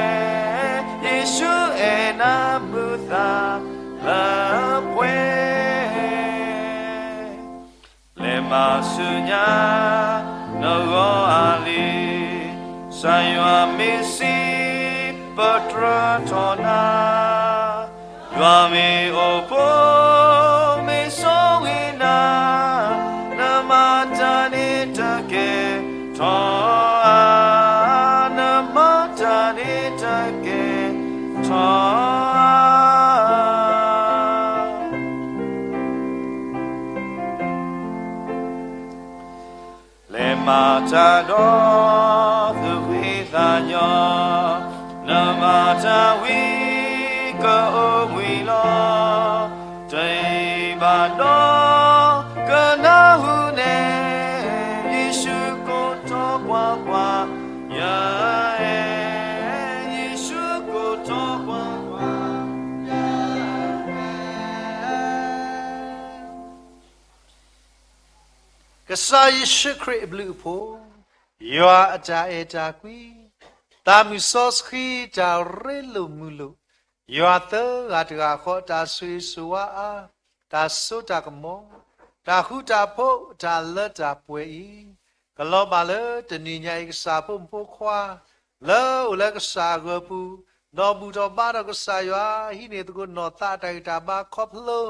ၤ, ယ့ၣ်ၡူးအဲၣ်နၤမုာ်သးလၢပှဲၤ လဲၤမၤဆူညါ နဂီၢ်အလံၤ, ကစၢ်ယွၤမ့ၢ်စံးပတြၢၤထီၣ်နၤ, ယွၤမ့ၢ်အိၣ်ဖှိၣ် မ့ၢ်ဆိၣ်ဂ့ၤနၤ, နမၤတၢ်န့ၣ်တကဲထီၣ်ဧါ, နမၤတၢ်န့ၣ်တကဲထီၣ်ဧါ လဲၤမၤတၢ်ဒီးသူၣ်ဖှံသးညီ, နမၤတၢ်ဝံၤကအိၣ်ဝံၤလီၤ, တအံၤဘၣ်ဒီးကနၢ်ဟူန့ၣ်, ယ့ၣ်ၡူးကိးထီၣ်ပှၤပှၤ, ယအဲၣ်, ယ့ၣ်ၡူးကိးထီၣ်ပှၤပှၤ ယအဲၣ် ကစၢ်ယ့ၣ်ၡူးခရံာ်အဘျုးအဖှိၣ်, ယွၤအတၢ်အဲၣ်တၢ်ကွံ, သးမုၢ်စီဆှံတၢ်ရ့လိာ်မုာ်လိာ်, ယွၤသၢဂၤတဂၤဃီတၢ်ဆိၣ်ဂ့ၤဆိၣ်ဝါအါ, တၢ်စိတၢ်ကမီၤ, တၢ်ဃူတၢ်ဖိးတၢ်လၢတၢ်ပှဲၤအံၤ, ကလီၤဘၣ်လၢတနံၤညါအံၤကစၢ်ဖိမုၣ်ဖိခွါ လၢအိၣ်လၢကစၢ်အဂီၢ်ပူၤ, ဒီးဘူၣ်ထီၣ်ဘါထီၣ်ကစၢ်ယွၤ ဟံးန့ၢ်သကိးနီၢ်သးအတၢ်ဂံၢ်တၢ်ဘါခီဖျိ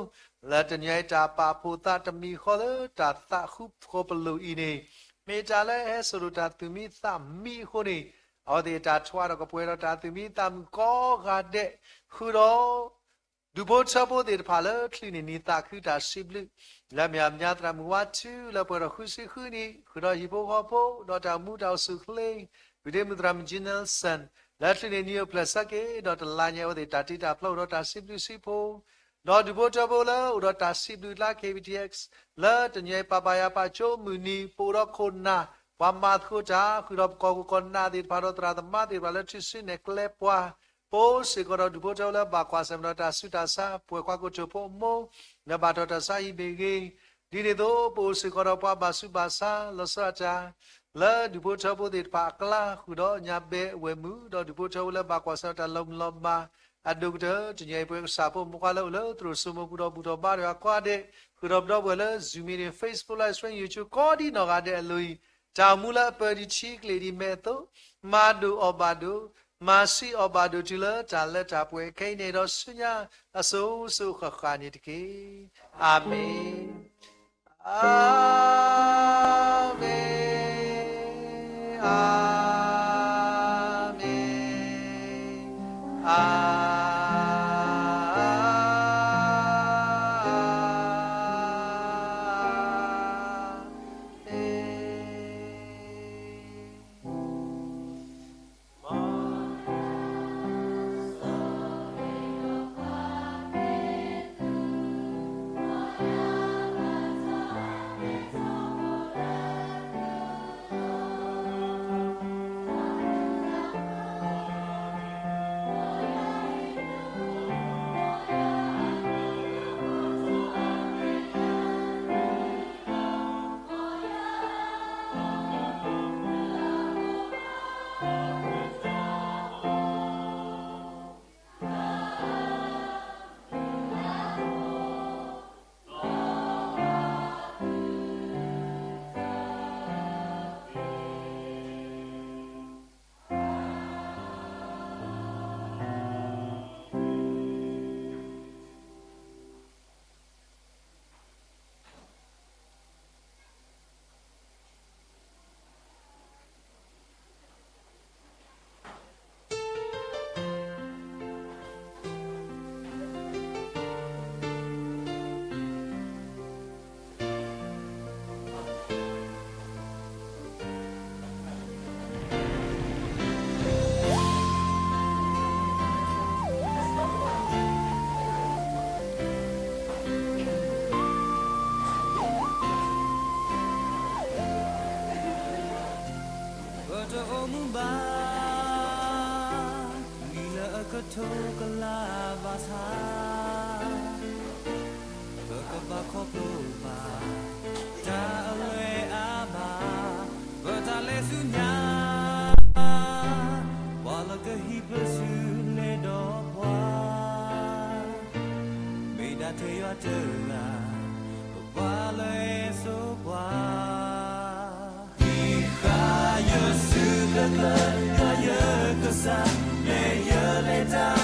လၢတနံၤညါအံၤတၢ်ပာ်ဖှိၣ်သးတမံၤဃီလၢတၢ်သးဃူဃီပလိာ်အံၤန့ၣ်, မ့ၢ်တၢ်လၢအဟဲစိာ်လိာ်တၢ်သူၣ်မံသးမံအဃိန့ၣ်, အဝဲသ့ၣ်အတၢ်ထွါဒီးကပှဲၤဒီးတၢ်သူၣ်မံသးမုာ်ကိးဂၤဒဲး, ဃုာ်ဒီး ဒူၣ်ဖိထၢဖိသ့ၣ်တဖၣ်လၢချုးန့ၢ်နံၤသးခုတၢ်စံးဘျုး, လၢမ့ၢ်အမါသရၣ်မုၣ်ဝါထူလၢပှဲၤထီၣ်ဃုဆံဃုနံၣ်, ဃုာ်ဒီးဟံၣ်ဖိဃီဖိ, ဒီးတၢ်အိၣ်မူတၢ်အိၣ်ဆူၣ်အိၣ်ချ့, ဒုးဒ့မုၣ်သရၣ်မုၣ် Jean Nelson လၢချုးန့ၢ်နံၤအိၣ်ဖျဲၣ်ဆၢက့ၤ, ဒီးတလါညါအဝဲသ့ၣ်တၢ်တ့တၢ်ဖျီအိၣ်ဒီးတၢ်စံးဘျုးစံးဖှိၣ်, ဒီးဒူၣ်ဖိထၢဖိလၢအိၣ်ဒီးတၢ်စံးဘျုးအကျါ K B T X လၢတနံၤအံၤပၢ်ပၢ်ယၤပာ်ကၠိမုၢ်နံၤ ပအိၣ်ဒီးခိၣ်နၢ်, ပှၤမၤသကိးတၢ်, ဃုာ်ဒီးပကီၢ်ခိၣ်ကီၢ်နၢ်သ့ၣ်တဖၣ်ဒီးသရၣ်သမါသ့ၣ်တဖၣ်လၢထူၣ်စုနဲၣ်ကျဲပှၤ, ပအိၣ်စ့ၢ်ကီးဒီးဒူၣ်ဖိထၢဖိလၢဘၣ်ကွၢ်ဆၢၣ်မဲာ်ဒီးတၢ်ဆူးတၢ်ဆါ, ပှဲၤကွၢ်ခိၣ်ထၢၣ်ဖိအမိၢ်, လၢဘၣ်တၢ်တၢ်ဆါဟံၣ်မ့ၢ်ဂ့ၤ, ဒ်န့ၣ်အသိး ပအိၣ်စ့ၢ်ကီးဒီးပှၤဘၣ်ဆူးဘၣ်ဆါ လီၤဆီဒၣ်တၢ် လၢဒူၣ်ဖိထၢဖိသ့ၣ်တဖၣ်အကျါ, ဃုာ်ဒီးညါဘဲဝဲၢ်မုၣ်, ဒီးဒူၣ်ဖိထၢဖိလၢဘၣ်ကွၢ်ဆၢၣ်မဲာ်တၢ်လီၤမုၢ်လီၤမၢ်, အဒိၣ်ကတၢၢ် တနံၤအံၤပဝဲကစၢ်ဖိမုၣ်ခွါလၢအိၣ်လၢသရိာ်စိမိၢ်ပူၤဒီးဘူၣ်ထီၣ်ဘါထီၣ်အခွါဒဲး ဃုာ်ဒီးပဒီပုၢ်ဝဲၢ်လၢ Zoom meeting, Facebook Live Stream, YouTube ကိးဒံနီၢ်ဂၤဒဲးအလိၤအံၤ, တၢ်အိၣ်မူလၢအပၢၤဒံးဆံးကျ့ၤဒံးမဲာ်အသိး, မၤဒိၣ်အီၣ်ဘၣ်ဒိး, မၤဆံးအီၣ်ဘၣ်ဒိးတုၤလၢတၢ်လၢတၢ်ပှဲၤခဲအံၤန့ၣ်ဒီးဆူညါအစိၤစိၤဃၣ်ဃၣ်န့ၣ်တက့ၢ်. အၤမ့ၣ်. အၤမ့ၣ်, အၤမ့ၣ်, အၤမ့ၣ်. ပတအိၣ်မူဘၣ် နံၣ်လၢအကထိကလးဘၣ်ဆၣ် ပကဘၣ်ခီဖျိဘၣ် တၢ်အလွဲအါဘၣ် ပတၢ်လဲၤဆူညါ ပှၤလၢကဟံးပစုလဲၤဒီးပှၤ မ့ၢ်ဒၣ်ထဲယွၤတဂၤ ပပှၤလၢအစိပှၤ ဟံးဃာ်ယစုကျၢၤကျၢၤ ယွၤယကစၢ် လဲၤယလဲၤတၢ်